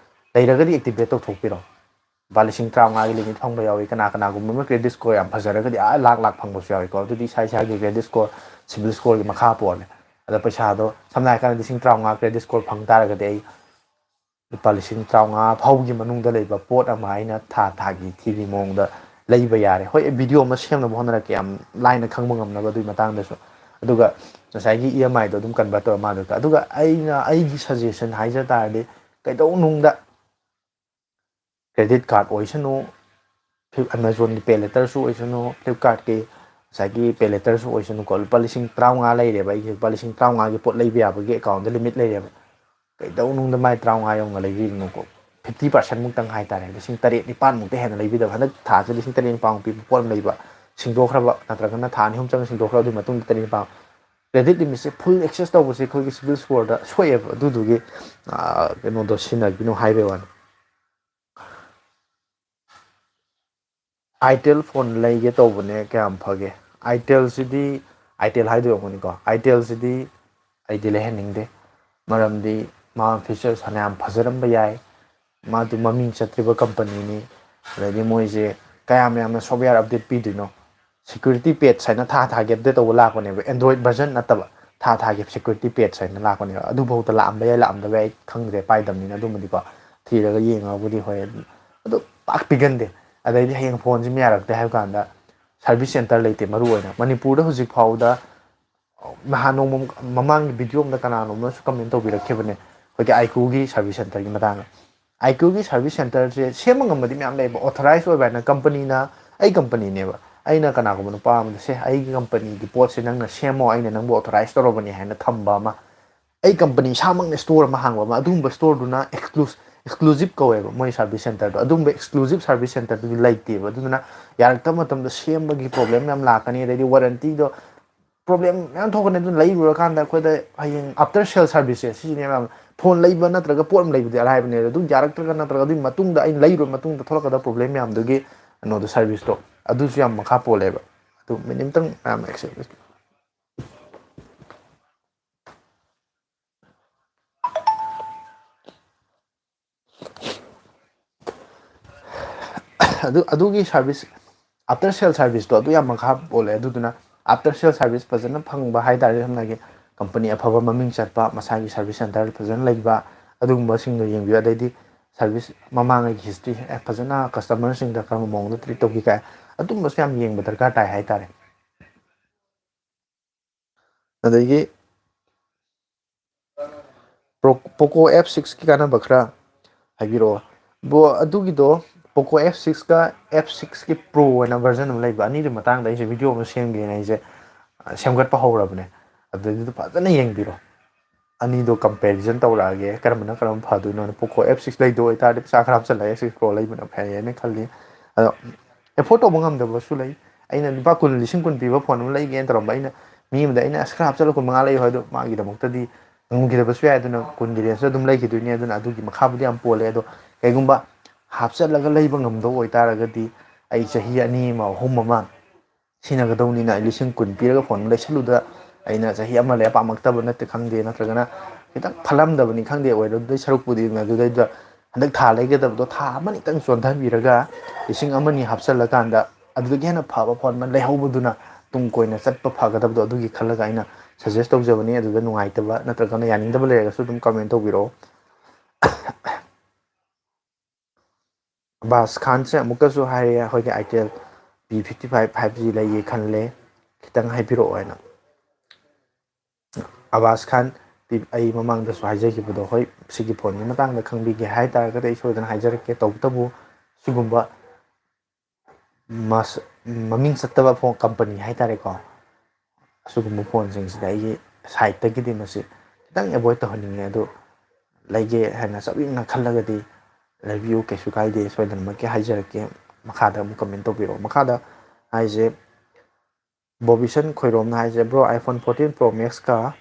ꯂꯩꯔꯒꯗꯤ ꯑꯦꯛꯇꯤꯚꯦꯠ ꯇꯧꯊꯣꯛꯄꯤꯔꯣ꯫ ꯂꯨꯄꯥ ꯂꯤꯁꯤꯡ ꯇꯔꯥꯃꯉꯥꯒꯤ ꯂꯤꯃꯤꯠ ꯐꯪꯕ ꯌꯥꯎꯏ꯫ ꯀꯅꯥ ꯀꯅꯥꯒꯨꯝꯕ ꯑꯃ ꯀ꯭ꯔꯦꯗꯤꯠ ꯁ꯭ꯀꯣꯔ ꯌꯥꯝ ꯐꯖꯔꯒꯗꯤ ꯑꯥ ꯂꯥꯛ ꯂꯥꯛ ꯐꯪꯕꯁꯨ ꯌꯥꯎꯏꯀꯣ꯫ ꯑꯗꯨꯗꯤ ꯏꯁꯥ ꯏꯁꯥꯒꯤ ꯀ꯭ꯔꯦꯗꯤꯠ ꯁ꯭ꯀꯣꯔ, ꯁꯤꯕꯤꯜ ꯁ꯭ꯀꯣꯔꯒꯤ ꯃꯈꯥ ꯄꯣꯜꯂꯦ꯫ ꯑꯗꯣ ꯄꯩꯁꯥꯗꯣ ꯁꯝꯅ ꯍꯥꯏꯔꯀꯥꯟꯗ ꯂꯤꯁꯤꯡ ꯇꯔꯥꯃꯉꯥ ꯀ꯭ꯔꯦꯗꯤꯠ ꯁ꯭ꯀꯣꯔ ꯐꯪ ꯇꯥꯔꯒꯗꯤ ꯑꯩ ꯂꯨꯄꯥ ꯂꯤꯁꯤꯡ ꯇꯔꯥꯃꯉꯥ ꯐꯥꯎꯒꯤ ꯃꯅꯨꯡꯗ ꯂꯩꯕ ꯄꯣꯠ ꯑꯃ ꯑꯩꯅ ꯊꯥ ꯊꯥꯒꯤ ꯊꯤꯕꯒꯤ ꯃꯑꯣꯡꯗ ꯂꯩꯕ ꯌꯥꯔꯦ꯫ ꯍꯣꯏ, ꯑꯩ ꯚꯤꯗꯤꯑꯣ ꯑꯃ ꯁꯦꯝꯅꯕ ꯍꯣꯠꯅꯔꯛꯀꯦ, ꯌꯥꯝ ꯂꯥꯏꯅ ꯈꯪꯕ ꯉꯝꯅꯕ ꯑꯗꯨꯒꯤ ꯃꯇꯥꯡꯗꯁꯨ꯫ ꯑꯗꯨꯒ ꯉꯁꯥꯏꯒꯤ ꯏ ꯑꯦꯝ ꯑꯥꯏꯗꯣ ꯑꯗꯨꯝ ꯀꯟꯚꯔꯠ ꯇꯧꯔ ꯃꯥꯗꯨꯗ꯫ ꯑꯗꯨꯒ ꯑꯩꯅ, ꯑꯩꯒꯤ ꯁꯖꯦꯁꯟ ꯍꯥꯏꯖ ꯇꯥꯔꯗꯤ, ꯀꯩꯗꯧꯅꯨꯡꯗ ꯀ꯭ꯔꯦꯗꯤꯠ ꯀꯥꯔꯠ ꯑꯣꯏꯁꯅꯨ, ꯐ꯭ꯂꯤꯞ-, ꯑꯦꯃꯥꯖꯣꯟꯒꯤ ꯄꯦ ꯂꯦꯇꯔꯁꯨ ꯑꯣꯏꯁꯅꯨ, ꯐ꯭ꯂꯤꯞꯀꯥꯔꯠꯀꯤ ꯉꯁꯥꯏꯒꯤ ꯄꯦ ꯂꯦꯇꯔꯁꯨ ꯑꯣꯏꯁꯅꯨꯀꯣ, ꯂꯨꯄꯥ ꯂꯤꯁꯤꯡ ꯇꯔꯥꯃꯉꯥ ꯂꯩꯔꯦꯕ, ꯑꯩꯒꯤ ꯂꯨꯄꯥ ꯂꯤꯁꯤꯡ ꯇꯔꯥꯃꯉꯥꯒꯤ ꯄꯣꯠ ꯂꯩꯕ ꯌꯥꯕꯒꯤ ꯑꯦꯀꯥꯎꯟꯗ ꯂꯤꯃꯤꯠ ꯂꯩꯔꯦꯕ꯫ ꯀꯩꯗꯧꯅꯨꯡꯗ ꯃꯥꯏ ꯇꯔꯥꯃꯉꯥ ꯌꯧꯅ ꯂꯩꯕꯤꯒꯅꯨꯀꯣ꯫ ꯐꯤꯐꯇꯤ ꯄꯥꯔꯁꯦꯟ ꯃꯨꯛꯇꯪ ꯍꯥꯏꯇꯥꯔꯦ, ꯂꯤꯁꯤꯡ ꯇꯔꯦꯠ ꯅꯤꯄꯥꯟꯃꯨꯛꯇ ꯍꯦꯟꯅ ꯂꯩꯕꯤꯗꯕ꯫ ꯍꯟꯗꯛ ꯊꯥꯁꯦ ꯂꯤꯁꯤꯡ ꯇꯔꯦꯠ ꯅꯤꯄꯥꯟꯃꯨꯛ ꯄꯤꯕ ꯄꯣꯠ ꯑꯃ ꯂꯩꯕ, ꯁꯤꯡꯗꯣꯛꯈ꯭ꯔꯕ, ꯅꯠꯇ꯭ꯔꯒꯅ ꯊꯥ ꯑꯅꯤ ꯑꯍꯨꯝ ꯆꯪꯅ ꯁꯤꯡꯗꯣꯛꯈ꯭ꯔꯕ, ꯑꯗꯨꯒꯤ ꯃꯇꯨꯡꯗ ꯇꯔꯦꯠ ꯅꯤꯄꯥꯟ꯫ ꯀ꯭ꯔꯦꯗꯤꯠ ꯂꯤꯃꯤꯠꯁꯦ ꯐꯨꯜ ꯑꯦꯛꯁꯦꯁ ꯇꯧꯕꯁꯦ ꯑꯩꯈꯣꯏꯒꯤ ꯁꯤꯕꯤꯜ ꯁ꯭ꯀꯣꯔꯗ ꯁꯣꯛꯑꯦꯕ꯫ ꯑꯗꯨꯗꯨꯒꯤ, ꯑꯥ, ꯀꯩꯅꯣꯗꯣ ꯁꯤꯖꯤꯟꯅꯕꯤꯅꯨ ꯍꯥꯏꯕꯩ ꯋꯥꯅꯤ꯫ ꯑꯥꯏꯇꯦꯜ ꯐꯣꯟ ꯂꯩꯒꯦ ꯇꯧꯕꯅꯦ, ꯀꯌꯥꯝ ꯐꯒꯦ? ꯑꯥꯏꯇꯦꯜꯁꯤꯗꯤ, ꯑꯥꯏꯇꯦꯜ ꯍꯥꯏꯗꯣꯏ ꯑꯣꯏꯔꯝꯒꯅꯤꯀꯣ, ꯑꯥꯏꯇꯦꯜꯁꯤꯗꯤ ꯑꯩꯗꯤ ꯂꯩꯍꯟꯅꯤꯡꯗꯦ꯫ ꯃꯔꯝꯗꯤ ꯃꯥ ꯐꯤꯆꯔꯁ ꯐꯅꯌꯥꯝ ꯐꯖꯔꯝꯕ ꯌꯥꯏ, ꯃꯥꯗꯨ ꯃꯃꯤꯡ ꯆꯠꯇ꯭ꯔꯤꯕ ꯀꯝꯄꯅꯤꯅꯤ꯫ ꯑꯗꯩꯗꯤ ꯃꯣꯏꯁꯦ ꯀꯌꯥꯝ ꯌꯥꯝꯅ software update ꯄꯤꯗꯣꯏꯅꯣ, security patch ꯍꯥꯏꯅ ꯊꯥ ꯊꯥꯒꯤ update ꯇꯧꯕ ꯂꯥꯛꯄꯅꯦꯕ, Android version ꯅꯠꯇꯕ, ꯊꯥ ꯊꯥꯒꯤ security patch ꯍꯥꯏꯅ ꯂꯥꯛꯄꯅꯦꯕ꯫ ꯑꯗꯨꯐꯥꯎꯗ ꯂꯥꯛꯑꯝꯕ ꯌꯥꯏ, ꯂꯥꯛꯑꯝꯗꯕ ꯌꯥꯏ, ꯑꯩ ꯈꯪꯗ꯭ꯔꯦ, ꯄꯥꯏꯗꯕꯅꯤꯅ꯫ ꯑꯗꯨꯃꯗꯤꯀꯣ ꯊꯤꯔꯒ ꯌꯦꯡꯉꯒꯕꯨꯗꯤ ꯍꯣꯏ, ꯑꯗꯨ ꯄꯥꯛ ꯄꯤꯒꯟꯗꯦ꯫ ꯑꯗꯩꯗꯤ ꯍꯌꯦꯡ ꯐꯣꯟꯁꯤꯃ ꯌꯥꯔꯛꯇꯦ ꯍꯥꯏꯕ ꯀꯥꯟꯗ service center ꯂꯩꯇꯦ꯫ ꯃꯔꯨ ꯑꯣꯏꯅ ꯃꯅꯤꯄꯨꯔꯗ ꯍꯧꯖꯤꯛ ꯐꯥꯎꯕꯗ, ꯅꯍꯥꯟ ꯅꯣꯡꯃ ꯃꯃꯥꯡꯒꯤ video ꯑꯃꯗ ꯀꯅꯥꯅꯣꯝꯅꯁꯨ comment ꯇꯧꯕꯤꯔꯛꯈꯤꯕꯅꯦ ꯑꯩꯈꯣꯏꯒꯤ ꯑꯥꯏꯀ꯭ꯌꯨꯒꯤ service centerꯒꯤ ꯃꯇꯥꯡꯗ꯫ ꯑꯥꯏꯀ꯭ꯌꯨꯒꯤ service centerꯁꯦ ꯁꯦꯝꯕ ꯉꯝꯕꯗꯤ ꯃꯌꯥꯝ ꯂꯩꯌꯦꯕ, authorized ꯑꯣꯏꯕ ꯍꯥꯏꯅ ꯀꯝꯄꯅꯤꯅ, ꯑꯩ ꯀꯝꯄꯅꯤꯅꯦꯕ, ꯑꯩꯅ ꯀꯅꯥꯒꯨꯝꯕ ꯅꯨꯄꯥ ꯑꯃꯗ "ꯁꯦ, ꯑꯩꯒꯤ ꯀꯝꯄꯅꯤꯒꯤ ꯄꯣꯠꯁꯦ ꯅꯪꯅ ꯁꯦꯝꯃꯣ, ꯑꯩꯅ ꯅꯪꯕꯨ authorize ꯇꯧꯔꯕꯅꯤ" ꯍꯥꯏꯅ ꯊꯝꯕ ꯑꯃ, ꯑꯩ ꯀꯝꯄꯅꯤ ꯏꯁꯥꯃꯛꯅ store ꯑꯃ ꯍꯥꯡꯕ ꯑꯃ, ꯑꯗꯨꯒꯨꯝꯕ storeꯗꯨꯅ exclusive ꯀꯧꯋꯦꯕ ꯃꯣꯏ service centerꯗꯣ꯫ ꯑꯗꯨꯒꯨꯝꯕ exclusive service centerꯗꯨꯗꯤ ꯂꯩꯇꯦꯕ꯫ ꯑꯗꯨꯗꯨꯅ ꯌꯥꯔꯛꯇꯕ ꯃꯇꯝꯗ ꯁꯦꯝꯕꯒꯤ problem ꯌꯥꯝ ꯂꯥꯛꯀꯅꯤ, ꯑꯗꯩꯗꯤ warrantyꯗꯣ problem ꯃꯌꯥꯝ ꯊꯣꯛꯀꯅꯤ꯫ ꯑꯗꯨꯅ ꯂꯩꯔꯨꯔꯀꯥꯟꯗ ꯑꯩꯈꯣꯏꯗ ꯍꯌꯦꯡ after sale serviceꯁꯦ ꯁꯤꯁꯤꯅꯦ ꯃꯌꯥꯝ꯫ ꯐꯣꯟ ꯂꯩꯕ ꯅꯠꯇ꯭ꯔꯒ ꯄꯣꯠ ꯑꯃ ꯂꯩꯕꯗꯤ ꯑꯔꯥꯏꯕꯅꯦ, ꯑꯗꯨ ꯌꯥꯔꯛꯇ꯭ꯔꯒ ꯅꯠꯇ꯭ꯔꯒ ꯑꯗꯨꯒꯤ ꯃꯇꯨꯡꯗ ꯑꯩꯅ ꯂꯩꯔꯨꯔ ꯃꯇꯨꯡꯗ ꯊꯣꯛꯂꯛꯀꯗꯕ problem ꯃꯌꯥꯝꯗꯨꯒꯤ ꯀꯩꯅꯣꯗꯣ, serviceꯇꯣ, ꯑꯗꯨꯁꯨ ꯌꯥꯝ ꯃꯈꯥ ꯄꯣꯜꯂꯦꯕ꯫ ꯑꯗꯨ ꯃꯤꯅꯤꯠ ꯑꯃꯇꯪ ꯃꯌꯥꯝ accept ꯑꯗꯨ, ꯑꯗꯨꯒꯤ service, after sale serviceꯇꯣ ꯑꯗꯨ ꯌꯥꯝ ꯃꯈꯥ ꯄꯣꯜꯂꯦ꯫ ꯑꯗꯨꯗꯨꯅ after sale service ꯐꯖꯅ ꯐꯪꯕ ꯍꯥꯏ ꯇꯥꯔꯦ, ꯁꯝꯅ ꯍꯥꯏꯒꯦ, ꯀꯝꯄꯅꯤ ꯑꯐꯕ ꯃꯃꯤꯡ ꯆꯠꯄ, ꯃꯁꯥꯒꯤ service center ꯐꯖꯅ ꯂꯩꯕ, ꯑꯗꯨꯒꯨꯝꯕꯁꯤꯡꯗꯣ ꯌꯦꯡꯕꯤꯌꯨ꯫ ꯑꯗꯩꯗꯤ service ꯃꯃꯥꯡꯉꯩꯒꯤ history, ꯑꯦ, ꯐꯖꯅ customerꯁꯤꯡꯗ ꯀꯔꯝꯕ ꯃꯑꯣꯡꯗ treat ꯇꯧꯈꯤ ꯀꯥꯏ, ꯑꯗꯨꯝꯕꯁꯨ ꯌꯥꯝ ꯌꯦꯡꯕ ꯗꯔꯀꯥꯔ ꯇꯥꯏ ꯍꯥꯏ ꯇꯥꯔꯦ꯫ ꯑꯗꯒꯤ Pro-, Poco F sixꯀꯤ ꯀꯥꯟꯅꯕ ꯈꯔ ꯍꯥꯏꯕꯤꯔꯛꯑꯣ꯫ ꯕ꯭ꯔꯣ, ꯑꯗꯨꯒꯤꯗꯣ Poco F sixꯀ F sixꯀꯤ Pro ꯍꯥꯏꯅ version ꯑꯃ ꯂꯩꯕ, ꯑꯅꯤꯗꯨꯒꯤ ꯃꯇꯥꯡꯗ ꯑꯩꯁꯦ video ꯑꯃ ꯁꯦꯝꯒꯦꯅ ꯑꯩꯁꯦ, ꯑ, ꯁꯦꯝꯒꯠꯄ ꯍꯧꯔꯕꯅꯦ꯫ ꯑꯗꯨꯗꯩꯗꯨꯗ ꯐꯖꯅ ꯌꯦꯡꯕꯤꯔꯣ꯫ ꯑꯅꯤꯗꯣ comparison ꯇꯧꯔꯛꯑꯒꯦ, ꯀꯔꯝꯕꯅ ꯀꯔꯝꯕ ꯐꯗꯣꯏꯅꯣꯅ꯫ Poco F six ꯂꯩꯗꯣꯏ ꯑꯣꯏꯇꯥꯔꯗꯤ ꯄꯩꯁꯥ ꯈꯔ ꯍꯥꯞꯆꯤꯜꯂꯒ F six Pro ꯂꯩꯕꯅ ꯐꯩ ꯍꯥꯏꯅ ꯈꯜꯂꯤ꯫ ꯑꯗꯣ afford ꯇꯧꯕ ꯉꯝꯗꯕꯁꯨ ꯂꯩ꯫ ꯑꯩꯅ ꯂꯨꯄꯥ ꯀꯨꯟ, ꯂꯤꯁꯤꯡ ꯀꯨꯟ ꯄꯤꯕ ꯐꯣꯟ ꯑꯃ ꯂꯩꯒꯦꯅ ꯇꯧꯔꯝꯕ, ꯑꯩꯅ ꯃꯤ ꯑꯃꯗ ꯑꯩꯅ "ꯑꯁ, ꯈꯔ ꯍꯥꯞꯆꯤꯜꯂꯣ, ꯀꯨꯟ ꯃꯉꯥ ꯂꯩꯌꯨ" ꯍꯥꯏꯗꯣ ꯃꯥꯒꯤꯗꯃꯛꯇꯗꯤ ꯉꯝꯈꯤꯗꯕꯁꯨ ꯌꯥꯏ꯫ ꯑꯗꯨꯅ ꯀꯨꯟꯒꯤ rangeꯇ ꯑꯗꯨꯝ ꯂꯩꯈꯤꯗꯣꯏꯅꯤ꯫ ꯑꯗꯨꯅ ꯑꯗꯨꯒꯤ ꯃꯈꯥꯕꯨꯗꯤ ꯌꯥꯝ ꯄꯣꯜꯂꯦ꯫ ꯑꯗꯣ ꯀꯩꯒꯨꯝꯕ ꯍꯥꯞꯆꯤꯜꯂꯒ ꯂꯩꯕ ꯉꯝꯗꯧ ꯑꯣꯏꯇꯥꯔꯒꯗꯤ ꯑꯩ ꯆꯍꯤ ꯑꯅꯤ ꯑꯃ, ꯑꯍꯨꯝ ꯑꯃ ꯁꯤꯖꯤꯟꯅꯒꯗꯧꯅꯤꯅ ꯑꯩ ꯂꯤꯁꯤꯡ ꯀꯨꯟ ꯄꯤꯔꯒ ꯐꯣꯟ ꯑꯃ ꯂꯩꯁꯜꯂꯨꯗ ꯑꯩꯅ ꯆꯍꯤ ꯑꯃ ꯂꯩꯔ ꯄꯥꯝꯃꯛꯇꯕ ꯅꯠꯇꯦ ꯈꯪꯗꯦ, ꯅꯠꯇ꯭ꯔꯒꯅ ꯈꯤꯇꯪ ꯐꯠꯂꯝꯗꯕꯅꯤ ꯈꯪꯗꯦ, ꯑꯣꯏꯔꯗꯣꯏ ꯁꯔꯨꯛꯄꯨꯗꯤ ꯑꯗꯨꯗꯩꯗ ꯍꯟꯗꯛ ꯊꯥ ꯂꯩꯒꯗꯕꯗꯣ ꯊꯥ ꯑꯃꯅꯤꯇꯪ ꯆꯣꯟꯊꯕꯤꯔꯒ ꯂꯤꯁꯤꯡ ꯑꯃꯅꯤ ꯍꯥꯞꯆꯜꯂꯀꯥꯟꯗ ꯑꯗꯨꯗꯒꯤ ꯍꯦꯟꯅ ꯐꯕ ꯐꯣꯟ ꯑꯃ ꯂꯩꯍꯧꯕꯗꯨꯅ ꯇꯨꯡ ꯀꯣꯏꯅ ꯆꯠꯄ ꯐꯒꯗꯕꯗꯣ, ꯑꯗꯨꯒꯤ ꯈꯜꯂꯒ ꯑꯩꯅ suggest ꯇꯧꯖꯕꯅꯤ꯫ ꯑꯗꯨꯗ ꯅꯨꯡꯉꯥꯏꯇꯕ ꯅꯠꯇ꯭ꯔꯒꯅ ꯌꯥꯅꯤꯡꯗꯕ ꯂꯩꯔꯒꯁꯨ ꯑꯗꯨꯝ comment ꯇꯧꯕꯤꯔꯛꯑꯣ꯫ ꯑꯕꯥꯁ ꯈꯥꯟꯁꯦ ꯑꯃꯨꯛꯀꯁꯨ ꯍꯥꯏꯔꯦ, ꯑꯩꯈꯣꯏꯒꯤ Itel P fifty five five G ꯂꯩꯒꯦ ꯈꯜꯂꯦ, ꯈꯤꯇꯪ ꯍꯥꯏꯕꯤꯔꯛꯑꯣ ꯍꯥꯏꯅ꯫ ꯑꯕꯥꯁ ꯈꯥꯟ, ꯄꯤ-, ꯑꯩ ꯃꯃꯥꯡꯗꯁꯨ ꯍꯥꯏꯖꯈꯤꯕꯗꯣ, ꯍꯣꯏ, ꯁꯤꯒꯤ ꯐꯣꯟꯒꯤ ꯃꯇꯥꯡꯗ ꯈꯪꯕꯤꯒꯦ ꯍꯥꯏ ꯇꯥꯔꯒꯗꯤ ꯑꯩ ꯁꯣꯏꯗꯅ ꯍꯥꯏꯖꯔꯛꯀꯦ꯫ ꯇꯧꯕꯇꯕꯨ ꯁꯤꯒꯨꯝꯕ ꯃꯁ-, ꯃꯃꯤꯡ ꯆꯠꯇꯕ ꯐꯣꯟ ꯀꯝꯄꯅꯤ ꯍꯥꯏ ꯇꯥꯔꯦꯀꯣ, ꯑꯁꯤꯒꯨꯝꯕ ꯐꯣꯟꯁꯤꯡꯁꯤꯗ ꯑꯩꯒꯤ side ꯇꯒꯤꯗꯤ ꯃꯁꯤ ꯈꯤꯇꯪ avoid ꯇꯧꯍꯟꯅꯤꯡꯉꯦ꯫ ꯑꯗꯨ ꯂꯩꯒꯦ ꯍꯥꯏꯅ ꯆꯞ ꯌꯨꯡꯅ ꯈꯜꯂꯒꯗꯤ ꯂꯩꯕꯤꯌꯨ, ꯀꯩꯁꯨ ꯀꯥꯏꯗꯦ, ꯁꯣꯏꯗꯅꯃꯛꯀꯤ ꯍꯥꯏꯖꯔꯛꯀꯦ꯫ ꯃꯈꯥꯗ ꯑꯃꯨꯛ comment ꯇꯧꯕꯤꯔꯛꯑꯣ꯫ ꯃꯈꯥꯗ ꯍꯥꯏꯁꯦ, ꯕꯣꯕꯤꯁꯟ ꯈꯣꯏꯔꯣꯝꯅ ꯍꯥꯏꯁꯦ, "Bro, iPhone fourteen Pro Max ꯀ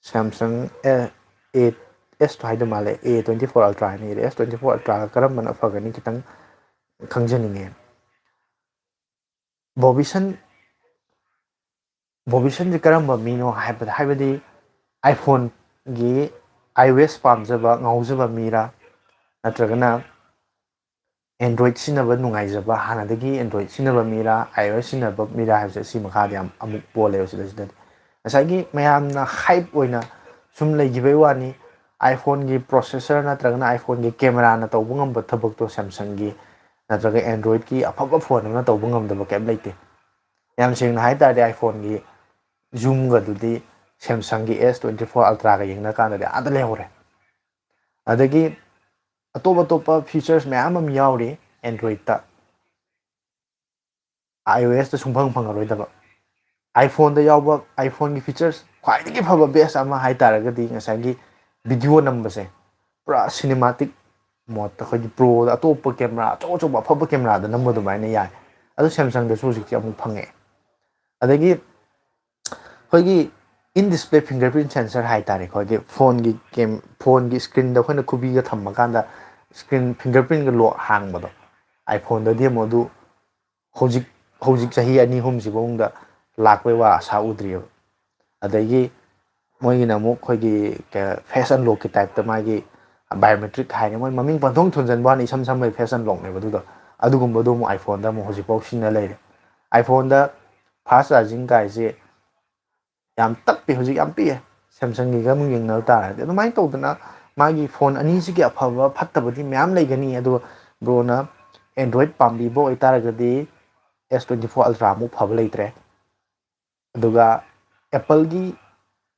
Samsung, ꯑꯦ, A, S ꯇꯣ ꯍꯥꯏꯗꯧ ꯃꯥꯜꯂꯦ, A twenty four Ultra ꯍꯥꯏꯅ ꯏꯔꯦ, S twenty four Ultra ꯒ ꯀꯔꯝꯕꯅ ꯐꯒꯅꯤ ꯈꯤꯇꯪ ꯈꯪꯖꯅꯤꯡꯉꯦ"꯫ ꯕꯣꯕꯤꯁꯟ, ꯕꯣꯕꯤꯁꯟꯁꯦ ꯀꯔꯝꯕ ꯃꯤꯅꯣ ꯍꯥꯏꯕꯗ, ꯍꯥꯏꯕꯗꯤ iPhone ꯒꯤ iOS ꯄꯥꯝꯖꯕ, ꯉꯥꯎꯖꯕ ꯃꯤꯔꯥ, ꯅꯠꯇ꯭ꯔꯒꯅ Android ꯁꯤꯖꯤꯟꯅꯕ ꯅꯨꯡꯉꯥꯏꯖꯕ, ꯍꯥꯟꯅꯗꯒꯤ Android ꯁꯤꯖꯤꯟꯅꯕ ꯃꯤꯔꯥ, iOS ꯁꯤꯖꯤꯟꯅꯕ ꯃꯤꯔꯥ ꯍꯥꯏꯕꯁꯦ ꯁꯤ ꯃꯈꯥꯗ ꯌꯥꯝ ꯑꯃꯨꯛ ꯄꯣꯜꯂꯦꯕ꯫ ꯁꯤꯗꯩꯁꯤꯗꯗꯤ ꯉꯁꯥꯏꯒꯤ ꯃꯌꯥꯝꯅ hype ꯑꯣꯏꯅ ꯁꯨꯝ ꯂꯩꯈꯤꯕꯩ ꯋꯥꯅꯤ꯫ iPhone ꯒꯤ processor ꯅꯠꯇ꯭ꯔꯒꯅ iPhone ꯒꯤ camera ꯅ ꯇꯧꯕ ꯉꯝꯕ ꯊꯕꯛꯇꯣ Samsung ꯒꯤ ꯅꯠꯇ꯭ꯔꯒ Android ꯀꯤ ꯑꯐꯕ ꯐꯣꯟ ꯑꯃꯅ ꯇꯧꯕ ꯉꯝꯗꯕ ꯀꯩꯝ ꯂꯩꯇꯦ꯫ ꯌꯥꯝ ꯁꯦꯡꯅ ꯍꯥꯏ ꯇꯥꯔꯗꯤ iPhone ꯒꯤ zoom ꯒꯗꯨꯗꯤ Samsung ꯒꯤ S twenty four Ultra ꯒ ꯌꯦꯡꯅ ꯀꯥꯟꯗꯗꯤ ꯑꯥꯗ ꯂꯩꯍꯧꯔꯦ꯫ ꯑꯗꯒꯤ ꯑꯇꯣꯞ ꯑꯇꯣꯞꯄ features ꯃꯌꯥꯝ ꯑꯃ ꯌꯥꯎꯔꯤ Android ꯇ, iOS ꯇ ꯁꯨꯡꯐꯪ ꯐꯪꯉꯔꯣꯏꯗꯕ꯫ iPhone ꯗ ꯌꯥꯎꯕ, iPhone ꯒꯤ features ꯈ꯭ꯋꯥꯏꯗꯒꯤ ꯐꯕ best ꯑꯃ ꯍꯥꯏ ꯇꯥꯔꯒꯗꯤ ꯉꯁꯥꯏꯒꯤ video ꯅꯝꯕꯁꯦ ꯄꯨꯔꯥ cinematic mode ꯇ, ꯑꯩꯈꯣꯏꯒꯤ pro ꯗ, ꯑꯇꯣꯞꯄ camera ꯑꯆꯧ ꯑꯆꯧꯕ ꯑꯐꯕ camera ꯗ ꯅꯝꯕ ꯑꯗꯨꯃꯥꯏꯅ ꯌꯥꯏ꯫ ꯑꯗꯨ Samsung ꯗꯁꯨ ꯍꯧꯖꯤꯛꯇꯤ ꯑꯃꯨꯛ ꯐꯪꯉꯛꯑꯦ꯫ ꯑꯗꯒꯤ ꯑꯩꯈꯣꯏꯒꯤ in display fingerprint sensor ꯍꯥꯏ ꯇꯥꯔꯦꯀꯣ, ꯑꯩꯈꯣꯏꯒꯤ ꯐꯣꯟꯒꯤ ꯀꯦꯝ-, ꯐꯣꯟꯒꯤ screen ꯗ ꯑꯩꯈꯣꯏꯅ ꯈꯨꯕꯤꯒ ꯊꯝꯃꯀꯥꯟꯗ screen fingerprint ꯒ lock ꯍꯥꯡꯕꯗꯣ, iPhone ꯗꯗꯤ ꯑꯃꯨꯛ ꯑꯗꯨ ꯍꯧꯖꯤꯛ, ꯍꯧꯖꯤꯛ ꯆꯍꯤ ꯑꯅꯤ ꯑꯍꯨꯝꯁꯤ ꯐꯥꯎꯗ ꯂꯥꯛꯄꯩ ꯋꯥ ꯑꯁꯥ ꯎꯗ꯭ꯔꯤꯑꯕ꯫ ꯑꯗꯒꯤ ꯃꯣꯏꯒꯤꯅ ꯑꯃꯨꯛ ꯑꯩꯈꯣꯏꯒꯤ ꯀ-, face unlock ꯀꯤ type ꯇ ꯃꯥꯒꯤ, ꯕꯥꯏꯑꯣꯃꯦꯇ꯭ꯔꯤꯛ ꯍꯥꯏꯅ ꯃꯣꯏ ꯃꯃꯤꯡ ꯄꯟꯊꯣꯡ ꯊꯣꯟꯖꯟꯕ ꯋꯥꯅꯤ, ꯏꯁꯝ ꯁꯝꯕ ꯐꯦꯁꯟ ꯂꯣꯛꯅꯦꯕ ꯑꯗꯨꯗꯣ꯫ ꯑꯗꯨꯒꯨꯝꯕꯗꯣ ꯑꯃꯨꯛ ꯑꯥꯏꯐꯣꯟꯗ ꯑꯃꯨꯛ ꯍꯧꯖꯤꯛꯐꯥꯎ ꯁꯤꯖꯤꯟꯅ ꯂꯩꯔꯦ꯫ ꯑꯥꯏꯐꯣꯟꯗ ꯐꯥꯁ ꯆꯥꯔꯖꯤꯡ ꯀꯥꯏꯁꯦ ꯌꯥꯝ ꯇꯞꯄꯤ, ꯍꯧꯖꯤꯛ ꯌꯥꯝ ꯄꯤꯛꯑꯦ ꯁꯦꯝꯁꯪꯒꯤꯒ ꯑꯃꯨꯛ ꯌꯦꯡꯅꯕ ꯇꯥꯔꯒꯗꯤ꯫ ꯑꯗꯨꯃꯥꯏꯅ ꯇꯧꯗꯅ ꯃꯥꯒꯤ ꯐꯣꯟ ꯑꯅꯤꯁꯤꯒꯤ ꯑꯐꯕ ꯐꯠꯇꯕꯗꯤ ꯃꯌꯥꯝ ꯂꯩꯒꯅꯤ꯫ ꯑꯗꯣ ꯕ꯭ꯔꯣꯅ ꯑꯦꯟꯗ꯭ꯔꯣꯏꯗ ꯄꯥꯝꯕꯤꯕ ꯑꯣꯏꯇꯥꯔꯒꯗꯤ ꯑꯦꯁ ꯇ꯭ꯋꯦꯟꯇꯤ ꯐꯣꯔ ꯑꯜꯇ꯭ꯔꯥꯃꯨꯛ ꯐꯕ ꯂꯩꯇ꯭ꯔꯦ꯫ ꯑꯗꯨꯒ ꯑꯦꯄꯜꯒꯤ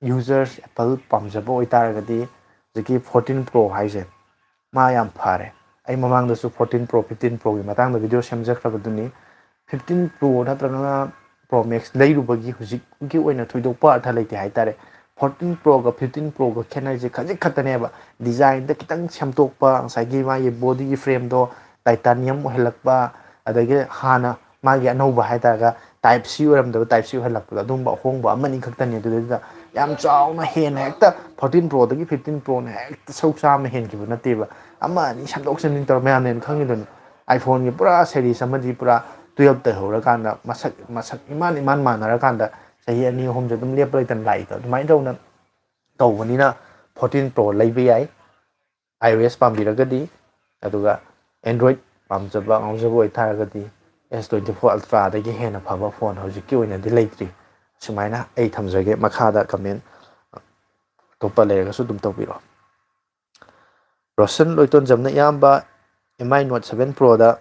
ꯌꯨꯖꯔꯁ, ꯑꯦꯄꯜ ꯄꯥꯝꯖꯕ ꯑꯣꯏꯇꯥꯔꯒꯗꯤ ꯍꯧꯖꯤꯛꯀꯤ ꯐꯣꯔꯇꯤꯟ ꯄ꯭ꯔꯣ ꯍꯥꯏꯁꯦ ꯃꯥ ꯌꯥꯝ ꯐꯔꯦ꯫ ꯑꯩ ꯃꯃꯥꯡꯗꯁꯨ ꯐꯣꯔꯇꯤꯟ ꯄ꯭ꯔꯣ, ꯐꯤꯐꯇꯤꯟ ꯄ꯭ꯔꯣꯒꯤ ꯃꯇꯥꯡꯗ ꯚꯤꯗꯤꯑꯣ ꯁꯦꯝꯖꯈ꯭ꯔꯕꯗꯨꯅꯤ꯫ ꯐꯤꯐꯇꯤꯟ ꯄ꯭ꯔꯣ ꯅꯠꯇ꯭ꯔꯒꯅ ꯄ꯭ꯔꯣ ꯃꯦꯛꯁ ꯂꯩꯔꯨꯕꯒꯤ ꯍꯧꯖꯤꯛꯀꯤ ꯑꯣꯏꯅ ꯊꯣꯏꯗꯣꯛꯄ ꯑꯔꯊ ꯂꯩꯇꯦ ꯍꯥꯏꯇꯥꯔꯦ꯫ ꯐꯣꯔꯇꯤꯟ ꯄ꯭ꯔꯣꯒ ꯐꯤꯐꯇꯤꯟ ꯄ꯭ꯔꯣꯒ ꯈꯦꯠꯅꯔꯤꯁꯦ ꯈꯖꯤꯛ ꯈꯛꯇꯅꯦꯕ꯫ ꯗꯤꯖꯥꯏꯟꯗ ꯈꯤꯇꯪ ꯁꯦꯝꯗꯣꯛꯄ, ꯉꯁꯥꯏꯒꯤ ꯃꯥꯒꯤ ꯕꯣꯗꯤꯒꯤ ꯐ꯭ꯔꯦꯝꯗꯣ ꯇꯥꯏꯇꯥꯅꯤꯌꯝ ꯑꯣꯏꯍꯜꯂꯛꯄ, ꯑꯗꯒꯤ ꯍꯥꯟꯅ ꯃꯥꯒꯤ ꯑꯅꯧꯕ ꯍꯥꯏꯇꯥꯔꯒ ꯇꯥꯏꯞ ꯁꯤ ꯑꯣꯏꯔꯝꯗꯕ ꯇꯥꯏꯞ ꯁꯤ ꯑꯣꯏꯍꯜꯂꯛꯄꯗꯣ, ꯑꯗꯨꯝꯕ ꯑꯍꯣꯡꯕ ꯑꯃꯅꯤ ꯈꯛꯇꯅꯤ꯫ ꯑꯗꯨꯗꯩꯗꯨꯗ ꯌꯥꯝ ꯆꯥꯎꯅ ꯍꯦꯟꯅ ꯍꯦꯛꯇ ꯐꯣꯔꯇꯤꯟ ꯄ꯭ꯔꯣꯗꯒꯤ ꯐꯤꯐꯇꯤꯟ ꯄ꯭ꯔꯣꯅ ꯍꯦꯛꯇ ꯁꯔꯨꯛ ꯆꯥꯝꯃ ꯍꯦꯟꯈꯤꯕ ꯅꯠꯇꯦꯕ꯫ ꯑꯃ ꯑꯅꯤ ꯁꯦꯝꯗꯣꯛ ꯁꯦꯝꯖꯤꯟ ꯇꯧꯔ ꯃꯌꯥꯝꯅ ꯍꯦꯟꯅ ꯈꯪꯉꯤꯗꯅ꯫ ꯑꯥꯏꯐꯣꯟꯒꯤ ꯄꯨꯔꯥ ꯁꯦꯔꯤꯁ ꯑꯃꯗꯤ ꯄꯨꯔꯥ ꯇꯨꯌꯦꯜꯞꯇ ꯍꯧꯔꯀꯥꯟꯗ ꯃꯁꯛ, ꯃꯁꯛ ꯏꯃꯥꯟ ꯏꯃꯥꯟ ꯃꯥꯟꯅꯔꯀꯥꯟꯗ ꯆꯍꯤ ꯑꯅꯤ ꯑꯍꯨꯝꯁꯦ ꯑꯗꯨꯝ ꯂꯦꯞꯄ ꯂꯩꯇꯅ ꯂꯥꯛꯏꯗꯣ꯫ ꯑꯗꯨꯃꯥꯏꯅ ꯇꯧꯅ ꯇꯧꯕꯅꯤꯅ ꯐꯣꯔꯇꯤꯟ ꯄ꯭ꯔꯣ ꯂꯩꯕ ꯌꯥꯏ꯫ iOS ꯄꯥꯝꯕꯤꯔꯒꯗꯤ, ꯑꯗꯨꯒ Android ꯄꯥꯝꯖꯕ ꯉꯥꯎꯖꯕ ꯑꯣꯏꯇꯥꯔꯒꯗꯤ ꯑꯦꯁ ꯇ꯭ꯋꯦꯟꯇꯤ ꯐꯣꯔ ꯑꯜꯇ꯭ꯔꯥꯗꯒꯤ ꯍꯦꯟꯅ ꯐꯕ ꯐꯣꯟ ꯍꯧꯖꯤꯛꯀꯤ ꯑꯣꯏꯅꯗꯤ ꯂꯩꯇ꯭ꯔꯤ꯫ ꯁꯨꯃꯥꯏꯅ ꯑꯩ ꯊꯝꯖꯒꯦ꯫ ꯃꯈꯥꯗ ꯀꯃꯦꯟ ꯑꯇꯣꯞꯄ ꯂꯩꯔꯒꯁꯨ ꯑꯗꯨꯝ ꯇꯧꯕꯤꯔꯛꯑꯣ꯫ ꯔꯣꯁꯟ ꯂꯣꯏꯇꯣꯟꯖꯝꯅ ꯏꯌꯥꯝꯕ, M I Note seven Proꯗ,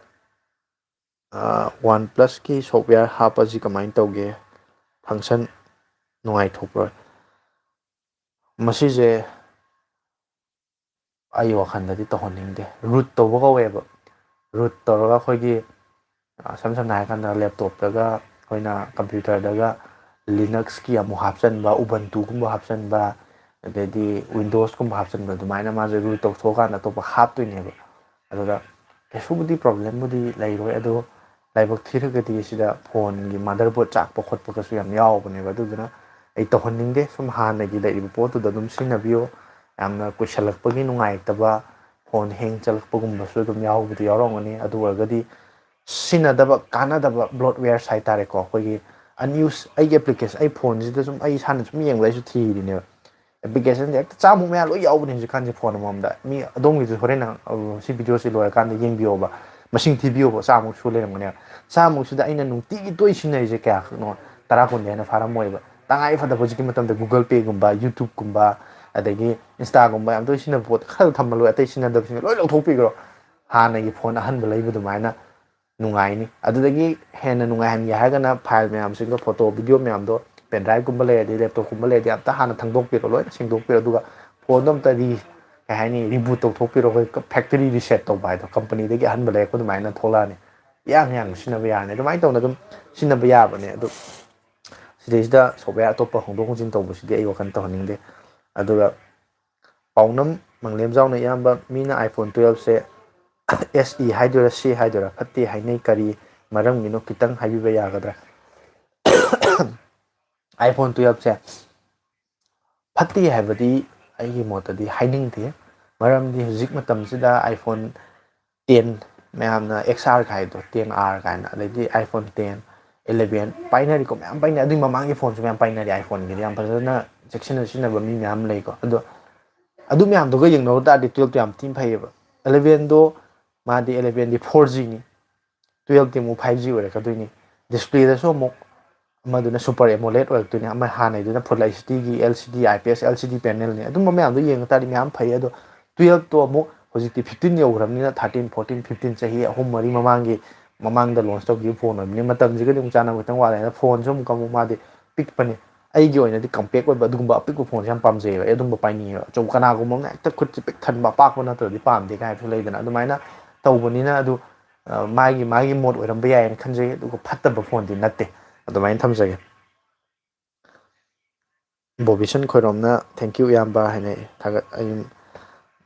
ꯑ, OnePlusꯀꯤ software ꯍꯥꯞꯄꯁꯤ ꯀꯃꯥꯏꯅ ꯇꯧꯒꯦ? Function ꯅꯨꯡꯉꯥꯏꯊꯣꯛꯄ꯭ꯔꯣ? ꯃꯁꯤꯁꯦ ꯑꯩ ꯋꯥꯈꯜꯗꯗꯤ ꯇꯧꯍꯟꯅꯤꯡꯗꯦ꯫ Root ꯇꯧꯕ ꯀꯧꯋꯦꯕ꯫ Root ꯇꯧꯔꯒ ꯑꯩꯈꯣꯏꯒꯤ, ꯑ, ꯁꯝ ꯁꯝꯅ ꯍꯥꯏꯔꯀꯥꯟꯗ laptopꯇꯒ ꯑꯩꯈꯣꯏꯅ computerꯗꯒ Linuxꯀꯤ ꯑꯃꯨꯛ ꯍꯥꯞꯆꯟꯕ, Ubuntuꯒꯨꯝꯕ ꯍꯥꯞꯆꯟꯕ, ꯑꯗꯩꯗꯤ Windowsꯀꯨꯝꯕ ꯍꯥꯞꯆꯟꯕ, ꯑꯗꯨꯃꯥꯏꯅ ꯃꯥꯁꯦ root ꯇꯧꯊꯣꯛꯑꯀꯥꯟꯗ ꯑꯇꯣꯞꯄ ꯍꯥꯞꯇꯣꯏꯅꯦꯕ꯫ ꯑꯗꯨꯗ ꯀꯩꯁꯨꯕꯨꯗꯤ problemꯕꯨꯗꯤ ꯂꯩꯔꯣꯏ, ꯑꯗꯣ ꯂꯥꯏꯕꯛ ꯊꯤꯔꯒꯗꯤ ꯁꯤꯗ phoneꯒꯤ motherboard ꯆꯥꯛꯄ ꯈꯣꯠꯄꯒꯁꯨ ꯌꯥꯝ ꯌꯥꯎꯕꯅꯦꯕ꯫ ꯑꯗꯨꯗꯨꯅ ꯑꯩ ꯇꯧꯍꯟꯅꯤꯡꯗꯦ꯫ ꯁꯨꯝ ꯍꯥꯟꯅꯒꯤ ꯂꯩꯔꯤꯕ ꯄꯣꯠꯇꯨꯗ ꯑꯗꯨꯝ ꯁꯤꯖꯤꯟꯅꯕꯤꯌꯨ꯫ ꯌꯥꯝꯅ ꯀꯨꯏꯁꯜꯂꯛꯄꯒꯤ ꯅꯨꯡꯉꯥꯏꯇꯕ, phone hang ꯆꯠꯂꯛꯄꯒꯨꯝꯕꯁꯨ ꯑꯗꯨꯝ ꯌꯥꯎꯕꯗꯤ ꯌꯥꯎꯔꯝꯒꯅꯤ꯫ ꯑꯗꯨ ꯑꯣꯏꯔꯒꯗꯤ ꯁꯤꯖꯤꯟꯅꯗꯕ, ꯀꯥꯟꯅꯗꯕ bloatwares ꯍꯥꯏꯇꯥꯔꯦꯀꯣ, ꯑꯩꯈꯣꯏꯒꯤ unused, ꯑꯩꯒꯤ application, ꯑꯩ phoneꯁꯤꯗ ꯁꯨꯝ ꯑꯩ ꯏꯁꯥꯅ ꯁꯨꯝ ꯌꯦꯡꯕꯗ ꯑꯩꯁꯨ ꯊꯤꯔꯤꯅꯦꯕ꯫ ꯑꯦꯄ꯭ꯂꯤꯀꯦꯁꯟꯁꯦ ꯍꯦꯛꯇ ꯆꯥꯝꯃꯨꯛ ꯃꯌꯥ ꯂꯣꯏ ꯌꯥꯎꯕꯅꯦ ꯍꯧꯖꯤꯛꯀꯥꯟꯁꯦ ꯐꯣꯟ ꯑꯃꯃꯝꯗ꯫ ꯃꯤ ꯑꯗꯣꯝꯒꯤꯁꯨ ꯍꯣꯔꯦꯟ ꯅꯪ, ꯑ, ꯁꯤ ꯚꯤꯗꯤꯑꯣꯁꯤ ꯂꯣꯏꯔꯀꯥꯟꯗ ꯌꯦꯡꯕꯤꯌꯣꯕ, ꯃꯁꯤꯡ ꯊꯤꯕꯤꯌꯣꯕ, ꯆꯥꯝꯃꯨꯛ ꯁꯨ ꯂꯩꯔꯝꯒꯅꯦꯕ꯫ ꯆꯥꯝꯃꯨꯛꯁꯤꯗ ꯑꯩꯅ ꯅꯨꯡꯇꯤꯒꯤ ꯇꯣꯏ ꯁꯤꯖꯤꯟꯅꯔꯤꯁꯦ ꯀꯌꯥꯈꯛꯅꯣ? ꯇꯔꯥ ꯀꯨꯟꯗꯤ ꯍꯦꯟꯅ ꯐꯥꯔꯝꯃꯣꯏꯕ꯫ ꯇꯉꯥꯏ ꯐꯗꯕ ꯍꯧꯖꯤꯛꯀꯤ ꯃꯇꯝꯗ Google Pay ꯒꯨꯝꯕ, YouTube ꯀꯨꯝꯕ, ꯑꯗꯒꯤ Insta ꯒꯨꯝꯕ ꯌꯥꯝ ꯇꯣꯏ ꯁꯤꯖꯤꯟꯅꯕ ꯄꯣꯠ ꯈꯔ ꯊꯝꯃ ꯂꯣꯏ, ꯑꯇꯩ ꯁꯤꯖꯤꯟꯅꯗꯕꯁꯤꯡ ꯂꯣꯏ ꯂꯧꯊꯣꯛꯄꯤꯈ꯭ꯔꯣ꯫ ꯍꯥꯟꯅꯒꯤ ꯐꯣꯟ ꯑꯍꯟꯕ ꯂꯩꯕ ꯑꯗꯨꯃꯥꯏꯅ ꯅꯨꯡꯉꯥꯏꯅꯤ꯫ ꯑꯗꯨꯗꯒꯤ ꯍꯦꯟꯅ ꯅꯨꯡꯉꯥꯏꯍꯟꯒꯦ ꯍꯥꯏꯔꯒꯅ ꯐꯥꯏꯜ ꯃꯌꯥꯝꯁꯤꯡꯗꯣ, ꯐꯣꯇꯣ, ꯚꯤꯗꯤꯑꯣ ꯃꯌꯥꯝꯗꯣ, ꯄꯦꯟ ꯗ꯭ꯔꯥꯏꯚꯀꯨꯝꯕ ꯂꯩꯔꯗꯤ, ꯂꯦꯞꯇꯣꯞꯀꯨꯝꯕ ꯂꯩꯔꯗꯤ ꯑꯝꯇ ꯍꯥꯟꯅ ꯊꯪꯗꯣꯛꯄꯤꯔꯣ, ꯂꯣꯏꯅ ꯁꯦꯡꯗꯣꯛꯄꯤꯔꯣ, ꯑꯗꯨꯒ ꯐꯣꯟꯗꯣ ꯑꯝꯇ ꯔꯤ-, ꯀꯩ ꯍꯥꯏꯅꯤ, ꯔꯤꯕꯨꯠ ꯇꯧꯊꯣꯛꯄꯤꯔꯣ꯫ ꯑꯩꯈꯣꯏ ꯐꯦꯛꯇꯔꯤ ꯔꯤꯁꯦꯠ ꯇꯧꯕ ꯍꯥꯏꯗꯣ, ꯀꯝꯄꯅꯤꯗꯒꯤ ꯑꯍꯟꯕ ꯂꯩꯔꯛꯄ ꯑꯗꯨꯃꯥꯏꯅ ꯊꯣꯛꯂꯛꯑꯅꯤ꯫ ꯌꯥꯡ ꯌꯥꯡꯅ ꯁꯤꯖꯤꯟꯅꯕ ꯌꯥꯔꯅꯤ꯫ ꯑꯗꯨꯃꯥꯏꯅ ꯇꯧꯅ ꯑꯗꯨꯝ ꯁꯤꯖꯤꯟꯅꯕ ꯌꯥꯕꯅꯦ꯫ ꯑꯗꯨ ꯁꯤꯗꯩꯁꯤꯗ ꯁꯣꯞꯋꯦꯌꯔ ꯑꯇꯣꯞꯄ ꯍꯣꯡꯗꯣꯛ ꯍꯣꯡꯖꯤꯟ ꯇꯧꯕꯁꯤꯗꯤ ꯑꯩ ꯋꯥꯈꯜ ꯇꯧꯍꯟꯅꯤꯡꯗꯦ꯫ ꯑꯗꯨꯒ ꯄꯥꯎꯅꯝ ꯃꯪꯂꯦꯝꯖꯥꯎꯅ ꯏꯌꯥꯝꯕ, ꯃꯤꯅ iPhone twelve ꯁꯦ S E ꯍꯥꯏꯗꯣꯏꯔꯥ, C ꯍꯥꯏꯗꯣꯏꯔꯥ, ꯐꯠꯇꯦ ꯍꯥꯏꯅꯩ, ꯀꯔꯤ ꯃꯔꯝꯒꯤꯅꯣ ꯈꯤꯇꯪ ꯍꯥꯏꯕꯤꯕ ꯌꯥꯒꯗ꯭ꯔꯥ? iPhone twelve ꯁꯦ ꯐꯠꯇꯦ ꯍꯥꯏꯕꯗꯤ ꯑꯩꯒꯤ ꯃꯣꯠꯇꯗꯤ ꯍꯥꯏꯅꯤꯡꯗꯦ꯫ ꯃꯔꯝꯗꯤ ꯍꯧꯖꯤꯛ ꯃꯇꯝꯁꯤꯗ iPhone ten, ꯃꯌꯥꯝꯅ X R ꯍꯥꯏꯗꯣ, ten R ꯀꯥꯏꯅ, ꯑꯗꯩꯗꯤ iPhone ten, eleven ꯄꯥꯏꯅꯔꯤꯀꯣ, ꯃꯌꯥꯝ ꯄꯥꯏꯅꯩ꯫ ꯑꯗꯨꯒꯤ ꯃꯃꯥꯡꯒꯤ ꯐꯣꯟꯁꯨ ꯃꯌꯥꯝ ꯄꯥꯏꯅꯔꯤ, iPhone ꯒꯤꯗꯤ ꯌꯥꯝ ꯐꯖꯅ ꯆꯦꯛꯁꯤꯟꯅ ꯁꯤꯖꯤꯟꯅꯕ ꯃꯤ ꯃꯌꯥꯝ ꯂꯩꯀꯣ꯫ ꯑꯗꯣ ꯑꯗꯨ ꯃꯌꯥꯝꯗꯨꯒ ꯌꯦꯡꯅꯧ ꯇꯥꯔꯗꯤ twelve ꯇꯣ ꯌꯥꯝ ꯊꯤꯅ ꯐꯩꯌꯦꯕ꯫ Eleven ꯗꯣ, ꯃꯥꯗꯤ eleven ꯗꯤ four G ꯅꯤ, twelve ꯇꯤ ꯑꯃꯨꯛ five G ꯑꯣꯏꯔꯛꯀꯗꯣꯏꯅꯤ꯫ Display ꯗꯁꯨ ꯑꯃꯨꯛ ꯑꯃꯗꯨꯅ Super AMOLED ꯑꯣꯏꯔꯛꯇꯣꯏꯅꯤ, ꯑꯃ ꯍꯥꯟꯅꯩꯗꯨꯅ Full H D ꯒꯤ L C D, I P S, L C D panel ꯅꯤ꯫ ꯑꯗꯨꯝꯕ ꯃꯌꯥꯝꯗꯣ ꯌꯦꯡꯉ ꯇꯥꯔꯗꯤ ꯃꯌꯥꯝ ꯐꯩ꯫ ꯑꯗꯣ twelve ꯇꯣ ꯑꯃꯨꯛ ꯍꯧꯖꯤꯛꯇꯤ fifteen ꯌꯧꯈ꯭ꯔꯕꯅꯤꯅ, thirteen, fourteen, fifteen, ꯆꯍꯤ ꯑꯍꯨꯝ ꯃꯔꯤ ꯃꯃꯥꯡꯒꯤ, ꯃꯃꯥꯡꯗ launch ꯇꯧꯈꯤꯕ ꯐꯣꯟ ꯑꯣꯏꯕꯅꯤꯅ ꯃꯇꯝꯁꯤꯒꯗꯤ ꯑꯃꯨꯛ ꯆꯥꯟꯅꯕ ꯈꯤꯇꯪ ꯋꯥꯠꯂꯦ꯫ ꯑꯗ ꯐꯣꯟꯁꯨ ꯑꯃꯨꯛ, ꯑꯃꯨꯛ ꯃꯥꯗꯤ ꯄꯤꯛꯄꯅꯤ꯫ ꯑꯩꯒꯤ ꯑꯣꯏꯅꯗꯤ compact ꯑꯣꯏꯕ ꯑꯗꯨꯒꯨꯝꯕ ꯑꯄꯤꯛꯄ ꯐꯣꯟꯁꯦ ꯌꯥꯝ ꯄꯥꯝꯖꯩꯌꯦꯕ꯫ ꯑꯩ ꯑꯗꯨꯝꯕ ꯄꯥꯏꯅꯤꯡꯉꯦꯕ꯫ ꯑꯆꯧꯕ, ꯀꯅꯥꯒꯨꯝꯕ ꯑꯃꯅ ꯍꯦꯛꯇ ꯈꯨꯠꯁꯦ ꯄꯤꯛ ꯊꯟꯕ ꯑꯄꯥꯛꯄ ꯅꯠꯇ꯭ꯔꯗꯤ ꯄꯥꯝꯗꯦ ꯀꯥꯏꯅꯁꯨ ꯂꯩꯗꯅ, ꯑꯗꯨꯃꯥꯏꯅ ꯇꯧꯕꯅꯤꯅ꯫ ꯑꯗꯨ, ꯑ, ꯃꯥꯒꯤ, ꯃꯥꯒꯤ ꯃꯣꯠ ꯑꯣꯏꯔꯝꯕ ꯌꯥꯏꯅ ꯈꯟꯖꯩ, ꯑꯗꯨꯒ ꯐꯠꯇꯕ ꯐꯣꯟꯗꯤ ꯅꯠꯇꯦ꯫ ꯑꯗꯨꯃꯥꯏꯅ ꯊꯝꯖꯒꯦ꯫ ꯕꯣꯕꯤꯁꯟ ꯈꯣꯏꯔꯣꯝꯅ "Thank you ꯏꯌꯥꯝꯕ" ꯍꯥꯏꯅ ꯊꯥꯒꯠ-, ꯑꯩ,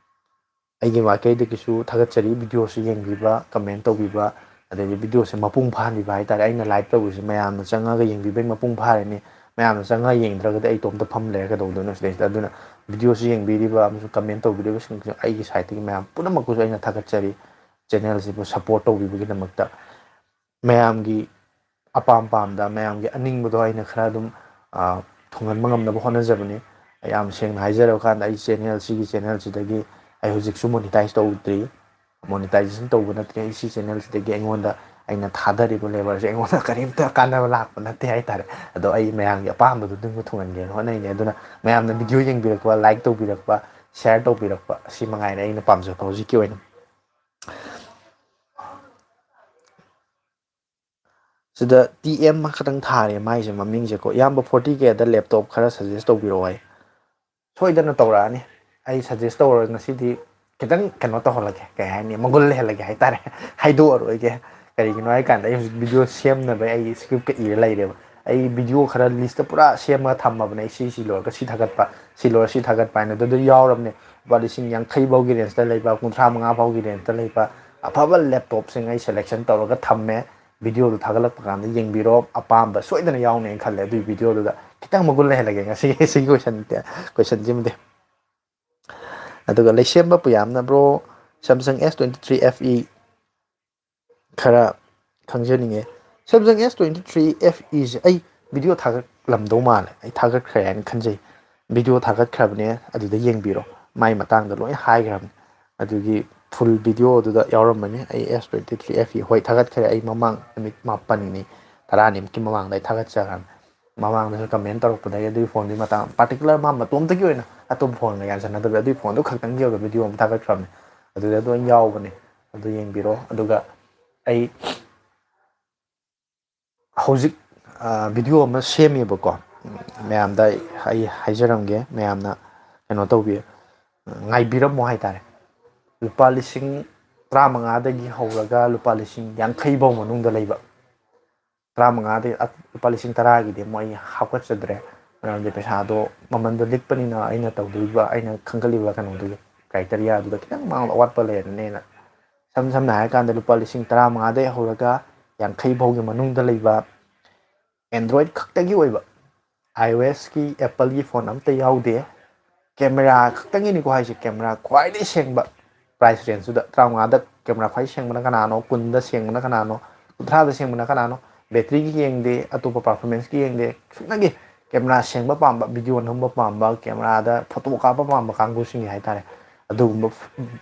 ꯑꯩꯒꯤ ꯃꯥꯏꯀꯩꯗꯒꯤꯁꯨ ꯊꯥꯒꯠꯆꯔꯤ꯫ ꯚꯤꯗꯤꯑꯣꯁꯤ ꯌꯦꯡꯕꯤꯕ, comment ꯇꯧꯕꯤꯕ, ꯑꯗꯩꯗꯤ ꯚꯤꯗꯤꯑꯣꯁꯦ ꯃꯄꯨꯡ ꯐꯥꯍꯟꯕꯤꯕ ꯍꯥꯏꯇꯥꯔꯦ꯫ ꯑꯩꯅ live ꯇꯧꯕꯁꯦ ꯃꯌꯥꯝꯅ ꯆꯪꯉꯒ ꯌꯦꯡꯕꯤꯕꯩ ꯃꯄꯨꯡ ꯐꯥꯔꯅꯤ꯫ ꯃꯌꯥꯝꯅ ꯆꯪꯉꯒ ꯌꯦꯡꯗ꯭ꯔꯒꯗꯤ ꯑꯩ ꯏꯇꯣꯝꯇ ꯐꯝ ꯂꯩꯔ ꯀꯩꯗꯧꯗꯣꯏꯅꯣ ꯁꯤꯗꯩꯁꯤꯗ? ꯑꯗꯨꯅ ꯚꯤꯗꯤꯑꯣꯁꯤ ꯌꯦꯡꯕꯤꯔꯤꯕ ꯑꯃꯁꯨꯡ comment ꯇꯧꯕꯤꯔꯤꯕꯁꯤꯡꯁꯨ ꯑꯩꯒꯤ side ꯇꯒꯤ ꯃꯌꯥꯝ ꯄꯨꯝꯅꯃꯛꯄꯨꯁꯨ ꯑꯩꯅ ꯊꯥꯒꯠꯆꯔꯤ꯫ Channel ꯁꯤꯕꯨ support ꯇꯧꯕꯤꯕꯒꯤꯗꯃꯛꯇ ꯃꯌꯥꯝꯒꯤ ꯑꯄꯥꯝ ꯄꯥꯝꯗ, ꯃꯌꯥꯝꯒꯤ ꯑꯅꯤꯡꯕꯗꯣ ꯑꯩꯅ ꯈꯔ ꯑꯗꯨꯝ, ꯑ, ꯊꯨꯡꯍꯟꯕ ꯉꯝꯅꯕ ꯍꯣꯠꯅꯖꯕꯅꯤ꯫ ꯌꯥꯝ ꯁꯦꯡꯅ ꯍꯥꯏꯖꯔꯕ ꯀꯥꯟꯗ, ꯑꯩ ꯆꯦꯅꯦꯜ, ꯁꯤꯒꯤ ꯆꯦꯅꯦꯜꯁꯤꯗꯒꯤ ꯑꯩ ꯍꯧꯖꯤꯛꯁꯨ ꯃꯣꯅꯤꯇꯥꯏꯁ ꯇꯧꯗ꯭ꯔꯤ꯫ ꯃꯣꯅꯤꯇꯥꯏꯖꯦꯁꯟ ꯇꯧꯕ ꯅꯠꯇ꯭ꯔꯦ꯫ ꯑꯩ ꯁꯤ ꯆꯦꯅꯦꯜꯁꯤꯗꯒꯤ ꯑꯩꯉꯣꯟꯗ, ꯑꯩꯅ ꯊꯥꯗꯔꯤꯕ ꯂꯦꯕꯔꯁꯦ ꯑꯩꯉꯣꯟꯗ ꯀꯔꯤꯝꯇ ꯀꯥꯟꯅꯕ ꯂꯥꯛꯄ ꯅꯠꯇꯦ ꯍꯥꯏꯇꯥꯔꯦ꯫ ꯑꯗꯣ ꯑꯩ ꯃꯌꯥꯝꯒꯤ ꯑꯄꯥꯝꯕꯗꯨ ꯑꯗꯨꯝ ꯊꯨꯡꯍꯟꯒꯦꯅ ꯍꯣꯠꯅꯩꯅꯦ꯫ ꯑꯗꯨꯅ ꯃꯌꯥꯝꯅ ꯚꯤꯗꯤꯑꯣ ꯌꯦꯡꯕꯤꯔꯛꯄ, ꯂꯥꯏꯛ ꯇꯧꯕꯤꯔꯛꯄ, ꯁꯤꯌꯔ ꯇꯧꯕꯤꯔꯛꯄ, ꯑꯁꯤ ꯃꯉꯥꯏꯔꯦ ꯑꯩꯅ ꯄꯥꯝꯖꯕ ꯍꯧꯖꯤꯛꯀꯤ ꯑꯣꯏꯅ꯫ ꯁꯤꯗ ꯇꯤ ꯑꯦꯝ ꯈꯛꯇꯪ ꯊꯥꯔꯦ ꯃꯥꯏꯁꯦ ꯃꯃꯤꯡꯁꯦꯀꯣ꯫ "ꯏꯌꯥꯝꯕ, ꯐꯣꯔꯇꯤ ꯀꯦꯗ ꯂꯦꯞꯇꯣꯞ ꯈꯔ ꯁꯖꯦꯁ ꯇꯧꯕꯤꯔꯛꯑꯣ" ꯍꯥꯏ꯫ ꯁꯣꯏꯗꯅ ꯇꯧꯔꯛꯑꯅꯤ꯫ ꯑꯩ ꯁꯖꯦꯁ ꯇꯧꯔꯒ ꯉꯁꯤꯗꯤ ꯈꯤꯇꯪ ꯀꯩꯅꯣ ꯇꯧꯍꯜꯂꯒꯦ, ꯀꯩ ꯍꯥꯏꯅꯤ, ꯃꯒꯨꯟ ꯂꯩꯍꯜꯂꯒꯦ ꯍꯥꯏꯇꯥꯔꯦ꯫ ꯍꯥꯏꯗꯣꯛꯑꯔꯣꯏꯒꯦ꯫ ꯀꯔꯤꯒꯤꯅꯣ ꯍꯥꯏ ꯀꯥꯟꯗ, ꯑꯩ ꯍꯧꯖꯤꯛ ꯚꯤꯗꯤꯑꯣ ꯁꯦꯝꯅꯕ ꯑꯩ ꯁ꯭ꯀ꯭ꯔꯤꯞꯀ ꯏꯔ ꯂꯩꯔꯦꯕ꯫ ꯑꯩ ꯚꯤꯗꯤꯑꯣ ꯈꯔ ꯂꯤꯁꯇ ꯄꯨꯔꯥ ꯁꯦꯝꯃꯒ ꯊꯝꯃꯕꯅꯦ꯫ ꯑꯩ ꯁꯤ, ꯁꯤ ꯂꯣꯏꯔꯒ ꯁꯤ ꯊꯥꯒꯠꯄ, ꯁꯤ ꯂꯣꯏꯔꯒ ꯁꯤ ꯊꯥꯒꯠꯄ ꯍꯥꯏꯅ꯫ ꯑꯗꯨꯗ ꯌꯥꯎꯔꯕꯅꯦ꯫ ꯂꯨꯄꯥ ꯂꯤꯁꯤꯡ ꯌꯥꯡꯈꯩ ꯐꯥꯎꯒꯤ ꯔꯦꯟꯖꯇ ꯂꯩꯕ, ꯀꯨꯟꯊ꯭ꯔꯥ ꯃꯉꯥ ꯐꯥꯎꯒꯤ ꯔꯦꯟꯖꯇ ꯂꯩꯕ ꯑꯐꯕ ꯂꯦꯞꯇꯣꯞꯁꯤꯡ ꯑꯩ ꯁꯦꯂꯦꯛꯁꯟ ꯇꯧꯔꯒ ꯊꯝꯃꯦ꯫ ꯚꯤꯗꯤꯑꯣꯗꯨ ꯊꯥꯒꯠꯂꯛꯄ ꯀꯥꯟꯗ ꯌꯦꯡꯕꯤꯔꯣ꯫ ꯑꯄꯥꯝꯕ ꯁꯣꯏꯗꯅ ꯌꯥꯎꯅꯤ ꯍꯥꯏꯅ ꯈꯜꯂꯦ꯫ ꯑꯗꯨꯒꯤ ꯚꯤꯗꯤꯑꯣꯗꯨꯗ ꯈꯤꯇꯪ ꯃꯒꯨꯟ ꯂꯩꯍꯜꯂꯒꯦ ꯉꯁꯤꯒꯤ ꯁꯤꯒꯤ ꯀꯣꯏꯁꯟ, ꯀꯣꯏꯁꯟꯁꯤꯃꯗꯤ꯫ ꯑꯗꯨꯒ ꯂꯩꯁꯦꯝꯕ ꯄꯨꯌꯥꯝꯅ bro, Samsung S twenty three F E ꯈꯔ ꯈꯪꯖꯅꯤꯡꯉꯦ꯫ Samsung S twenty three F E ꯁꯦ ꯑꯩ ꯚꯤꯗꯤꯑꯣ ꯊꯥꯒꯠꯂꯝꯗꯧ ꯃꯥꯜꯂꯦ꯫ ꯑꯩ ꯊꯥꯒꯠꯈ꯭ꯔꯦ ꯍꯥꯏꯅ ꯈꯟꯖꯩ꯫ ꯚꯤꯗꯤꯑꯣ ꯊꯥꯒꯠꯈ꯭ꯔꯕꯅꯦ, ꯑꯗꯨꯗ ꯌꯦꯡꯕꯤꯔꯣ꯫ ꯃꯥꯏ ꯃꯇꯥꯡꯗ ꯂꯣꯏ ꯍꯥꯏꯈ꯭ꯔꯕꯅꯦ꯫ ꯑꯗꯨꯒꯤ ꯐꯨꯜ ꯚꯤꯗꯤꯑꯣꯗꯨꯗ ꯌꯥꯎꯔꯝꯃꯅꯤ꯫ ꯑꯩ S twenty three F E, ꯍꯣꯏ, ꯊꯥꯒꯠꯈ꯭ꯔꯦ꯫ ꯑꯩ ꯃꯃꯥꯡ ꯅꯨꯃꯤꯠ ꯃꯥꯄꯟꯅꯤ, ꯇꯔꯥꯅꯤꯃꯨꯛꯀꯤ ꯃꯃꯥꯡꯗ ꯑꯩ ꯊꯥꯒꯠꯆꯈ꯭ꯔꯕꯅꯦ꯫ ꯃꯃꯥꯡꯗꯁꯨ ꯀꯃꯦꯟ ꯇꯧꯔꯛꯄꯗꯒꯤ ꯑꯗꯨꯒꯤ ꯐꯣꯟꯗꯨꯒꯤ ꯃꯇꯥꯡ, ꯄꯥꯔꯇꯤꯀꯨꯂꯔ ꯃꯥ ꯃꯇꯣꯝꯇꯒꯤ ꯑꯣꯏꯅ ꯑꯇꯣꯞꯄ ꯐꯣꯟꯒ ꯌꯥꯟꯁꯟꯅꯗꯕꯤ, ꯑꯗꯨꯒꯤ ꯐꯣꯟꯗꯨ ꯈꯛꯇꯪꯒꯤ ꯑꯣꯏꯕ ꯚꯤꯗꯤꯑꯣ ꯑꯃ ꯊꯥꯒꯠꯈ꯭ꯔꯕꯅꯦ꯫ ꯑꯗꯨꯗ ꯂꯣꯏ ꯌꯥꯎꯕꯅꯦ꯫ ꯑꯗꯨ ꯌꯦꯡꯕꯤꯔꯣ꯫ ꯑꯗꯨꯒ ꯑꯩ ꯍꯧꯖꯤꯛ, ꯑ, ꯚꯤꯗꯤꯑꯣ ꯑꯃ ꯁꯦꯝꯃꯦꯕꯀꯣ꯫ ꯃꯌꯥꯝꯗ ꯑꯩ, ꯑꯩ ꯍꯥꯏꯖꯔꯝꯒꯦ, ꯃꯌꯥꯝꯅ ꯀꯩꯅꯣ ꯇꯧꯕꯤꯌꯨ, ꯉꯥꯏꯕꯤꯔꯝꯃꯣ ꯍꯥꯏꯇꯥꯔꯦ꯫ ꯂꯨꯄꯥ ꯂꯤꯁꯤꯡ ꯇꯔꯥꯃꯉꯥꯗꯒꯤ ꯍꯧꯔꯒ ꯂꯨꯄꯥ ꯂꯤꯁꯤꯡ ꯌꯥꯡꯈꯩ ꯐꯥꯎ ꯃꯅꯨꯡꯗ ꯂꯩꯕ, ꯇꯔꯥꯃꯉꯥꯗꯒꯤ, ꯑ, ꯂꯨꯄꯥ ꯂꯤꯁꯤꯡ ꯇꯔꯥꯒꯤꯗꯤ ꯑꯃꯨꯛ ꯑꯩ ꯍꯥꯞꯀꯠꯆꯗ꯭ꯔꯦ, ꯃꯔꯝꯗꯤ ꯄꯩꯁꯥꯗꯣ ꯃꯃꯟꯗꯣ ꯂꯤꯛꯄꯅꯤꯅ꯫ ꯑꯩꯅ ꯇꯧꯗꯣꯔꯤꯕ, ꯑꯩꯅ ꯈꯟꯒꯠꯂꯤꯕ ꯀꯩꯅꯣꯗꯨꯒꯤ ꯀ꯭ꯔꯥꯏꯇꯦꯔꯤꯌꯥꯗꯨꯗ ꯈꯤꯇꯪ ꯃꯥꯡꯗ ꯑꯋꯥꯠꯄ ꯂꯩꯔꯅꯤꯅ꯫ ꯏꯁꯝ ꯁꯝꯅ ꯍꯥꯏꯔꯀꯥꯟꯗ, ꯂꯨꯄꯥ ꯂꯤꯁꯤꯡ ꯇꯔꯥꯃꯉꯥꯗꯒꯤ ꯍꯧꯔꯒ ꯌꯥꯡꯈꯩ ꯐꯥꯎꯒꯤ ꯃꯅꯨꯡꯗ ꯂꯩꯕ, Android ꯈꯛꯇꯒꯤ ꯑꯣꯏꯕ, iOS ꯀꯤ, Apple ꯒꯤ ꯐꯣꯟ ꯑꯝꯇ ꯌꯥꯎꯗꯦ, ꯀꯦꯃꯦꯔꯥ ꯈꯛꯇꯪꯒꯤꯅꯤꯀꯣ ꯍꯥꯏꯁꯦ, ꯀꯦꯃꯦꯔꯥ ꯈ꯭ꯋꯥꯏꯗꯒꯤ ꯁꯦꯡꯕ ꯄ꯭ꯔꯥꯏꯁ ꯔꯦꯟꯖꯇꯨꯗ꯫ ꯇꯔꯥꯃꯉꯥꯗ ꯀꯦꯃꯦꯔꯥ ꯈ꯭ꯋꯥꯏ ꯁꯦꯡꯕꯅ ꯀꯅꯥꯅꯣ? ꯀꯨꯟꯗ ꯁꯦꯡꯕꯅ ꯀꯅꯥꯅꯣ? ꯀꯨꯟꯊ꯭ꯔꯥꯗ ꯁꯦꯡꯕꯅ ꯀꯅꯥꯅꯣ? ꯕꯦꯇ꯭ꯔꯤꯒꯤ ꯌꯦꯡꯗꯦ, ꯑꯇꯣꯞꯄ ꯄꯔꯐꯣꯔꯃꯦꯟꯁꯀꯤ ꯌꯦꯡꯗꯦ, ꯁꯨꯞꯅꯒꯤ ꯀꯦꯃꯦꯔꯥ ꯁꯦꯡꯕ ꯄꯥꯝꯕ, ꯚꯤꯗꯤꯑꯣ ꯅꯝꯕ ꯄꯥꯝꯕ, ꯀꯦꯃꯦꯔꯥꯗ ꯐꯣꯇꯣ ꯀꯥꯞꯄ ꯄꯥꯝꯕ ꯀꯥꯡꯕꯨꯁꯤꯡꯒꯤ ꯍꯥꯏꯇꯥꯔꯦ, ꯑꯗꯨꯒꯨꯝꯕ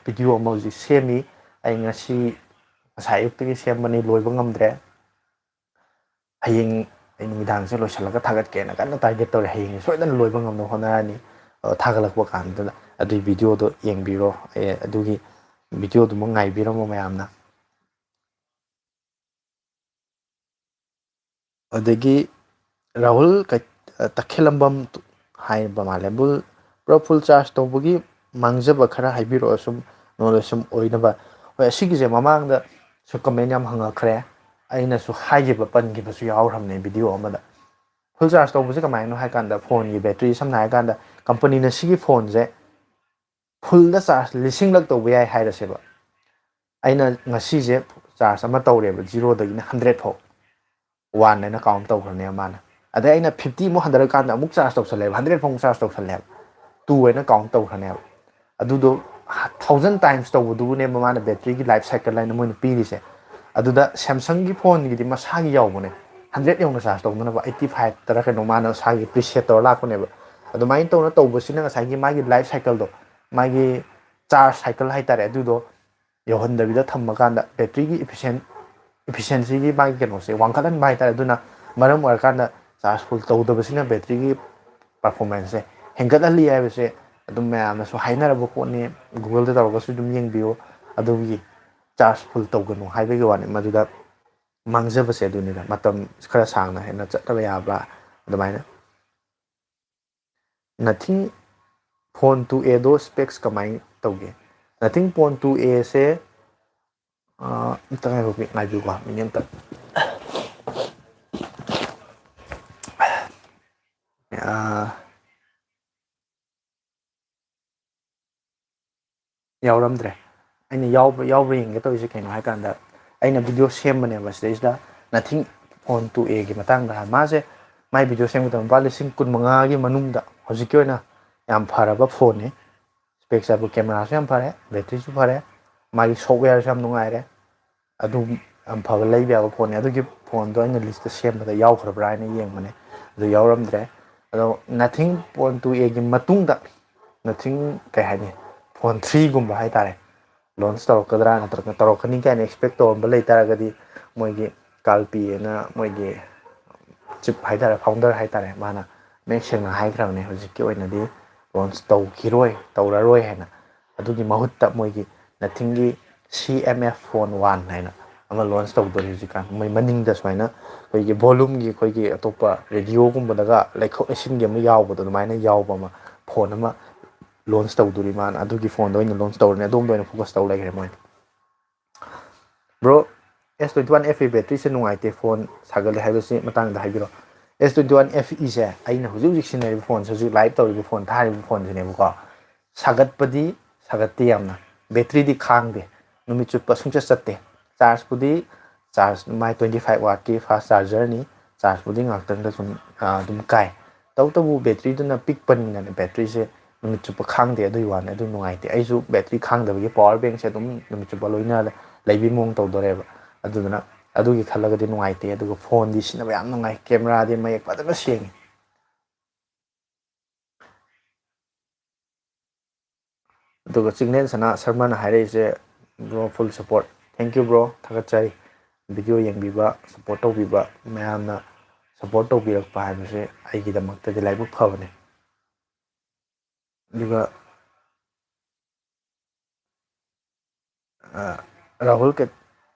ꯚꯤꯗꯤꯑꯣ ꯑꯃ ꯍꯧꯖꯤꯛ ꯁꯦꯝꯃꯤ꯫ ꯑꯩ ꯉꯁꯤ, ꯉꯁꯥꯏ ꯑꯌꯨꯛꯇꯒꯤ ꯁꯦꯝꯕꯅꯤ, ꯂꯣꯏꯕ ꯉꯝꯗ꯭ꯔꯦ꯫ ꯍꯌꯦꯡ ꯑꯩ ꯅꯨꯃꯤꯗꯥꯡꯁꯦ ꯂꯣꯏꯁꯤꯜꯂꯒ ꯊꯥꯒꯠꯀꯦꯅ ꯀꯟꯅ ꯇꯥꯔꯒꯦꯠ ꯇꯧꯔꯦ꯫ ꯍꯌꯦꯡ ꯁꯣꯏꯗꯅ ꯂꯣꯏꯕ ꯉꯝꯅꯕ ꯍꯣꯠꯅꯔꯅꯤ꯫ ꯑꯗꯣ ꯊꯥꯒꯠꯂꯛꯄ ꯀꯥꯟꯗꯨꯗ ꯑꯗꯨꯒꯤ ꯚꯤꯗꯤꯑꯣꯗꯣ ꯌꯦꯡꯕꯤꯔꯣ꯫ ꯑꯦ, ꯑꯗꯨꯒꯤ ꯚꯤꯗꯤꯑꯣꯗꯨꯃꯛ ꯉꯥꯏꯕꯤꯔꯝꯃꯣ ꯃꯌꯥꯝꯅ꯫ ꯑꯗꯒꯤ ꯔꯥꯍꯨꯜ ꯀꯩ-, ꯇꯈꯦꯂꯝꯕꯝ ꯍꯥꯏꯕ ꯃꯥꯜꯂꯦ꯫ ꯕꯨꯜ, ꯄꯨꯔꯥ ꯐꯨꯜ ꯆꯥꯔꯖ ꯇꯧꯕꯒꯤ ꯃꯥꯡꯖꯕ ꯈꯔ ꯍꯥꯏꯕꯤꯔꯛꯑꯣ, ꯁꯨꯝ ꯅꯣꯂꯦꯖ ꯁꯨꯝ ꯑꯣꯏꯅꯕ꯫ ꯍꯣꯏ, ꯑꯁꯤꯒꯤꯁꯦ ꯃꯃꯥꯡꯗꯁꯨ ꯀꯃꯦꯟ ꯌꯥꯝ ꯍꯪꯉꯛꯈ꯭ꯔꯦ꯫ ꯑꯩꯅꯁꯨ ꯍꯥꯏꯈꯤꯕ, ꯄꯟꯈꯤꯕꯁꯨ ꯌꯥꯎꯈ꯭ꯔꯕꯅꯦ ꯚꯤꯗꯤꯑꯣ ꯑꯃꯗ꯫ ꯐꯨꯜ ꯆꯥꯔꯖ ꯇꯧꯕꯁꯦ ꯀꯃꯥꯏꯅꯣ ꯍꯥꯏ ꯀꯥꯟꯗ, ꯐꯣꯟꯒꯤ ꯕꯦꯇ꯭ꯔꯤ, ꯁꯝꯅ ꯍꯥꯏꯔ ꯀꯥꯟꯗ, ꯀꯝꯄꯅꯤꯅ ꯁꯤꯒꯤ ꯐꯣꯟꯁꯦ ꯐꯨꯜꯗ ꯆꯥꯔꯖ ꯂꯤꯁꯤꯡꯂꯛ ꯇꯧꯕ ꯌꯥꯏ ꯍꯥꯏꯔꯁꯦꯕ꯫ ꯑꯩꯅ ꯉꯁꯤꯁꯦ ꯆꯥꯔꯖ ꯑꯃ ꯇꯧꯔꯦꯕ, ꯖꯤꯔꯣꯗꯒꯤꯅ ꯍꯟꯗ꯭ꯔꯦꯠ ꯐꯥꯎ, ꯋꯥꯟ ꯍꯥꯏꯅ ꯀꯥꯎꯟ ꯇꯧꯈ꯭ꯔꯅꯦꯕ ꯃꯥꯅ꯫ ꯑꯗꯩ ꯑꯩꯅ ꯐꯤꯐꯇꯤ ꯑꯃꯨꯛ ꯍꯟꯊꯔꯀꯥꯟꯗ ꯑꯃꯨꯛ ꯆꯥꯔꯖ ꯇꯧꯁꯜꯂꯦꯕ, ꯍꯟꯗ꯭ꯔꯦꯠ ꯐꯥꯎ ꯑꯃꯨꯛ ꯆꯥꯔꯖ ꯇꯧꯁꯜꯂꯦꯕ, ꯇꯨ ꯍꯥꯏꯅ ꯀꯥꯎꯟ ꯇꯧꯈ꯭ꯔꯅꯦꯕ꯫ ꯑꯗꯨꯗꯣ ꯊꯥꯎꯖꯟ ꯇꯥꯏꯝꯁ ꯇꯧꯕꯗꯨꯕꯨꯅꯦꯕ ꯃꯥꯅ ꯕꯦꯇ꯭ꯔꯤꯒꯤ ꯂꯥꯏꯐ ꯁꯥꯏꯀꯜ ꯍꯥꯏꯅ ꯃꯣꯏꯅ ꯄꯤꯔꯤꯁꯦ꯫ ꯑꯗꯨꯗ ꯁꯦꯝꯁꯪꯒꯤ ꯐꯣꯟꯒꯤꯗꯤ ꯃꯁꯥꯒꯤ ꯌꯥꯎꯕꯅꯦ, ꯍꯟꯗ꯭ꯔꯦꯠ ꯌꯧꯅ ꯆꯥꯔꯖ ꯇꯧꯅꯅꯕ, ꯑꯩꯠꯇꯤ ꯐꯥꯏꯚ ꯇꯔꯥ ꯀꯩꯅꯣ ꯃꯥꯅ ꯃꯁꯥꯒꯤ ꯄ꯭ꯔꯤꯁꯦꯠ ꯇꯧꯔ ꯂꯥꯛꯄꯅꯦꯕ꯫ ꯑꯗꯨꯃꯥꯏꯅ ꯇꯧꯅ ꯇꯧꯕꯁꯤꯅ ꯉꯁꯥꯏꯒꯤ ꯃꯥꯒꯤ ꯂꯥꯏꯐ ꯁꯥꯏꯀꯜꯗꯣ, ꯃꯥꯒꯤ ꯆꯥꯔꯖ ꯁꯥꯏꯀꯜ ꯍꯥꯏꯇꯥꯔꯦ, ꯑꯗꯨꯗꯣ ꯌꯧꯍꯟꯗꯕꯤꯗ ꯊꯝꯃꯀꯥꯟꯗ ꯕꯦꯇ꯭ꯔꯤꯒꯤ ꯏꯐꯤꯁꯦꯟ-, ꯏꯐꯤꯁꯦꯟꯁꯤꯒꯤ ꯃꯥꯒꯤ ꯀꯩꯅꯣꯁꯦ ꯋꯥꯡꯈꯠꯍꯟꯕ ꯍꯥꯏꯇꯥꯔꯦ꯫ ꯑꯗꯨꯅ ꯃꯔꯝ ꯑꯣꯏꯔꯀꯥꯟꯗ ꯆꯥꯔꯖ ꯐꯨꯜ ꯇꯧꯗꯕꯁꯤꯅ ꯕꯦꯇ꯭ꯔꯤꯒꯤ ꯄꯔꯐꯣꯔꯃꯦꯟꯁꯁꯦ ꯍꯦꯟꯒꯠꯍꯜꯂꯤ ꯍꯥꯏꯕꯁꯦ ꯑꯗꯨꯝ ꯃꯌꯥꯝꯅꯁꯨ ꯍꯥꯏꯅꯔꯕ ꯄꯣꯠꯅꯤ꯫ Google-ꯗ ꯇꯧꯔꯒꯁꯨ ꯑꯗꯨꯝ ꯌꯦꯡꯕꯤꯌꯨ꯫ ꯑꯗꯨꯒꯤ ꯆꯥꯔꯖ ꯐꯨꯜ ꯇꯧꯒꯅꯨ ꯍꯥꯏꯕꯒꯤ ꯋꯥꯅꯤ꯫ ꯃꯗꯨꯗ ꯃꯥꯡꯖꯕꯁꯦ ꯑꯗꯨꯅꯤꯗ, ꯃꯇꯝ ꯈꯔ ꯁꯥꯡꯅ ꯍꯦꯟꯅ ꯆꯠꯅꯕ ꯌꯥꯕ ꯑꯗꯨꯃꯥꯏꯅ꯫ Nothing Phone two A ꯗꯣ ꯁ꯭ꯄꯦꯛꯁ ꯀꯃꯥꯏꯅ ꯇꯧꯒꯦ? Nothing Phone two A ꯁꯦ, ꯑ, ꯑꯝꯇ ꯉꯥꯏꯈꯣ, ꯉꯥꯏꯕꯤꯌꯨꯀꯣ, ꯃꯤꯅꯤꯠ ꯑꯝꯇ꯫ ꯑ, ꯌꯥꯎꯔꯝꯗ꯭ꯔꯦ꯫ ꯑꯩꯅ ꯌꯥꯎꯕ꯭ꯔꯥ, ꯌꯥꯎꯕ꯭ꯔꯥ ꯌꯦꯡꯒꯦ ꯇꯧꯔꯤꯁꯦ ꯀꯩꯅꯣ ꯍꯥꯏꯀꯥꯟꯗ, ꯑꯩꯅ ꯚꯤꯗꯤꯑꯣ ꯁꯦꯝꯕꯅꯦꯕ ꯁꯤꯗꯩꯁꯤꯗ, Nothing Phone two A ꯒꯤ ꯃꯇꯥꯡꯗ꯫ ꯃꯥꯁꯦ, ꯃꯥꯏ ꯚꯤꯗꯤꯑꯣ ꯁꯦꯝꯕꯗ ꯂꯨꯄꯥ ꯂꯤꯁꯤꯡ ꯀꯨꯟꯃꯉꯥꯒꯤ ꯃꯅꯨꯡꯗ ꯍꯧꯖꯤꯛꯀꯤ ꯑꯣꯏꯅ ꯌꯥꯝ ꯐꯔꯕ ꯐꯣꯟꯅꯤ꯫ ꯁ꯭ꯄꯦꯛꯁ ꯍꯥꯏꯕꯨ, ꯀꯦꯃꯦꯔꯥꯁꯨ ꯌꯥꯝ ꯐꯔꯦ, ꯕꯦꯇ꯭ꯔꯤꯁꯨ ꯐꯔꯦ, ꯃꯥꯒꯤ ꯁꯣꯞꯋꯦꯌꯔꯁꯨ ꯌꯥꯝ ꯅꯨꯡꯉꯥꯏꯔꯦ꯫ ꯑꯗꯨꯝ ꯌꯥꯝ ꯐꯕ ꯂꯩꯕ ꯌꯥꯕ ꯐꯣꯟꯅꯤ꯫ ꯑꯗꯨꯒꯤ ꯐꯣꯟꯗꯣ ꯑꯩꯅ ꯂꯤꯁꯇ ꯁꯦꯝꯕꯗ ꯌꯥꯎꯈ꯭ꯔꯕ꯭ꯔꯥ ꯍꯥꯏꯅ ꯌꯦꯡꯕꯅꯦ꯫ ꯑꯗꯨ ꯌꯥꯎꯔꯝꯗ꯭ꯔꯦ꯫ ꯑꯗꯣ Nothing Phone two A ꯒꯤ ꯃꯇꯨꯡꯗ Nothing, ꯀꯩ ꯍꯥꯏꯅꯤ, Phone three ꯒꯨꯝꯕ ꯍꯥꯏꯇꯥꯔꯦ, launch ꯇꯧꯔꯛꯀꯗ꯭ꯔꯥ ꯅꯠꯇ꯭ꯔꯒ ꯇꯧꯔꯛꯀꯅꯤ ꯀꯥꯏꯅ expect ꯇꯧꯔꯝꯕ ꯂꯩꯇꯥꯔꯒꯗꯤ, ꯃꯣꯏꯒꯤ ꯀꯥꯜꯄꯤ ꯑꯅ ꯃꯣꯏꯒꯤ chief ꯍꯥꯏꯇꯥꯔꯦ, founder ꯍꯥꯏꯇꯥꯔꯦ, ꯃꯥꯅ ꯃꯌꯦꯛ ꯁꯦꯡꯅ ꯍꯥꯏꯈ꯭ꯔꯕꯅꯦ, ꯍꯧꯖꯤꯛꯀꯤ ꯑꯣꯏꯅꯗꯤ launch ꯇꯧꯈꯤꯔꯣꯏ, ꯇꯧꯔꯔꯣꯏ ꯍꯥꯏꯅ꯫ ꯑꯗꯨꯒꯤ ꯃꯍꯨꯠꯇ ꯃꯣꯏꯒꯤ Nothing ꯒꯤ C M F Phone one ꯍꯥꯏꯅ ꯑꯃ launch ꯇꯧꯗꯣꯔꯤ ꯍꯧꯖꯤꯛꯀꯥꯟ꯫ ꯃꯣꯏ ꯃꯅꯤꯡꯗ ꯁꯨꯃꯥꯏꯅ ꯑꯩꯈꯣꯏꯒꯤ volume ꯒꯤ, ꯑꯩꯈꯣꯏꯒꯤ ꯑꯇꯣꯞꯄ radio ꯒꯨꯝꯕꯗꯒ ꯂꯩꯈꯣꯛ ꯂꯩꯁꯤꯟꯒꯤ ꯑꯃ ꯌꯥꯎꯕꯗꯣ, ꯑꯗꯨꯃꯥꯏꯅ ꯌꯥꯎꯕ ꯑꯃ phone ꯑꯃ launch ꯇꯧꯗꯣꯔꯤ ꯃꯥꯅ꯫ ꯑꯗꯨꯒꯤ phone ꯗꯣ ꯑꯣꯏꯅ launch ꯇꯧꯔꯅꯤ, ꯑꯗꯣꯝꯗ ꯑꯣꯏꯅ focus ꯇꯧ ꯂꯩꯈ꯭ꯔꯦ ꯃꯣꯏꯗꯤ꯫ Bro, S twenty one F E battery ꯁꯦ ꯅꯨꯡꯉꯥꯏꯇꯦ, phone ꯁꯥꯒꯠꯂꯦ ꯍꯥꯏꯕꯁꯤ ꯃꯇꯥꯡꯗ ꯍꯥꯏꯕꯤꯔꯣ꯫ S twenty one F E ꯁꯦ ꯑꯩꯅ ꯍꯧꯖꯤꯛ ꯍꯧꯖꯤꯛ ꯁꯤꯖꯤꯟꯅꯔꯤꯕ phone ꯁꯦ, ꯍꯧꯖꯤꯛ live ꯇꯧꯔꯤꯕ phone, ꯊꯥꯔꯤꯕ phone ꯁꯤꯅꯦꯕꯀꯣ꯫ ꯁꯥꯒꯠꯄꯗꯤ ꯁꯥꯒꯠꯇꯦ ꯌꯥꯝꯅ, battery ꯗꯤ ꯈꯥꯡꯗꯦ, ꯅꯨꯃꯤꯠ ꯆꯨꯞꯄ ꯁꯨꯡꯆꯠ ꯆꯠꯇꯦ꯫ Charge ꯄꯨꯗꯤ, charge ꯃꯥꯏ twenty five watt ꯀꯤ fast charger ꯅꯤ, charge ꯄꯨꯗꯤ ꯉꯥꯛꯇꯪꯗ ꯁꯨꯝ, ꯑꯥ, ꯑꯗꯨꯝ ꯀꯥꯏ꯫ ꯇꯧꯕꯇꯕꯨ battery ꯗꯨꯅ ꯄꯤꯛꯄꯅꯤꯅꯅꯦ, battery ꯁꯦ ꯅꯨꯃꯤꯠ ꯆꯨꯞꯄ ꯈꯥꯡꯗꯦ, ꯑꯗꯨꯒꯤ ꯋꯥꯅꯤ꯫ ꯑꯗꯨ ꯅꯨꯡꯉꯥꯏꯇꯦ꯫ ꯑꯩꯁꯨ battery ꯈꯥꯡꯗꯕꯒꯤ power bank ꯁꯦ ꯑꯗꯨꯝ ꯅꯨꯃꯤꯠ ꯆꯨꯞꯄ ꯂꯣꯏꯅ ꯂꯩꯕꯤ ꯃꯑꯣꯡ ꯇꯧꯗꯣꯔꯦꯕ꯫ ꯑꯗꯨꯗꯨꯅ ꯑꯗꯨꯒꯤ ꯈꯜꯂꯒꯗꯤ ꯅꯨꯡꯉꯥꯏꯇꯦ꯫ ꯑꯗꯨꯒ phone ꯗꯤ ꯁꯤꯖꯤꯟꯅꯕ ꯌꯥꯝ ꯅꯨꯡꯉꯥꯏ, camera ꯗꯤ ꯃꯌꯦꯛ ꯐꯖꯅ ꯁꯦꯡꯉꯤ꯫ ꯑꯗꯨꯒ ꯆꯤꯡꯂꯦꯟ ꯁꯅꯥ ꯁꯔꯃꯅ ꯍꯥꯏꯔꯛꯏꯁꯦ, "Bro, full support." Thank you bro, ꯊꯥꯒꯠꯆꯔꯤ꯫ Video ꯌꯦꯡꯕꯤꯕ, support ꯇꯧꯕꯤꯕ, ꯃꯌꯥꯝꯅ support ꯇꯧꯕꯤꯔꯛꯄ ꯍꯥꯏꯕꯁꯦ ꯑꯩꯒꯤꯗꯃꯛꯇꯗꯤ ꯂꯥꯏꯕꯛ ꯐꯕꯅꯦ꯫ ꯑꯗꯨꯒ, ꯑ, ꯔꯥꯍꯨꯜ ꯀꯦ-,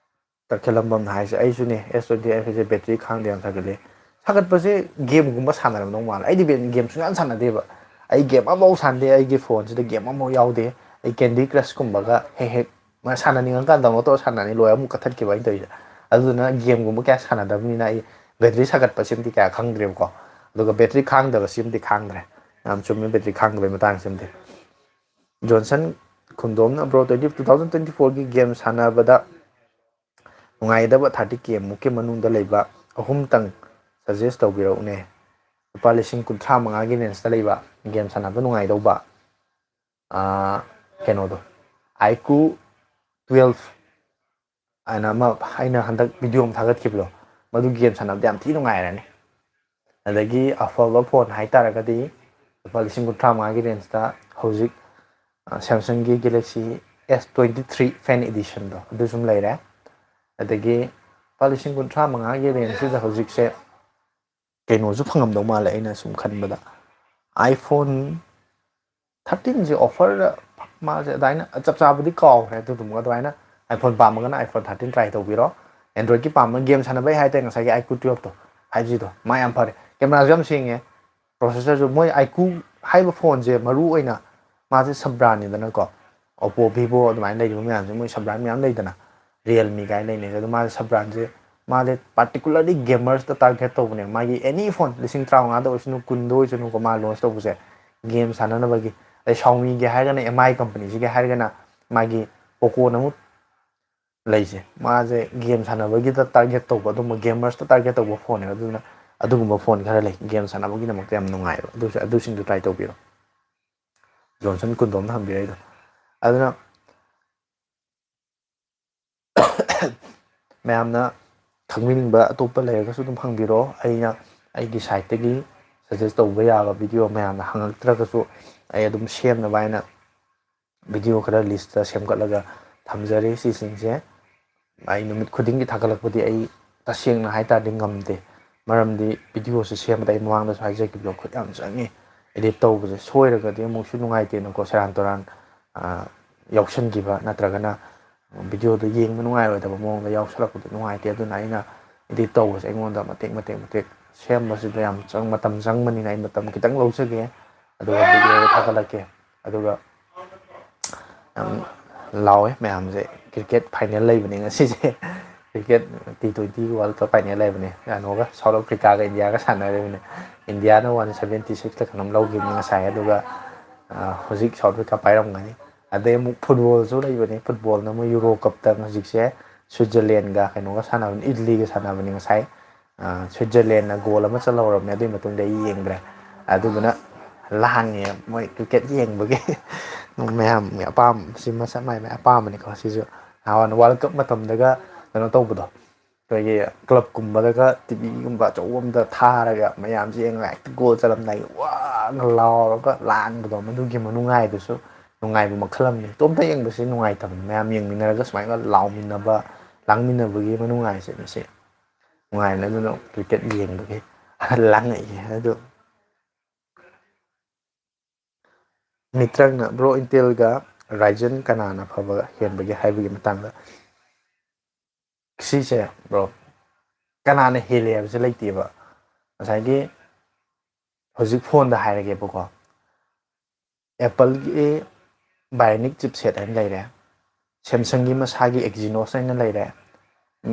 ꯇꯈꯦꯂꯝꯕꯝꯅ ꯍꯥꯏꯁꯦ, "ꯑꯩꯁꯨꯅꯦ, S twenty F E ꯁꯦ battery ꯈꯥꯡꯗꯦ, ꯌꯥꯝ ꯁꯥꯒꯠꯂꯦ꯫" ꯁꯥꯒꯠꯄꯁꯦ game ꯒꯨꯝꯕ ꯁꯥꯟꯅꯔꯝꯗꯧ ꯃꯥꯜꯂꯦ꯫ ꯑꯩꯗꯤ ꯕꯦ-, game ꯁꯨꯡꯁꯥꯟ ꯁꯥꯟꯅꯗꯦꯕ꯫ ꯑꯩ game ꯑꯃꯐꯥꯎ ꯁꯥꯟꯅꯗꯦ, ꯑꯩꯒꯤ phone ꯁꯤꯗ game ꯑꯃꯐꯥꯎ ꯌꯥꯎꯗꯦ꯫ ꯑꯩ Candy Crush ꯀꯨꯝꯕꯒ ꯍꯦꯛ ꯍꯦꯛ ꯃꯥ ꯁꯥꯟꯅꯅꯤꯡꯉꯀꯥꯟꯗ download ꯇꯧꯔ ꯁꯥꯟꯅꯅꯤ, ꯂꯣꯏꯔ ꯑꯃꯨꯛ ꯀꯛꯊꯠꯈꯤꯕ ꯑꯩꯅ ꯇꯧꯔꯤꯁꯦ꯫ ꯑꯗꯨꯗꯨꯅ game ꯒꯨꯝꯕ ꯀꯌꯥ ꯁꯥꯟꯅꯗꯕꯅꯤꯅ ꯑꯩ battery ꯁꯥꯒꯠꯄꯁꯤꯃꯗꯤ ꯀꯌꯥ ꯈꯪꯗ꯭ꯔꯦꯕꯀꯣ꯫ ꯑꯗꯨꯒ battery ꯈꯥꯡꯗꯕꯁꯤꯃꯗꯤ ꯈꯥꯡꯗ꯭ꯔꯦ꯫ ꯌꯥꯝ ꯆꯨꯝꯃꯦ battery ꯈꯥꯡꯗꯕꯩ ꯃꯇꯥꯡꯁꯤꯃꯗꯤ꯫ ꯖꯣꯟꯁꯟ ꯈꯨꯟꯗꯣꯝꯅ, "Bro, twenty, two thousand twenty four ꯒꯤ game ꯁꯥꯟꯅꯕꯗ ꯅꯨꯡꯉꯥꯏꯒꯗꯕ thirty K ꯃꯨꯛꯀꯤ ꯃꯅꯨꯡꯗ ꯂꯩꯕ ꯑꯍꯨꯝꯇꯪ suggest ꯇꯧꯕꯤꯔꯛꯎꯅꯦ꯫ ꯂꯨꯄꯥ ꯂꯤꯁꯤꯡ ꯀꯨꯟꯊ꯭ꯔꯥ ꯃꯉꯥꯒꯤ range ꯇ ꯂꯩꯕ, game ꯁꯥꯟꯅꯕ ꯅꯨꯡꯉꯥꯏꯗꯧꯕ꯫ ꯑꯥ, ꯀꯩꯅꯣꯗꯣ, iQOO twelve ꯍꯥꯏꯅ ꯑꯃ ꯑꯩꯅ ꯍꯟꯗꯛ video ꯑꯃ ꯊꯥꯒꯠꯈꯤꯕꯗꯣ, ꯃꯗꯨ game ꯁꯥꯟꯅꯕꯗ ꯌꯥꯝ ꯊꯤ ꯅꯨꯡꯉꯥꯏꯔꯅꯤ꯫ ꯑꯗꯒꯤ ꯑꯐꯕ ꯐꯣꯟ ꯍꯥꯏꯇꯥꯔꯒꯗꯤ ꯂꯨꯄꯥ ꯂꯤꯁꯤꯡ ꯀꯨꯟꯊ꯭ꯔꯥ ꯃꯉꯥꯒꯤ ꯔꯦꯟꯖꯇ ꯍꯧꯖꯤꯛ ꯁꯦꯝꯁꯪꯒꯤ ꯒꯦꯂꯦꯛꯁꯤ ꯑꯦꯁ ꯇ꯭ꯋꯦꯟꯇꯤ ꯊ꯭ꯔꯤ ꯐꯦꯟ ꯏꯗꯤꯁꯟꯗꯣ ꯑꯗꯨꯁꯨ ꯂꯩꯔꯦ꯫ ꯑꯗꯒꯤ ꯂꯨꯄꯥ ꯂꯤꯁꯤꯡ ꯀꯨꯟꯊ꯭ꯔꯥ ꯃꯉꯥꯒꯤ ꯔꯦꯟꯖꯁꯤꯗ ꯍꯧꯖꯤꯛꯁꯦ ꯀꯩꯅꯣꯁꯨ ꯐꯪꯉꯝꯗꯧ ꯃꯥꯜꯂꯦ, ꯑꯩꯅ ꯁꯨꯝ ꯈꯟꯕꯗ iPhone ꯊꯥꯔꯇꯤꯟꯁꯦ ꯑꯣꯐꯔꯗ ꯃꯥꯁꯦ ꯑꯗꯨꯃꯥꯏꯅ ꯆꯞ ꯆꯥꯕꯗꯤ ꯀꯥꯎꯈ꯭ꯔꯦ꯫ ꯑꯗꯨꯗꯨꯃ ꯑꯗꯨꯃꯥꯏꯅ iPhone ꯄꯥꯝꯃꯒꯅ iPhone ꯊꯥꯔꯇꯤꯟ try ꯇꯧꯕꯤꯔꯣ꯫ Androidꯀꯤ ꯄꯥꯝꯕ ꯒꯦꯝ ꯁꯥꯟꯅꯕꯩ ꯍꯥꯏꯇꯥꯔꯦ, ꯉꯁꯥꯏꯒꯤ iQOO twelveꯇꯣ, five Gꯗꯣ ꯃꯥ ꯌꯥꯝ ꯐꯔꯦ, ꯀꯦꯃꯦꯔꯥꯁꯨ ꯌꯥꯝ ꯁꯦꯡꯉꯦ꯫ ꯄ꯭ꯔꯣꯁꯦꯁꯔꯁꯨ ꯃꯣꯏ iQOO ꯍꯥꯏꯔꯤꯕ ꯐꯣꯟꯁꯦ ꯃꯔꯨ ꯑꯣꯏꯅ ꯃꯥꯁꯦ sub brandꯅꯤꯗꯅꯀꯣ, Oppo, Vivo ꯑꯗꯨꯃꯥꯏꯅ ꯂꯩꯔꯤꯕ ꯃꯌꯥꯝꯁꯦ ꯃꯣꯏ sub brand ꯃꯌꯥꯝ ꯂꯩꯗꯅ, Realme ꯀꯥꯏꯅ ꯂꯩꯅꯩꯁꯦ꯫ ꯑꯗꯣ ꯃꯥꯁꯦ sub brandꯁꯦ ꯃꯥꯁꯦ particularly gamersꯇ target ꯇꯧꯕꯅꯦ꯫ ꯃꯥꯒꯤ any phone ꯂꯤꯁꯤꯡ ꯇꯔꯥꯃꯉꯥꯗ ꯑꯣꯏꯁꯅꯨ, ꯀꯨꯟꯗ ꯑꯣꯏꯁꯅꯨꯀꯣ, ꯃꯥ launch ꯇꯧꯕꯁꯦ ꯒꯦꯝ ꯁꯥꯟꯅꯅꯕꯒꯤ꯫ ꯑꯗꯩ Xiaomiꯒꯤ ꯍꯥꯏꯔꯒꯅ, M I companyꯁꯤꯒꯤ ꯍꯥꯏꯔꯒꯅ ꯃꯥꯒꯤ Pocoꯅ ꯑꯃꯨꯛ ꯂꯩꯁꯦ꯫ ꯃꯥꯁꯦ ꯒꯦꯝ ꯁꯥꯟꯅꯕꯒꯤꯗ target ꯇꯧꯕ, ꯑꯗꯨꯝꯕ gamersꯇ target ꯇꯧꯕ ꯐꯣꯟꯅꯦꯕ꯫ ꯑꯗꯨꯅ ꯑꯗꯨꯒꯨꯝꯕ ꯐꯣꯟ ꯈꯔ ꯂꯩ ꯒꯦꯝ ꯁꯥꯟꯅꯕꯒꯤꯗꯃꯛꯇ ꯌꯥꯝ ꯅꯨꯡꯉꯥꯏꯕ꯫ ꯑꯗꯨꯁꯨ, ꯑꯗꯨꯁꯤꯡꯗꯨ try ꯇꯧꯕꯤꯔꯣ꯫ ꯖꯣꯟꯁꯟ ꯀꯨꯟꯗꯣꯝꯅ ꯍꯪꯕꯤꯔꯛꯏꯗꯣ꯫ ꯑꯗꯨꯅ ꯃꯌꯥꯝꯅ ꯈꯪꯕꯤꯅꯤꯡꯕ ꯑꯇꯣꯞꯄ ꯂꯩꯔꯒꯁꯨ ꯑꯗꯨꯝ ꯍꯪꯕꯤꯔꯛꯑꯣ꯫ ꯑꯩꯅ ꯑꯩꯒꯤ sideꯇꯒꯤ suggest ꯇꯧꯕ ꯌꯥꯕ video ꯃꯌꯥꯝꯅ ꯍꯪꯉꯛꯇ꯭ꯔꯒꯁꯨ ꯑꯩ ꯑꯗꯨꯝ ꯁꯦꯝꯅꯕ ꯍꯥꯏꯅ video ꯈꯔ listꯇ ꯁꯦꯝꯒꯠꯂꯒ ꯊꯝꯖꯔꯤ꯫ ꯁꯤꯁꯤꯡꯁꯦ ꯑꯩ ꯅꯨꯃꯤꯠ ꯈꯨꯗꯤꯡꯒꯤ ꯊꯥꯒꯠꯂꯛꯄꯗꯤ ꯑꯩ ꯇꯁꯦꯡꯅ ꯍꯥꯏ ꯇꯥꯔꯗꯤ ꯉꯝꯗꯦ꯫ ꯃꯔꯝꯗꯤ videoꯁꯦ ꯁꯦꯝꯕꯗ ꯑꯩ ꯃꯃꯥꯡꯗꯁꯨ ꯍꯥꯏꯖꯈꯤꯕꯗꯣ ꯈꯨꯠ ꯌꯥꯝ ꯆꯪꯉꯤ꯫ Edit ꯇꯧꯕꯁꯦ ꯁꯣꯏꯔꯒꯗꯤ ꯑꯃꯨꯛꯁꯨ ꯅꯨꯡꯉꯥꯏꯇꯦꯅꯀꯣ, ꯁꯦꯔꯥꯟ ꯇꯨꯔꯥꯟ, ꯑ, ꯌꯥꯎꯁꯟꯈꯤꯕ ꯅꯠꯇ꯭ꯔꯒꯅ videoꯗꯣ ꯌꯦꯡꯕ ꯅꯨꯡꯉꯥꯏꯔꯣꯏꯗꯕ ꯃꯑꯣꯡꯗ ꯌꯥꯎꯁꯜꯂꯛꯄꯗꯣ ꯅꯨꯡꯉꯥꯏꯇꯦ꯫ ꯑꯗꯨꯅ ꯑꯩꯅ edit ꯇꯧꯕꯁꯦ ꯑꯩꯉꯣꯟꯗ ꯃꯇꯦꯛ ꯃꯇꯦꯛ ꯃꯇꯦꯛ ꯁꯦꯝꯕꯁꯤꯗ ꯌꯥꯝ ꯆꯪ-, ꯃꯇꯝ ꯆꯪꯕꯅꯤꯅ ꯑꯩ ꯃꯇꯝ ꯈꯤꯇꯪ ꯂꯧꯖꯒꯦ, ꯑꯗꯨꯒ videoꯗꯣ ꯊꯥꯒꯠꯂꯛꯀꯦ꯫ ꯑꯗꯨꯒ ꯌꯥꯝ ꯂꯥꯎꯋꯦ ꯃꯌꯥꯝꯁꯦ꯫ Cricket final ꯂꯩꯕꯅꯦ ꯉꯁꯤꯁꯦ꯫ Cricket T twenty World Cup final ꯂꯩꯕꯅꯦ꯫ ꯀꯩꯅꯣꯒ, South Africaꯒ Indiaꯒ ꯁꯥꯟꯅꯔꯤꯕꯅꯦ꯫ Indiaꯅ one seventy sixꯂ ꯀꯩꯅꯣꯝ ꯂꯧꯈꯤꯕꯅꯤ ꯉꯁꯥꯏ꯫ ꯑꯗꯨꯒ, ꯑ, ꯍꯧꯖꯤꯛ South Africa ꯄꯥꯏꯔꯝꯒꯅꯤ꯫ ꯑꯗꯩ ꯑꯃꯨꯛ footballꯁꯨ ꯂꯩꯕꯅꯦ꯫ Footballꯅ ꯃꯣꯏ Euro Cupꯇ ꯍꯧꯖꯤꯛꯁꯦ Switzerlandꯒ ꯀꯩꯅꯣꯒ ꯁꯥꯟꯅꯕꯅꯤ, Italyꯒ ꯁꯥꯟꯅꯕꯅꯤ ꯉꯁꯥꯏ꯫ ꯑ, Switzerlandꯅ goal ꯑꯃ ꯆꯜꯍꯧꯔꯕꯅꯦ, ꯑꯗꯨꯒꯤ ꯃꯇꯨꯡꯗ ꯑꯩ ꯌꯦꯡꯗ꯭ꯔꯦ꯫ ꯑꯗꯨꯗꯨꯅ ꯂꯥꯡꯉꯦ ꯃꯣꯏ cricket ꯌꯦꯡꯕꯒꯤ꯫ ꯃꯌꯥꯝꯒꯤ ꯑꯄꯥꯝꯕꯁꯤ ꯃꯁꯥ ꯃꯥꯏ ꯃꯥꯏ ꯑꯄꯥꯝꯕꯅꯤꯀꯣ꯫ ꯁꯤꯁꯨ ꯅꯍꯥꯟꯋꯥꯏ World Cup ꯃꯇꯝꯗꯒ ꯀꯩꯅꯣ ꯇꯧꯕꯗꯣ, ꯑꯩꯈꯣꯏꯒꯤ ꯀ꯭ꯂꯕꯀꯨꯝꯕꯗꯒ ꯇꯤꯚꯤꯒꯨꯝꯕ ꯑꯆꯧꯕ ꯑꯝꯗ ꯊꯥꯔꯒ ꯃꯌꯥꯝꯁꯦ ꯌꯦꯡꯉꯒ ꯍꯦꯛꯇ ꯒꯣꯜ ꯆꯠꯂꯝꯗꯥꯏꯒꯤ ꯋꯥꯒ ꯂꯥꯎꯔꯒ ꯂꯥꯡꯕꯗꯣ, ꯃꯗꯨꯒꯤ ꯃꯅꯨꯡꯉꯥꯏꯗꯨꯁꯨ ꯅꯨꯡꯉꯥꯏꯕ ꯃꯈꯜ ꯑꯃꯅꯤ꯫ ꯏꯇꯣꯝꯇ ꯌꯦꯡꯕꯁꯦ ꯅꯨꯡꯉꯥꯏꯇꯕꯅꯤ, ꯃꯌꯥꯝ ꯌꯦꯡꯃꯤꯟꯅꯔꯒ ꯁꯨꯃꯥꯏꯅ ꯂꯥꯎꯃꯤꯟꯅꯕ, ꯂꯥꯡꯃꯤꯟꯅꯕꯒꯤ ꯃꯅꯨꯡꯉꯥꯏꯁꯦ ꯃꯁꯤ ꯅꯨꯡꯉꯥꯏꯕꯅꯤ꯫ ꯑꯗꯨꯅ ꯀ꯭ꯔꯤꯀꯦꯠ ꯌꯦꯡꯕꯒꯤ ꯂꯥꯡꯉꯛꯏ ꯑꯗꯨ꯫ ꯃꯤꯇ꯭ꯔꯪꯅ, "ꯕ꯭ꯔꯣ, ꯏꯟꯇꯦꯜꯒ ꯔꯥꯏꯖꯟ ꯀꯅꯥꯅ ꯐꯕ ꯍꯦꯟꯕꯒꯦ?" ꯍꯥꯏꯕꯒꯤ ꯃꯇꯥꯡꯗ꯫ ꯁꯤꯁꯦ ꯕ꯭ꯔꯣ, ꯀꯅꯥꯅ ꯍꯦꯜꯂꯦ ꯍꯥꯏꯕꯁꯦ ꯂꯩꯇꯦꯕ꯫ ꯉꯁꯥꯏꯒꯤ ꯍꯧꯖꯤꯛ ꯐꯣꯟꯗ ꯍꯥꯏꯔꯒꯦꯕꯀꯣ, ꯑꯦꯄꯜꯒꯤ ꯕꯥꯏꯑꯣꯅꯤꯛ ꯆꯤꯞꯁꯦꯠ ꯍꯥꯏꯅ ꯂꯩꯔꯦ, ꯁꯦꯝꯁꯪꯒꯤ ꯃꯁꯥꯒꯤ ꯑꯦꯛꯖꯤꯅꯣꯁ ꯍꯥꯏꯅ ꯂꯩꯔꯦ,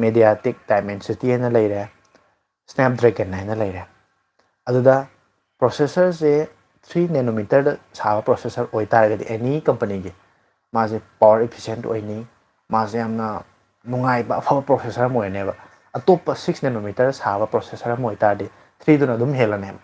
ꯃꯦꯗꯤꯌꯥꯇꯦꯛ ꯗꯥꯏꯃꯦꯟꯁꯤꯇꯤ ꯍꯥꯏꯅ ꯂꯩꯔꯦ, ꯁ꯭ꯅꯦꯞꯗ꯭ꯔꯦꯒꯟ ꯍꯥꯏꯅ ꯂꯩꯔꯦ꯫ ꯑꯗꯨꯗ ꯄ꯭ꯔꯣꯁꯦꯁꯔꯁꯦ ꯊ꯭ꯔꯤ ꯅꯦꯅꯣꯃꯤꯇꯔꯗ ꯁꯥꯕ ꯄ꯭ꯔꯣꯁꯦꯁꯔ ꯑꯣꯏꯇꯥꯔꯒꯗꯤ ꯑꯦꯅꯤ ꯀꯝꯄꯅꯤꯒꯤ ꯃꯥꯁꯦ ꯄꯥꯋꯔ ꯏꯐꯤꯁꯦꯟꯠ ꯑꯣꯏꯅꯤ, ꯃꯥꯁꯦ ꯌꯥꯝꯅ ꯅꯨꯡꯉꯥꯏꯕ ꯑꯐꯕ ꯄ꯭ꯔꯣꯁꯦꯁꯔ ꯑꯃ ꯑꯣꯏꯔꯅꯦꯕ꯫ ꯑꯇꯣꯞꯄ ꯁꯤꯛꯁ ꯅꯦꯅꯣꯃꯤꯇꯔ ꯁꯥꯕ ꯄ꯭ꯔꯣꯁꯦꯁꯔ ꯑꯃ ꯑꯣꯏꯇꯥꯔꯗꯤ ꯊ꯭ꯔꯤꯗꯨꯅ ꯑꯗꯨꯝ ꯍꯦꯜꯂꯅꯦꯕ꯫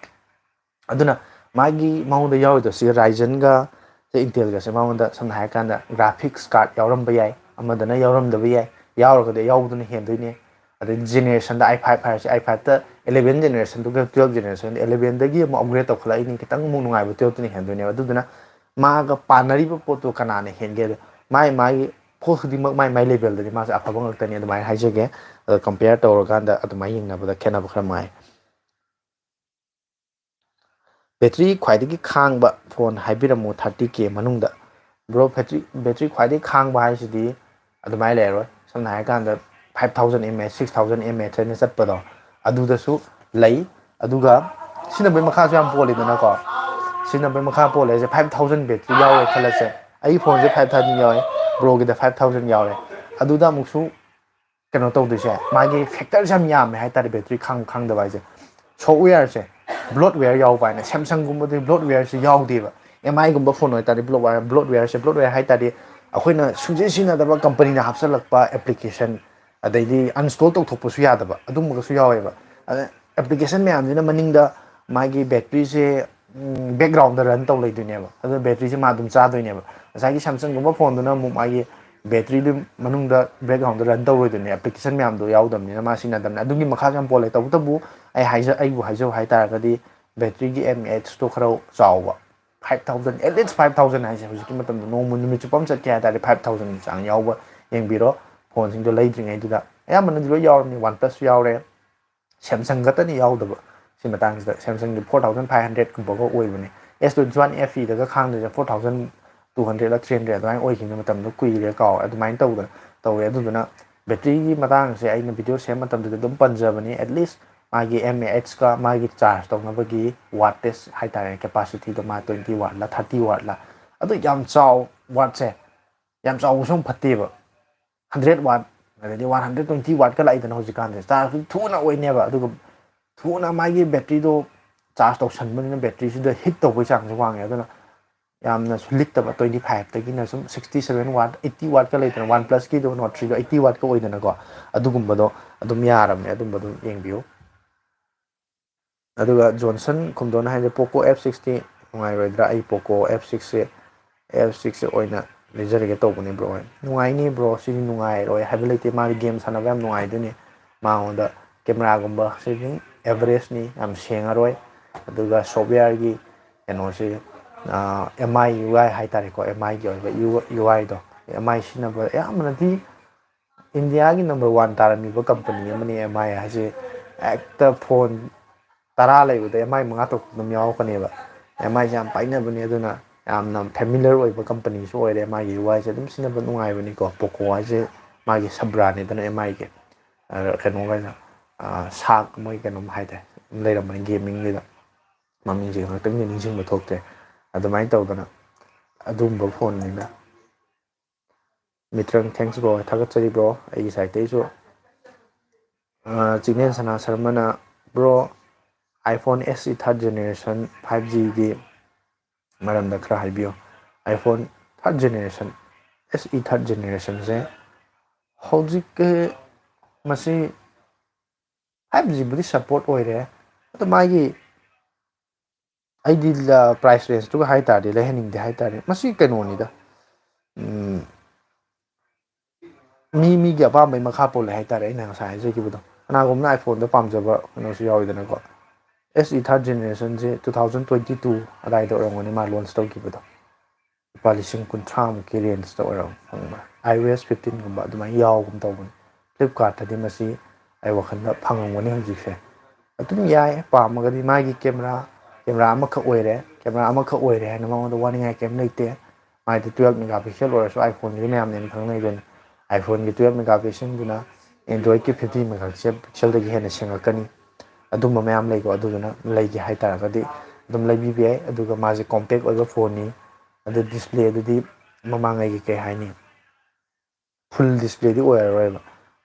ꯑꯗꯨꯅ ꯃꯥꯒꯤ ꯃꯉꯣꯟꯗ ꯌꯥꯎꯔꯤꯗꯣ ꯁꯤ ꯔꯥꯏꯖꯟꯒ ꯁꯤ ꯏꯟꯇꯦꯜꯒꯁꯦ ꯃꯉꯣꯟꯗ ꯁꯝꯅ ꯍꯥꯏꯔꯀꯥꯟꯗ ꯒ꯭ꯔꯥꯐꯤꯛꯁ ꯀꯥꯔꯠ ꯌꯥꯎꯔꯝꯕ ꯌꯥꯏ, ꯑꯃꯗꯅ ꯌꯥꯎꯔꯝꯗꯕ ꯌꯥꯏ, ꯌꯥꯎꯔꯒꯗꯤ ꯑꯌꯥꯎꯕꯗꯨꯅ ꯍꯦꯟꯗꯣꯏꯅꯦ꯫ ꯑꯗꯩ ꯖꯦꯅꯦꯔꯦꯁꯟꯗ ꯑꯥꯏ ꯐꯥꯏꯚ ꯍꯥꯏꯔꯁꯤ, ꯑꯥꯏ ꯐꯥꯏꯚꯇ ꯑꯦꯂꯦꯚꯦꯟ ꯖꯦꯅꯦꯔꯦꯁꯟꯗꯨꯒ ꯇꯨꯌꯦꯜꯞ ꯖꯦꯅꯦꯔꯦꯁꯟ, ꯑꯦꯂꯦꯚꯦꯟꯗꯒꯤ ꯑꯃꯨꯛ ꯑꯞꯒ꯭ꯔꯦꯗ ꯇꯧꯈꯠꯂꯛꯏꯅꯤ, ꯈꯤꯇꯪ ꯑꯃꯨꯛ ꯅꯨꯡꯉꯥꯏꯕ ꯇꯨꯌꯦꯜꯞꯇꯨꯅ ꯍꯦꯟꯗꯣꯏꯅꯦꯕ꯫ ꯑꯗꯨꯗꯨꯅ ꯃꯥꯒ ꯄꯥꯟꯅꯔꯤꯕ ꯄꯣꯠꯇꯣ ꯀꯅꯥꯅ ꯍꯦꯟꯒꯦ? ꯑꯗꯣ ꯃꯥꯏ ꯃꯥꯒꯤ ꯄꯣꯠ ꯈꯨꯗꯤꯡꯃꯛ ꯃꯥꯏ ꯃꯥꯏ ꯂꯦꯚꯦꯜꯗꯗꯤ ꯃꯥꯁꯦ ꯑꯐꯕ ꯉꯥꯛꯇꯅꯤ ꯑꯗꯨꯃꯥꯏꯅ ꯍꯥꯏꯖꯒꯦ꯫ ꯑꯗꯣ ꯀꯝꯄꯤꯌꯔ ꯇꯧꯔꯀꯥꯟꯗ ꯑꯗꯨꯃꯥꯏꯅ ꯌꯦꯡꯅꯕꯗ ꯈꯦꯠꯅꯕ ꯈꯔ ꯃꯥꯏ꯫ ꯕꯦꯇ꯭ꯔꯤ ꯈ꯭ꯋꯥꯏꯗꯒꯤ ꯈꯥꯡꯕ ꯐꯣꯟ ꯍꯥꯏꯕꯤꯔꯝꯃꯨ ꯊꯥꯔꯇꯤ ꯀꯦ ꯃꯅꯨꯡꯗ꯫ ꯕ꯭ꯔꯣ, ꯕꯦꯇ꯭ꯔꯤ, ꯕꯦꯇ꯭ꯔꯤ ꯈ꯭ꯋꯥꯏꯗꯒꯤ ꯈꯥꯡꯕ ꯍꯥꯏꯁꯤꯗꯤ ꯑꯗꯨꯃꯥꯏꯅ ꯂꯩꯔꯔꯣꯏ꯫ ꯁꯝꯅ ꯍꯥꯏꯔꯀꯥꯟꯗ five thousand mAh, six thousand mAh ꯍꯥꯏꯅ ꯆꯠꯄꯗꯣ ꯑꯗꯨꯗꯁꯨ ꯂꯩ꯫ ꯑꯗꯨꯒ ꯁꯤꯖꯤꯟꯅꯕꯒꯤ ꯃꯈꯥꯁꯨ ꯌꯥꯝ ꯄꯣꯜꯂꯤꯗꯅꯀꯣ꯫ ꯁꯤꯖꯤꯟꯅꯕꯒꯤ ꯃꯈꯥ ꯄꯣꯜꯂꯦ ꯍꯥꯏꯁꯦ, five thousand ꯕꯦꯇ꯭ꯔꯤ ꯌꯥꯎꯔꯦ ꯈꯜꯂꯁꯦ, ꯑꯩꯒꯤ ꯐꯣꯟꯁꯦ five thousand ꯌꯥꯎꯔꯦ, ꯕ꯭ꯔꯣꯒꯤꯗ five thousand ꯌꯥꯎꯔꯦ, ꯑꯗꯨꯗ ꯑꯃꯨꯛꯁꯨ ꯀꯩꯅꯣ ꯇꯧꯗꯣꯏꯁꯦ, ꯃꯥꯒꯤ ꯐꯦꯛꯇꯔꯁꯦ ꯌꯥꯝ ꯌꯥꯝꯃꯦ ꯍꯥꯏꯇꯥꯔꯦ, ꯕꯦꯇ꯭ꯔꯤ ꯈꯥꯡꯕ ꯈꯥꯡꯗꯕ ꯍꯥꯏꯁꯦ꯫ ꯁꯣꯞꯋꯦꯌꯔꯁꯦ, ꯕ꯭ꯂꯣꯠꯋꯦꯌꯔ ꯌꯥꯎꯕ ꯍꯥꯏꯅ, ꯁꯦꯝꯁꯪꯒꯨꯝꯕꯗꯤ ꯕ꯭ꯂꯣꯠꯋꯦꯌꯔꯁꯦ ꯌꯥꯎꯗꯦꯕ꯫ ꯑꯦꯝ ꯑꯥꯏꯒꯨꯝꯕ ꯐꯣꯟ ꯑꯣꯏꯇꯥꯔꯗꯤ ꯕ꯭ꯂꯣꯠꯋꯦꯌꯔ, ꯕ꯭ꯂꯣꯠꯋꯦꯌꯔꯁꯦ, ꯕ꯭ꯂꯣꯠꯋꯦꯌꯔ ꯍꯥꯏꯇꯥꯔꯗꯤ ꯑꯩꯈꯣꯏꯅ ꯁꯨꯡꯁꯤ ꯁꯤꯖꯤꯟꯅꯗꯕ ꯀꯝꯄꯅꯤꯅ ꯍꯥꯞꯆꯤꯜꯂꯛꯄ ꯑꯦꯄ꯭ꯂꯤꯀꯦꯁꯟ, ꯑꯗꯩꯗꯤ ꯑꯟꯏꯟꯁꯇꯣꯜ ꯇꯧꯊꯣꯛꯄꯁꯨ ꯌꯥꯗꯕ ꯑꯗꯨꯝꯕꯒꯁꯨ ꯌꯥꯎꯋꯦꯕ꯫ ꯑꯗ ꯑꯦꯄ꯭ꯂꯤꯀꯦꯁꯟ ꯃꯌꯥꯝꯁꯤꯅ ꯃꯅꯤꯡꯗ ꯃꯥꯒꯤ ꯕꯦꯇ꯭ꯔꯤꯁꯦ ꯕꯦꯛꯒ꯭ꯔꯥꯎꯟꯗ ꯔꯟ ꯇꯧ ꯂꯩꯗꯣꯏꯅꯦꯕ, ꯑꯗꯨꯅ ꯕꯦꯇ꯭ꯔꯤꯁꯦ ꯃꯥ ꯑꯗꯨꯝ ꯆꯥꯗꯣꯏꯅꯦꯕ꯫ ꯉꯁꯥꯏꯒꯤ ꯁꯦꯝꯁꯪꯒꯨꯝꯕ ꯐꯣꯟꯗꯨꯅ ꯑꯃꯨꯛ ꯃꯥꯒꯤ ꯕꯦꯇ꯭ꯔꯤꯗꯨ ꯃꯅꯨꯡꯗ ꯕꯦꯛꯒ꯭ꯔꯥꯎꯟꯗ ꯔꯟ ꯇꯧꯔꯣꯏꯗꯣꯏꯅꯦ, ꯑꯦꯄ꯭ꯂꯤꯀꯦꯁꯟ ꯃꯌꯥꯝꯗꯣ ꯌꯥꯎꯗꯕꯅꯤꯅ꯫ ꯃꯥ ꯁꯤꯖꯤꯟꯅꯗꯕꯅꯤ꯫ ꯑꯗꯨꯒꯤ ꯃꯈꯥꯁꯨ ꯌꯥꯝ ꯄꯣꯜꯂꯦ꯫ ꯇꯧꯕꯇꯕꯨ ꯑꯩ ꯍꯥꯏꯖ ꯑꯩꯕꯨ ꯍꯥꯏꯖꯧ ꯍꯥꯏ ꯇꯥꯔꯒꯗꯤ, ꯕꯦꯇ꯭ꯔꯤꯒꯤ ꯑꯦꯝ ꯑꯦ ꯑꯦꯆꯇꯣ ꯈꯔ ꯆꯥꯎꯕ, five thousand, at least five thousand ꯍꯥꯏꯁꯦ ꯍꯧꯖꯤꯛꯀꯤ ꯃꯇꯝꯗ ꯅꯣꯡꯃ ꯅꯨꯃꯤꯠ ꯆꯨꯞꯄ ꯑꯃ ꯆꯠꯀꯦ ꯍꯥꯏ ꯇꯥꯔꯗꯤ five thousand ꯆꯥꯡ ꯌꯥꯎꯕ ꯌꯦꯡꯕꯤꯔꯣ꯫ ꯐꯣꯟꯁꯤꯡꯗꯣ ꯂꯩꯗ꯭ꯔꯤꯉꯩꯗꯨꯗ ꯑꯌꯥꯝꯕꯅꯗꯤ ꯂꯣꯏ ꯌꯥꯎꯔꯕꯅꯤ꯫ OnePlus ꯁꯨ ꯌꯥꯎꯔꯦ, Samsung ꯈꯛꯇꯅꯤ ꯌꯥꯎꯗꯕ꯫ ꯁꯤ ꯃꯇꯥꯡꯁꯤꯗ Samsung ꯗꯤ four thousand five hundred ꯀꯨꯝꯕꯒ ꯑꯣꯏꯕꯅꯦ꯫ S twenty one F E ꯗꯒ ꯈꯥꯡꯗꯣꯏꯁꯦ four thousand two hundred ꯂ three hundred ꯑꯗꯨꯃꯥꯏꯅ ꯑꯣꯏꯈꯤꯕꯅꯦ꯫ ꯃꯇꯝꯗꯣ ꯀꯨꯏꯔꯦ, ꯀꯥꯎꯔꯦ꯫ ꯑꯗꯨꯃꯥꯏꯅ ꯇꯧꯗꯅ ꯇꯧꯋꯦ꯫ ꯑꯗꯨꯗꯨꯅ ꯕꯦꯇ꯭ꯔꯤꯒꯤ ꯃꯇꯥꯡꯁꯦ ꯑꯩꯅ ꯚꯤꯗꯤꯑꯣ ꯁꯦꯝꯕ ꯃꯇꯝꯗꯨꯗ ꯑꯗꯨꯝ ꯄꯟꯖꯕꯅꯤ꯫ At least ꯃꯥꯒꯤ ꯑꯦꯝ ꯑꯦ ꯑꯦꯆꯀ ꯃꯥꯒꯤ ꯆꯥꯔꯖ ꯇꯧꯅꯕꯒꯤ ꯋꯥꯠꯇꯦꯖ ꯍꯥꯏ ꯇꯥꯔꯦ, ꯀꯦꯄꯥꯁꯤꯇꯤꯗꯣ ꯃꯥ twenty watt ꯂ thirty watt ꯂ꯫ ꯑꯗꯨ ꯌꯥꯝ ꯆꯥꯎ ꯋꯥꯠꯁꯦ꯫ ꯌꯥꯝ ꯆꯥꯎꯕꯁꯨ ꯑꯃꯨꯛ ꯐꯠꯇꯦꯕ꯫ Hundred watt, ꯑꯗꯩꯗꯤ one hundred twenty watt ꯀ ꯂꯥꯛꯏꯗꯅ ꯍꯧꯖꯤꯛꯀꯥꯟꯁꯦ꯫ ꯆꯥꯔꯖ ꯊꯨꯅ ꯑꯣꯏꯅꯦꯕ, ꯑꯗꯨꯒ ꯊꯨꯅ ꯃꯥꯒꯤ ꯕꯦꯇ꯭ꯔꯤꯗꯣ ꯆꯥꯔꯖ ꯇꯧꯁꯟꯕꯅꯤꯅ ꯕꯦꯇ꯭ꯔꯤꯁꯤꯗ ꯍꯤꯠ ꯇꯧꯕꯒꯤ ꯆꯥꯡꯁꯦ ꯋꯥꯡꯉꯦ꯫ ꯑꯗꯨꯅ ꯌꯥꯝꯅꯁꯨ ꯂꯤꯛꯇꯕ, twenty five ꯇꯒꯤꯅ ꯁꯨꯝ sixty seven watt, eighty watt ꯀ ꯂꯩꯗꯅ, OnePlus ꯀꯤꯗꯣ, Note three ꯗꯣ eighty watt ꯀ ꯑꯣꯏꯗꯅꯀꯣ, ꯑꯗꯨꯒꯨꯝꯕꯗꯣ ꯑꯗꯨꯝ ꯌꯥꯔꯕꯅꯦ꯫ ꯑꯗꯨꯝꯕ ꯑꯗꯨꯝ ꯌꯦꯡꯕꯤꯌꯨ꯫ ꯑꯗꯨꯒ ꯖꯣꯟꯁꯟ ꯈꯨꯝꯗꯣꯟ ꯍꯥꯏꯁꯦ, Poco F sixty ꯅꯨꯡꯉꯥꯏꯔꯣꯏꯗ꯭ꯔꯥ? ꯑꯩ Poco F six ꯁꯦ, F six ꯁꯦ ꯑꯣꯏꯅ ꯂꯩꯖꯔꯒꯦ ꯇꯧꯕꯅꯦ ꯕ꯭ꯔꯣ꯫ ꯅꯨꯡꯉꯥꯏꯅꯤ ꯕ꯭ꯔꯣ, ꯁꯤꯗꯤ ꯅꯨꯡꯉꯥꯏꯔꯣꯏ ꯍꯥꯏꯕ ꯂꯩꯇꯦ꯫ ꯃꯥꯗꯤ ꯒꯦꯝ ꯁꯥꯟꯅꯕ ꯌꯥꯝ ꯅꯨꯡꯉꯥꯏꯗꯣꯏꯅꯤ꯫ ꯃꯉꯣꯟꯗ ꯀꯦꯃꯦꯔꯥꯒꯨꯝꯕꯁꯦ ꯑꯗꯨꯝ ꯑꯦꯚꯔꯦꯖꯅꯤ, ꯌꯥꯝ ꯁꯦꯡꯉꯔꯣꯏ꯫ ꯑꯗꯨꯒ ꯁꯣꯞꯋꯦꯌꯔꯒꯤ ꯀꯩꯅꯣꯁꯦ, ꯑꯦꯝ ꯑꯥꯏ ꯌꯨ ꯑꯥꯏ ꯍꯥꯏ ꯇꯥꯔꯦꯀꯣ, ꯑꯦꯝ ꯑꯥꯏꯒꯤ ꯑꯣꯏꯕ ꯌꯨ ꯑꯥꯏꯗꯣ, ꯑꯦꯝ ꯑꯥꯏ ꯁꯤꯖꯤꯟꯅꯕ ꯑꯌꯥꯝꯕꯅꯗꯤ ꯏꯟꯗꯤꯌꯥꯒꯤ number one ꯇꯥꯔꯝꯃꯤꯕ ꯀꯝꯄꯅꯤ ꯑꯃꯅꯤ ꯑꯦꯝ ꯑꯥꯏ ꯍꯥꯏꯁꯦ꯫ ꯍꯦꯛꯇ ꯐꯣꯟ ꯇꯔꯥ ꯂꯩꯕꯗ ꯑꯦꯝ ꯑꯥꯏ ꯃꯉꯥ ꯇꯔꯨꯛ ꯑꯗꯨꯝ ꯌꯥꯎꯔꯛꯀꯅꯦꯕ꯫ ꯑꯦꯝ ꯑꯥꯏꯁꯦ ꯌꯥꯝ ꯄꯥꯏꯅꯕꯅꯦ, ꯑꯗꯨꯅ ꯌꯥꯝꯅ ꯐꯦꯃꯤꯂꯔ ꯑꯣꯏꯕ ꯀꯝꯄꯅꯤꯁꯨ ꯑꯣꯏꯔꯦ꯫ ꯃꯥꯒꯤ ꯌꯨ ꯑꯥꯏꯁꯦ ꯑꯗꯨꯝ ꯁꯤꯖꯤꯟꯅꯕ ꯅꯨꯡꯉꯥꯏꯕꯅꯤꯀꯣ꯫ ꯄꯣꯀꯣ ꯍꯥꯏꯁꯦ ꯃꯥꯒꯤ ꯁꯕ ꯕ꯭ꯔꯥꯟꯅꯤꯗꯅ ꯑꯦꯝ ꯑꯥꯏꯒꯤ꯫ ꯑꯗ ꯀꯩꯅꯣꯒ ꯁꯥꯛ ꯃꯣꯏ ꯀꯩꯅꯣꯝ ꯍꯥꯏꯇꯥꯔꯦ, ꯑꯗꯨꯝ ꯂꯩꯔꯝꯕꯅꯤ ꯒꯦꯃꯤꯡꯒꯤꯗ꯫ ꯃꯃꯤꯡꯁꯦ ꯉꯥꯛꯇꯪꯗꯤ ꯅꯤꯡꯁꯤꯡꯕ ꯊꯣꯛꯇ꯭ꯔꯦ꯫ ꯑꯗꯨꯃꯥꯏꯅ ꯇꯧꯗꯅ ꯑꯗꯨꯒꯨꯝꯕ ꯐꯣꯟꯅꯤꯅ꯫ ꯃꯤꯇ꯭ꯔꯪ, thanks bro, ꯊꯥꯒꯠꯆꯔꯤ bro꯫ ꯑꯩꯒꯤ ꯁꯥꯏꯠꯇꯩꯁꯨ꯫ ꯑ, ꯆꯤꯡꯂꯦꯟ ꯁꯅꯥ ꯁꯔꯃꯅ, "Bro, iPhone S E third generation five G ꯒꯤ ꯃꯔꯝꯗ ꯈꯔ ꯍꯥꯏꯕꯤꯌꯨ꯫" iPhone third generation, S E third generation ꯁꯦ ꯍꯧꯖꯤꯛ ꯃꯁꯤ five G ꯕꯨꯗꯤ support ꯑꯣꯏꯔꯦ, ꯑꯗꯣ ꯃꯥꯒꯤ, ꯑꯩꯗꯤ ꯄ꯭ꯔꯥꯏꯁ ꯔꯦꯟꯖꯇꯨꯒ ꯍꯥꯏ ꯇꯥꯔꯗꯤ ꯂꯩꯍꯟꯅꯤꯡꯗꯦ ꯍꯥꯏ ꯇꯥꯔꯗꯤ꯫ ꯃꯁꯤ ꯀꯩꯅꯣꯅꯤꯗ, ꯎꯝ, ꯃꯤ ꯃꯤꯒꯤ ꯑꯄꯥꯝꯕꯒꯤ ꯃꯈꯥ ꯄꯣꯜꯂꯦ ꯍꯥꯏꯇꯥꯔꯦ, ꯑꯩꯅ ꯉꯁꯥꯏ ꯍꯥꯏꯖꯈꯤꯕꯗꯣ꯫ ꯀꯅꯥꯒꯨꯝꯕꯅ iPhone-ꯗ ꯄꯥꯝꯖꯕ ꯀꯩꯅꯣꯁꯨ ꯌꯥꯎꯋꯤꯗꯅꯀꯣ꯫ S E third generation-ꯁꯦ two thousand twenty two ꯑꯗꯥꯏꯗ ꯑꯣꯏꯔꯝꯒꯅꯤ ꯃꯥ launch ꯇꯧꯈꯤꯕꯗꯣ꯫ ꯂꯨꯄꯥ ꯂꯤꯁꯤꯡ ꯀꯨꯟꯊ꯭ꯔꯥꯃꯨꯛꯀꯤ range-ꯇ ꯑꯣꯏꯔꯝ ꯈꯪꯕ꯭ꯔꯥ? iOS fifteen-ꯒꯨꯝꯕ ꯑꯗꯨꯃꯥꯏꯅ ꯌꯥꯎꯒꯨꯝ ꯇꯧꯕꯅꯤ꯫ Flipkart-ꯇꯗꯤ ꯃꯁꯤ ꯑꯩ ꯋꯥꯈꯜꯗ ꯐꯪꯉꯝꯒꯅꯤ ꯍꯧꯖꯤꯛꯁꯦ꯫ ꯑꯗꯨꯝ ꯌꯥꯏ, ꯄꯥꯝꯃꯒꯗꯤ꯫ ꯃꯥꯒꯤ camera, camera ꯑꯃꯈꯛ ꯑꯣꯏꯔꯦ, camera ꯑꯃꯈꯛ ꯑꯣꯏꯔꯦ ꯍꯥꯏꯅ ꯃꯉꯣꯟꯗ ꯋꯥꯅꯤꯡꯉꯥꯏ ꯀꯩꯝ ꯂꯩꯇꯦ꯫ ꯃꯥꯗꯤ twelve megapixel ꯑꯣꯏꯔꯁꯨ, iPhone-ꯒꯤꯗꯤ ꯃꯌꯥꯝꯅ ꯑꯗꯨꯝ ꯈꯪꯅꯩꯗꯨꯅꯤ꯫ iPhone-ꯒꯤ twelve megapixel-ꯗꯨꯅ Android-ꯀꯤ fifty megapixel-ꯗꯒꯤ ꯍꯦꯟꯅ ꯁꯦꯡꯉꯛꯀꯅꯤ꯫ ꯑꯗꯨꯝꯕ ꯃꯌꯥꯝ ꯂꯩꯀꯣ, ꯑꯗꯨꯗꯨꯅ ꯂꯩꯒꯦ ꯍꯥꯏꯇꯥꯔꯒꯗꯤ ꯑꯗꯨꯝ ꯂꯩꯕꯤꯕ ꯌꯥꯏ꯫ ꯑꯗꯨꯒ ꯃꯥꯁꯦ compact ꯑꯣꯏꯕ phone-ꯅꯤ꯫ ꯑꯗꯨ display-ꯗꯨꯗꯤ ꯃꯃꯥꯡꯉꯩꯒꯤ ꯀꯩ ꯍꯥꯏꯅꯤ, full display-ꯗꯤ ꯑꯣꯏꯔꯔꯣꯏꯕ꯫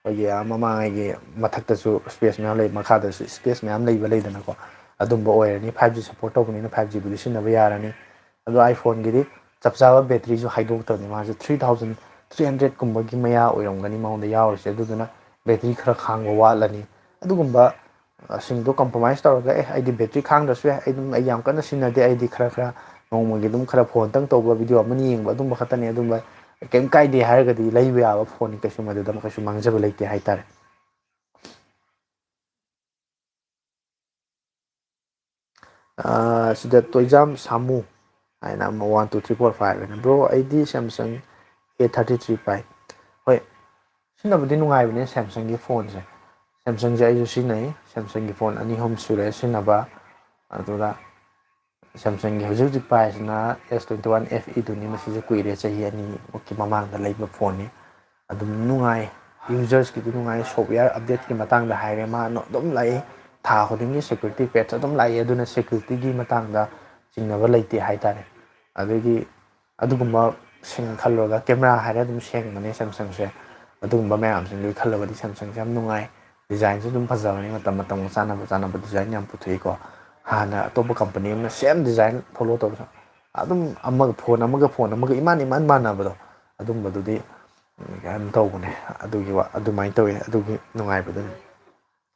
ꯑꯩꯈꯣꯏꯒꯤ ꯑꯥ ꯃꯃꯥꯡꯉꯩꯒꯤ ꯃꯊꯛꯇꯁꯨ space ꯃꯌꯥꯝ ꯂꯩ, ꯃꯈꯥꯗꯁꯨ space ꯃꯌꯥꯝ ꯂꯩꯕ ꯂꯩꯗꯅꯀꯣ, ꯑꯗꯨꯝꯕ ꯑꯣꯏꯔꯅꯤ꯫ Five G support ꯇꯧꯕꯅꯤꯅ five G-ꯕꯨꯗꯤ ꯁꯤꯖꯤꯟꯅꯕ ꯌꯥꯔꯅꯤ꯫ ꯑꯗꯣ iPhone-ꯒꯤꯗꯤ ꯆꯞ ꯆꯥꯕ battery-ꯁꯨ ꯍꯥꯏꯗꯣꯛꯇꯕꯅꯤ꯫ ꯃꯥꯁꯦ three thousand three hundred-ꯀꯨꯝꯕꯒꯤ ꯃꯌꯥ ꯑꯣꯏꯔꯝꯒꯅꯤ ꯃꯉꯣꯟꯗ ꯌꯥꯎꯔꯤꯁꯦ꯫ ꯑꯗꯨꯗꯨꯅ battery ꯈꯔ ꯈꯥꯡꯕ ꯋꯥꯠꯂꯅꯤ꯫ ꯑꯗꯨꯒꯨꯝꯕ ꯁꯤꯡꯗꯣ compromise ꯇꯧꯔꯒ, "ꯑꯦ, ꯑꯩꯗꯤ battery ꯈꯥꯡꯗ꯭ꯔꯁꯨ ꯌꯥꯏ, ꯑꯩ ꯑꯗꯨꯝ, ꯑꯩ ꯌꯥꯝ ꯀꯟꯅ ꯁꯤꯖꯤꯟꯅꯗꯦ, ꯑꯩꯗꯤ ꯈꯔ ꯈꯔ ꯅꯣꯡꯃꯒꯤ ꯑꯗꯨꯝ ꯈꯔ phone-ꯇꯪ ꯇꯧꯕ, video ꯑꯃꯅꯤ ꯌꯦꯡꯕ, ꯑꯗꯨꯝꯕ ꯈꯛꯇꯅꯤ", ꯑꯗꯨꯝꯕ ꯀꯩꯝ ꯀꯥꯏꯗꯦ ꯍꯥꯏꯔꯒꯗꯤ ꯂꯩꯕ ꯌꯥꯕ phone-ꯅꯤ, ꯀꯩꯁꯨ ꯃꯗꯨꯗ ꯀꯩꯁꯨ ꯃꯥꯡꯖꯕ ꯂꯩꯇꯦ ꯍꯥꯏꯇꯥꯔꯦ꯫ ꯑꯥ, ꯁꯤꯗ ꯇꯣꯏꯖꯥꯝ ꯁꯥꯃꯨ ꯍꯥꯏꯅ ꯑꯃ, one two three four five ꯍꯥꯏꯅ, "Bro, ꯑꯩꯗꯤ Samsung A thirty three ꯄꯥꯏ꯫" ꯍꯣꯏ, ꯁꯤꯖꯤꯟꯅꯕꯗꯤ ꯅꯨꯡꯉꯥꯏꯕꯅꯦ Samsung-ꯒꯤ phone-ꯁꯦ꯫ Samsung-ꯁꯦ ꯑꯩꯁꯨ ꯁꯤꯖꯤꯟꯅꯩ, Samsung-ꯒꯤ phone ꯑꯅꯤ ꯑꯍꯨꯝ ꯁꯨꯔꯦ ꯁꯤꯖꯤꯟꯅꯕ꯫ ꯑꯗꯨꯗ Samsung-ꯒꯤ ꯍꯧꯖꯤꯛ ꯍꯧꯖꯤꯛ ꯄꯥꯏꯔꯤꯁꯤꯅ S twenty one F E-ꯗꯨꯅꯤ꯫ ꯃꯁꯤꯁꯨ ꯀꯨꯏꯔꯦ, ꯆꯍꯤ ꯑꯅꯤꯃꯨꯛꯀꯤ ꯃꯃꯥꯡꯗ ꯂꯩꯕ phone-ꯅꯤ꯫ ꯑꯗꯨꯝ ꯅꯨꯡꯉꯥꯏ, users-ꯀꯤꯗꯤ ꯅꯨꯡꯉꯥꯏ꯫ Software update-ꯀꯤ ꯃꯇꯥꯡꯗ ꯍꯥꯏꯔꯦ, ꯃꯥ ꯑꯗꯨꯝ ꯂꯥꯛꯏ, ꯊꯥ ꯈꯨꯗꯤꯡꯒꯤ security patch ꯑꯗꯨꯝ ꯂꯥꯛꯏ꯫ ꯑꯗꯨꯅ security-ꯒꯤ ꯃꯇꯥꯡꯗ ꯆꯤꯡꯅꯕ ꯂꯩꯇꯦ ꯍꯥꯏꯇꯥꯔꯦ꯫ ꯑꯗꯒꯤ ꯑꯗꯨꯒꯨꯝꯕ ꯁꯤꯡ ꯈꯜꯂꯨꯔꯒ, camera ꯍꯥꯏꯔꯦ, ꯑꯗꯨꯝ ꯁꯦꯡꯕꯅꯦ Samsung-ꯁꯦ꯫ ꯑꯗꯨꯒꯨꯝꯕ ꯃꯌꯥꯝꯁꯤꯡꯗꯨꯒꯤ ꯈꯜꯂꯒꯗꯤ Samsung-ꯁꯦ ꯌꯥꯝ ꯅꯨꯡꯉꯥꯏ꯫ Design-ꯁꯨ ꯑꯗꯨꯝ ꯐꯖꯕꯅꯤ, ꯃꯇꯝ ꯃꯇꯝꯒ ꯆꯥꯟꯅꯕ ꯆꯥꯟꯅꯕ design ꯌꯥꯝ ꯄꯨꯊꯣꯛꯏꯀꯣ꯫ ꯍꯥꯟꯅ ꯑꯇꯣꯞꯄ company ꯑꯃꯅ same design follow ꯇꯧꯕꯁꯨ, ꯑꯗꯨꯝ ꯑꯃꯒ, phone ꯑꯃꯒ phone ꯑꯃꯒ ꯏꯃꯥꯟ ꯏꯃꯥꯟ ꯃꯥꯟꯅꯕꯗꯣ, ꯑꯗꯨꯝꯕꯗꯨꯗꯤ ꯀꯩꯅꯣ ꯇꯧꯕꯅꯦ꯫ ꯑꯗꯨꯒꯤ ꯋꯥ-, ꯑꯗꯨꯃꯥꯏꯅ ꯇꯧꯋꯤ, ꯑꯗꯨꯒꯤ ꯅꯨꯡꯉꯥꯏꯕꯗꯨꯅꯤ꯫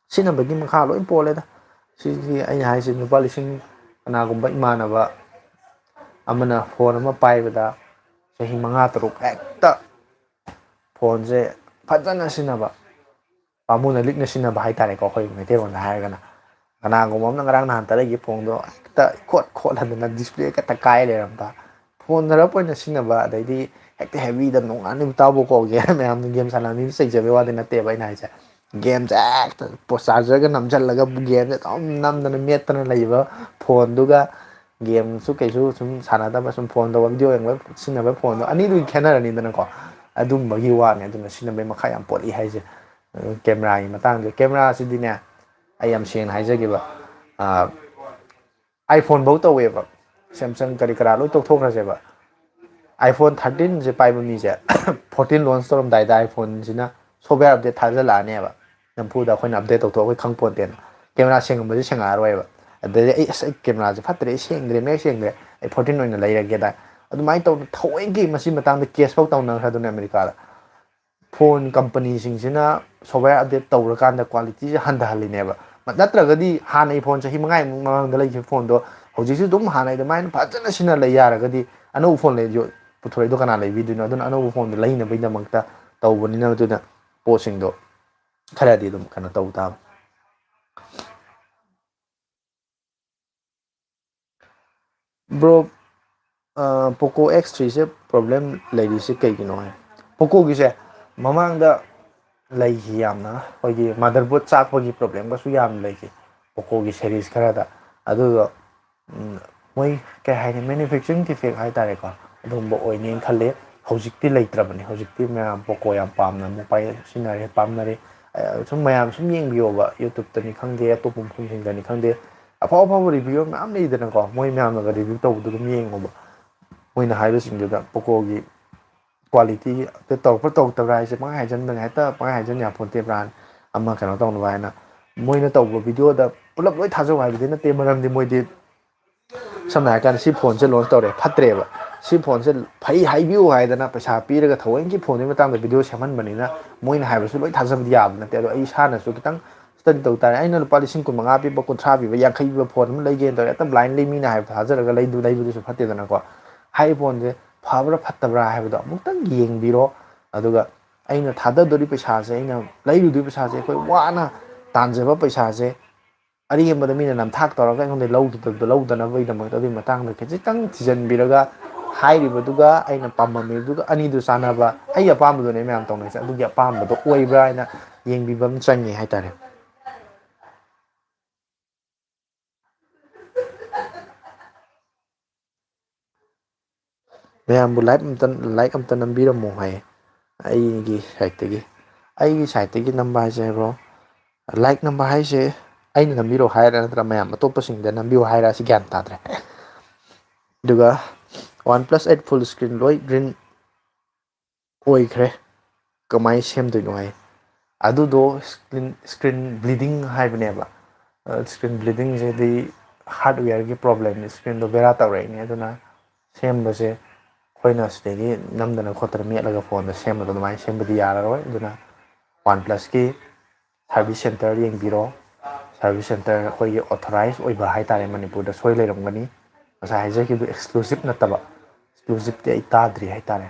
ꯁꯤꯖꯤꯟꯅꯕꯒꯤ ꯃꯈꯥ ꯂꯣꯏ ꯄꯣꯜꯂꯦꯗ꯫ ꯁꯤꯒꯤ ꯑꯩꯅ ꯍꯥꯏꯁꯦ, ꯂꯨꯄꯥ ꯂꯤꯁꯤꯡ, ꯀꯅꯥꯒꯨꯝꯕ ꯏꯃꯥꯟꯅꯕ ꯑꯃꯅ phone ꯑꯃ ꯄꯥꯏꯕꯗ ꯆꯍꯤ ꯃꯉꯥ ꯇꯔꯨꯛ ꯍꯦꯛꯇ phone-ꯁꯦ ꯐꯖꯅ ꯁꯤꯖꯤꯟꯅꯕ, ꯄꯥꯝꯃꯨꯅ ꯂꯤꯛꯅ ꯁꯤꯖꯤꯟꯅꯕ ꯍꯥꯏꯇꯥꯔꯦꯀꯣ, ꯑꯩꯈꯣꯏ ꯃꯩꯇꯩꯂꯣꯟꯗ ꯍꯥꯏꯔꯒꯅ꯫ ꯀꯅꯥꯒꯨꯝꯕ ꯑꯃꯅ ꯉꯔꯥꯡ ꯅꯍꯥꯟ ꯇꯔꯦꯠꯀꯤ ꯐꯣꯟꯗꯣ ꯍꯦꯛꯇ ꯏꯈꯣꯠ ꯈꯣꯠꯍꯟꯗꯅ ꯗꯤꯁꯄ꯭ꯂꯦ ꯍꯦꯛꯇ ꯀꯥꯏ ꯂꯩꯔꯝꯕ, ꯐꯣꯟ ꯅꯔꯞ ꯑꯣꯏꯅ ꯁꯤꯖꯤꯟꯅꯕ, ꯑꯗꯩꯗꯤ ꯍꯦꯛꯇ ꯍꯦꯚꯤꯗ ꯅꯣꯡꯉꯥꯟ ꯅꯨꯃꯤꯠ ꯇꯥꯕꯀꯣ ꯒꯦꯝ ꯃꯌꯥꯝꯗꯣ, ꯒꯦꯝ ꯁꯥꯟꯅꯕ ꯃꯤꯗꯨ ꯆꯩꯖꯕꯩ ꯋꯥꯗꯤ ꯅꯠꯇꯦꯕ ꯑꯩꯅ ꯍꯥꯏꯁꯦ꯫ ꯒꯦꯝꯁꯦ ꯍꯦꯛꯇ ꯆꯥꯔꯖꯔꯒ ꯅꯝꯁꯤꯜꯂꯒ ꯒꯦꯝꯁꯦ ꯑꯗꯨꯝ ꯅꯝꯗꯅ ꯃꯦꯠꯇꯅ ꯂꯩꯕ ꯐꯣꯟꯗꯨꯒ, ꯒꯦꯝꯁꯨ ꯀꯩꯁꯨ ꯁꯨꯝ ꯁꯥꯟꯅꯗꯕ, ꯁꯨꯝ ꯐꯣꯟ ꯇꯧꯕ, ꯚꯤꯗꯤꯑꯣ ꯌꯦꯡꯕ ꯁꯤꯖꯤꯟꯅꯕ ꯐꯣꯟꯗꯣ, ꯑꯅꯤꯗꯨꯒꯤ ꯈꯦꯠꯅꯔꯅꯤꯗꯅꯀꯣ꯫ ꯑꯗꯨꯝꯕꯒꯤ ꯋꯥꯅꯤ꯫ ꯑꯗꯨꯅ ꯁꯤꯖꯤꯟꯅꯕꯒꯤ ꯃꯈꯥ ꯌꯥꯝ ꯄꯣꯜꯂꯤ ꯍꯥꯏꯁꯦ꯫ ꯀꯦꯃꯦꯔꯥꯒꯤ ꯃꯇꯥꯡꯗ, ꯀꯦꯃꯦꯔꯥꯁꯤꯗꯤꯅꯦ, ꯑꯩ ꯌꯥꯝ ꯁꯦꯡꯅ ꯍꯥꯏꯖꯒꯦꯕ, ꯑꯥ, iPhone ꯐꯧ ꯇꯧꯋꯦꯕ, Samsung ꯀꯔꯤ ꯀꯔꯥ ꯂꯣꯏ ꯇꯣꯛꯊꯣꯛꯈ꯭ꯔꯁꯦꯕ꯫ iPhone thirteenꯁꯦ ꯄꯥꯏꯕ ꯃꯤꯁꯦ fourteen launch ꯇꯧꯔꯝꯗꯥꯏꯗ iPhoneꯁꯤꯅ software update ꯊꯥꯖꯤꯜꯂꯛꯑꯅꯦꯕ꯫ ꯅꯝꯐꯨꯗ ꯑꯩꯈꯣꯏꯅ update ꯇꯧꯊꯣꯛ, ꯑꯩꯈꯣꯏ ꯈꯪ ꯄꯣꯟꯇꯦꯅ꯫ ꯀꯦꯃꯦꯔꯥ ꯁꯦꯡꯉꯝꯕꯁꯦ ꯁꯦꯡꯉꯛꯑꯔꯣꯏꯕ꯫ ꯑꯗꯩꯗꯤ ꯑꯩ, "ꯑꯁ, ꯑꯩ ꯀꯦꯃꯦꯔꯥꯁꯦ ꯐꯠꯇ꯭ꯔꯦ, ꯑꯩ ꯁꯦꯡꯗ꯭ꯔꯦ, ꯃꯌꯦꯛ ꯁꯦꯡꯗ꯭ꯔꯦ, ꯑꯩ fourteen ꯑꯣꯏꯅ ꯂꯩꯔꯒꯦꯗ"꯫ ꯑꯗꯨꯃꯥꯏꯅ ꯇꯧꯗꯅ ꯊꯑꯣꯏꯒꯤ ꯃꯁꯤ ꯃꯇꯥꯡꯗ case ꯐꯥꯎ ꯇꯧꯅꯈ꯭ꯔꯗꯨꯅꯦ ꯑꯃꯦꯔꯤꯀꯥꯗ꯫ ꯐꯣꯟ ꯀꯝꯄꯅꯤꯁꯤꯡꯁꯤꯅ software update ꯇꯧꯔꯀꯥꯟꯗ qualityꯁꯦ ꯍꯟꯊꯍꯜꯂꯤꯅꯦꯕ꯫ ꯅꯠꯇ꯭ꯔꯒꯗꯤ ꯍꯥꯟꯅꯩ ꯐꯣꯟ ꯆꯍꯤ ꯃꯉꯥꯃꯨꯛ ꯃꯃꯥꯡꯗ ꯂꯩꯈꯤꯕ ꯐꯣꯟꯗꯣ ꯍꯧꯖꯤꯛꯁꯨ ꯑꯗꯨꯝ ꯍꯥꯟꯅꯩ ꯑꯗꯨꯃꯥꯏꯅ ꯐꯖꯅ ꯁꯤꯖꯤꯟꯅ ꯂꯩ ꯌꯥꯔꯒꯗꯤ ꯑꯅꯧꯕ ꯐꯣꯟ ꯂꯩ-, ꯌꯣ-, ꯄꯨꯊꯣꯔꯛꯏꯗꯣ ꯀꯅꯥ ꯂꯩꯕꯤꯗꯣꯏꯅꯣ? ꯑꯗꯨꯅ ꯑꯅꯧꯕ ꯐꯣꯟꯗꯣ ꯂꯩꯅꯕꯒꯤꯗꯃꯛꯇ ꯇꯧꯕꯅꯤꯅ, ꯑꯗꯨꯅ ꯄꯣꯠꯁꯤꯡꯗꯣ ꯈꯔꯗꯤ ꯑꯗꯨꯝ ꯀꯩꯅꯣ ꯇꯧ ꯇꯥꯕ꯫ Bro, Poco X threeꯁꯦ problem ꯂꯩꯔꯤꯁꯦ ꯀꯩꯒꯤꯅꯣ ꯍꯥꯏ? Pocoꯒꯤꯁꯦ ꯃꯃꯥꯡꯗ ꯂꯩꯈꯤ ꯌꯥꯝꯅ, ꯑꯩꯈꯣꯏꯒꯤ motherboard ꯆꯥꯛꯄꯒꯤ problemꯒꯁꯨ ꯌꯥꯝꯅ ꯂꯩꯈꯤ Pocoꯒꯤ series ꯈꯔꯗ꯫ ꯑꯗꯨꯗꯣ, ꯎꯝ, ꯃꯣꯏ ꯀꯩ ꯍꯥꯏꯅꯤ, manufacturing defect ꯍꯥꯏꯇꯥꯔꯦꯀꯣ, ꯑꯗꯨꯒꯨꯝꯕ ꯑꯣꯏꯅꯦꯅ ꯈꯜꯂꯦ꯫ ꯍꯧꯖꯤꯛꯇꯤ ꯂꯩꯇ꯭ꯔꯕꯅꯤ꯫ ꯍꯧꯖꯤꯛꯇꯤ ꯃꯌꯥꯝ Poco ꯌꯥꯝ ꯄꯥꯝꯅ ꯑꯃꯨꯛ ꯄꯥꯏ-, ꯁꯤꯖꯤꯟꯅꯔꯦ, ꯄꯥꯝꯅꯔꯦ꯫ ꯑ, ꯁꯨꯝ ꯃꯌꯥꯝ ꯁꯨꯝ ꯌꯦꯡꯕꯤꯌꯣꯕ, YouTubeꯇꯅꯤ ꯈꯪꯗꯦ, ꯑꯇꯣꯞꯄ ꯃꯐꯝꯁꯤꯡꯗꯅꯤ ꯈꯪꯗꯦ, ꯑꯐꯥꯎ ꯑꯐꯥꯎꯕ reviewer ꯃꯌꯥꯝ ꯂꯩꯗꯅꯀꯣ, ꯃꯣꯏ ꯃꯌꯥꯝꯅꯒ review ꯇꯧꯕꯗꯣ ꯑꯗꯨꯝ ꯌꯦꯡꯉꯣꯕ꯫ ꯃꯣꯏꯅ ꯍꯥꯏꯕꯁꯤꯡꯗꯨꯗ Pocoꯒꯤ quality update ꯇꯧꯔꯛꯄ꯭ꯔꯥ ꯇꯧꯔꯛꯇꯕ꯭ꯔꯥ ꯍꯥꯏꯁꯦ ꯄꯪꯍꯥꯏ ꯍꯥꯏꯖꯟꯕꯅꯦ, ꯍꯦꯛꯇ ꯄꯪꯍꯥꯏ ꯍꯥꯏꯖꯟ ꯌꯥꯄꯣꯟꯇꯦ ꯕ꯭ꯔꯥꯟ ꯑꯃ ꯀꯩꯅꯣ ꯇꯧꯅꯕ ꯍꯥꯏꯅ꯫ ꯃꯣꯏꯅ ꯇꯧꯕ videoꯗ ꯄꯨꯂꯞ ꯂꯣꯏ ꯊꯥꯖꯧ ꯍꯥꯏꯕꯗꯤ ꯅꯠꯇꯦ, ꯃꯔꯝꯗꯤ ꯃꯣꯏꯗꯤ ꯁꯝꯅ ꯍꯥꯏꯔꯀꯥꯟꯗ ꯁꯤ ꯐꯣꯟꯁꯦ launch ꯇꯧꯔꯦ, ꯐꯠꯇ꯭ꯔꯦꯕ, ꯁꯤ ꯐꯣꯟꯁꯦ ꯐꯩ ꯍꯥꯏꯕꯤꯌꯨ ꯍꯥꯏꯗꯅ ꯄꯩꯁꯥ ꯄꯤꯔꯒ ꯊꯑꯣꯏꯒꯤ ꯐꯣꯟꯗꯨꯒꯤ ꯃꯇꯥꯡꯗ video ꯁꯦꯝꯍꯟꯕꯅꯤꯅ ꯃꯣꯏꯅ ꯍꯥꯏꯕꯁꯨ ꯂꯣꯏ ꯊꯥꯖꯕꯗꯤ ꯌꯥꯕ ꯅꯠꯇꯦ꯫ ꯑꯗꯣ ꯑꯩ ꯏꯁꯥꯅꯁꯨ ꯈꯤꯇꯪ study ꯇꯧ ꯇꯥꯔꯦ꯫ ꯑꯩꯅ ꯂꯨꯄꯥ ꯂꯤꯁꯤꯡ ꯀꯨꯟꯃꯉꯥ ꯄꯤꯕ, ꯀꯨꯟꯊ꯭ꯔꯥ ꯄꯤꯕ, ꯌꯥꯡꯈꯩ ꯄꯤꯕ ꯐꯣꯟ ꯑꯃ ꯂꯩꯒꯦꯅ ꯇꯧꯔꯦ, ꯍꯦꯛꯇ blindly ꯃꯤꯅ ꯍꯥꯏꯕ ꯊꯥꯖꯔꯒ ꯂꯩꯗꯨ-, ꯂꯩꯕꯗꯨꯁꯨ ꯐꯠꯇꯦꯗꯅꯀꯣ꯫ ꯍꯥꯏꯔꯤꯕ ꯐꯣꯟꯁꯦ ꯐꯕ꯭ꯔꯥ ꯐꯠꯇꯕ꯭ꯔꯥ ꯍꯥꯏꯕꯗꯣ ꯑꯃꯨꯛꯇꯪ ꯌꯦꯡꯕꯤꯔꯣ꯫ ꯑꯗꯨꯒ ꯑꯩꯅ ꯊꯥꯗꯗꯣꯔꯤ ꯄꯩꯁꯥꯁꯦ, ꯑꯩꯅ ꯂꯩꯔꯨꯗꯣꯏ ꯄꯩꯁꯥꯁꯦ, ꯑꯩꯈꯣꯏ ꯋꯥꯅ ꯇꯥꯟꯖꯕ ꯄꯩꯁꯥꯁꯦ ꯑꯔꯦꯝꯕꯗ ꯃꯤꯅ ꯅꯝꯊꯥꯛ ꯇꯧꯔꯒ ꯑꯩꯉꯣꯟꯗ ꯂꯧꯗꯅꯕꯒꯤꯗꯃꯛꯇ ꯑꯗꯨꯒꯤ ꯃꯇꯥꯡꯗ ꯈꯤꯖꯤꯛꯇꯪ ꯊꯤꯖꯤꯟꯕꯤꯔꯒ ꯍꯥꯏꯔꯤꯕꯗꯨꯒ ꯑꯩꯅ ꯄꯥꯝꯃꯝꯃꯤꯕꯗꯨꯒ ꯑꯅꯤꯗꯨ ꯆꯥꯟꯅꯕ, ꯑꯩꯒꯤ ꯑꯄꯥꯝꯕꯗꯨꯅꯦ ꯃꯌꯥꯝ ꯇꯧꯅꯩꯁꯦ, ꯑꯗꯨꯒꯤ ꯑꯄꯥꯝꯕꯗꯣ ꯑꯣꯏꯕ꯭ꯔꯥ ꯍꯥꯏꯅ ꯌꯦꯡꯕꯤꯕ ꯑꯃ ꯆꯪꯉꯤ ꯍꯥꯏꯇꯥꯔꯦ꯫ ꯃꯌꯥꯝꯕꯨ ꯂꯥꯏꯛ ꯑꯝꯇ ꯂꯥꯏꯛ ꯑꯝꯇ ꯅꯝꯕꯤꯔꯝꯃꯣ ꯍꯥꯏ꯫ ꯑꯩꯒꯤ ꯁꯥꯏꯠꯇꯒꯤ ꯑꯩꯒꯤ ꯁꯥꯏꯠꯇꯒꯤ ꯅꯝꯕ ꯍꯥꯏꯁꯦ ꯍꯥꯏꯕ꯭ꯔꯣ? ꯂꯥꯏꯛ ꯅꯝꯕ ꯍꯥꯏꯁꯦ ꯑꯩꯅ ꯅꯝꯕꯤꯔꯣ ꯍꯥꯏꯔ ꯅꯠꯇ꯭ꯔ ꯃꯌꯥꯝ ꯑꯇꯣꯞꯄꯁꯤꯡꯗ ꯅꯝꯕꯤꯌꯨ ꯍꯥꯏꯔ, ꯁꯤ ꯒ꯭ꯌꯥꯟ ꯇꯥꯗ꯭ꯔꯦ꯫ ꯑꯗꯨꯒ OnePlus eight full screen ꯂꯣꯏ green ꯑꯣꯏꯈ꯭ꯔꯦ꯫ ꯀꯃꯥꯏꯅ ꯁꯦꯝꯗꯣꯏꯅꯣ ꯍꯥꯏ꯫ ꯑꯗꯨꯗꯣ screen screen bleeding ꯍꯥꯏꯕꯅꯦꯕ꯫ Screen bleeding ꯁꯤꯗꯤ hardware ꯒꯤ problem ꯅꯤ, screen ꯗꯣ ꯕꯦꯔꯥ ꯇꯧꯔꯛꯏꯅꯦ꯫ ꯑꯗꯨꯅ ꯁꯦꯝꯕꯁꯦ ꯑꯩꯈꯣꯏꯅ ꯁꯤꯗꯒꯤ ꯅꯝꯗꯅ ꯈꯣꯠꯇꯅ ꯃꯦꯠꯂꯒ phone ꯗ ꯁꯦꯝꯕꯗꯣ ꯑꯗꯨꯃꯥꯏꯅ ꯁꯦꯝꯕꯗꯤ ꯌꯥꯔꯔꯣꯏ꯫ ꯑꯗꯨꯅ OnePlus ꯀꯤ service center ꯌꯦꯡꯕꯤꯔꯣ꯫ Service center ꯑꯩꯈꯣꯏꯒꯤ authorized ꯑꯣꯏꯕ ꯍꯥꯏꯇꯥꯔꯦ, ꯃꯅꯤꯄꯨꯔꯗ ꯁꯣꯏ ꯂꯩꯔꯝꯒꯅꯤ꯫ ꯉꯁꯥꯏ ꯍꯥꯏꯖꯈꯤꯕꯗꯣ exclusive ꯅꯠꯇꯕ, exclusive ꯇꯤ ꯑꯩ ꯇꯥꯗ꯭ꯔꯤ ꯍꯥꯏꯇꯥꯔꯦ꯫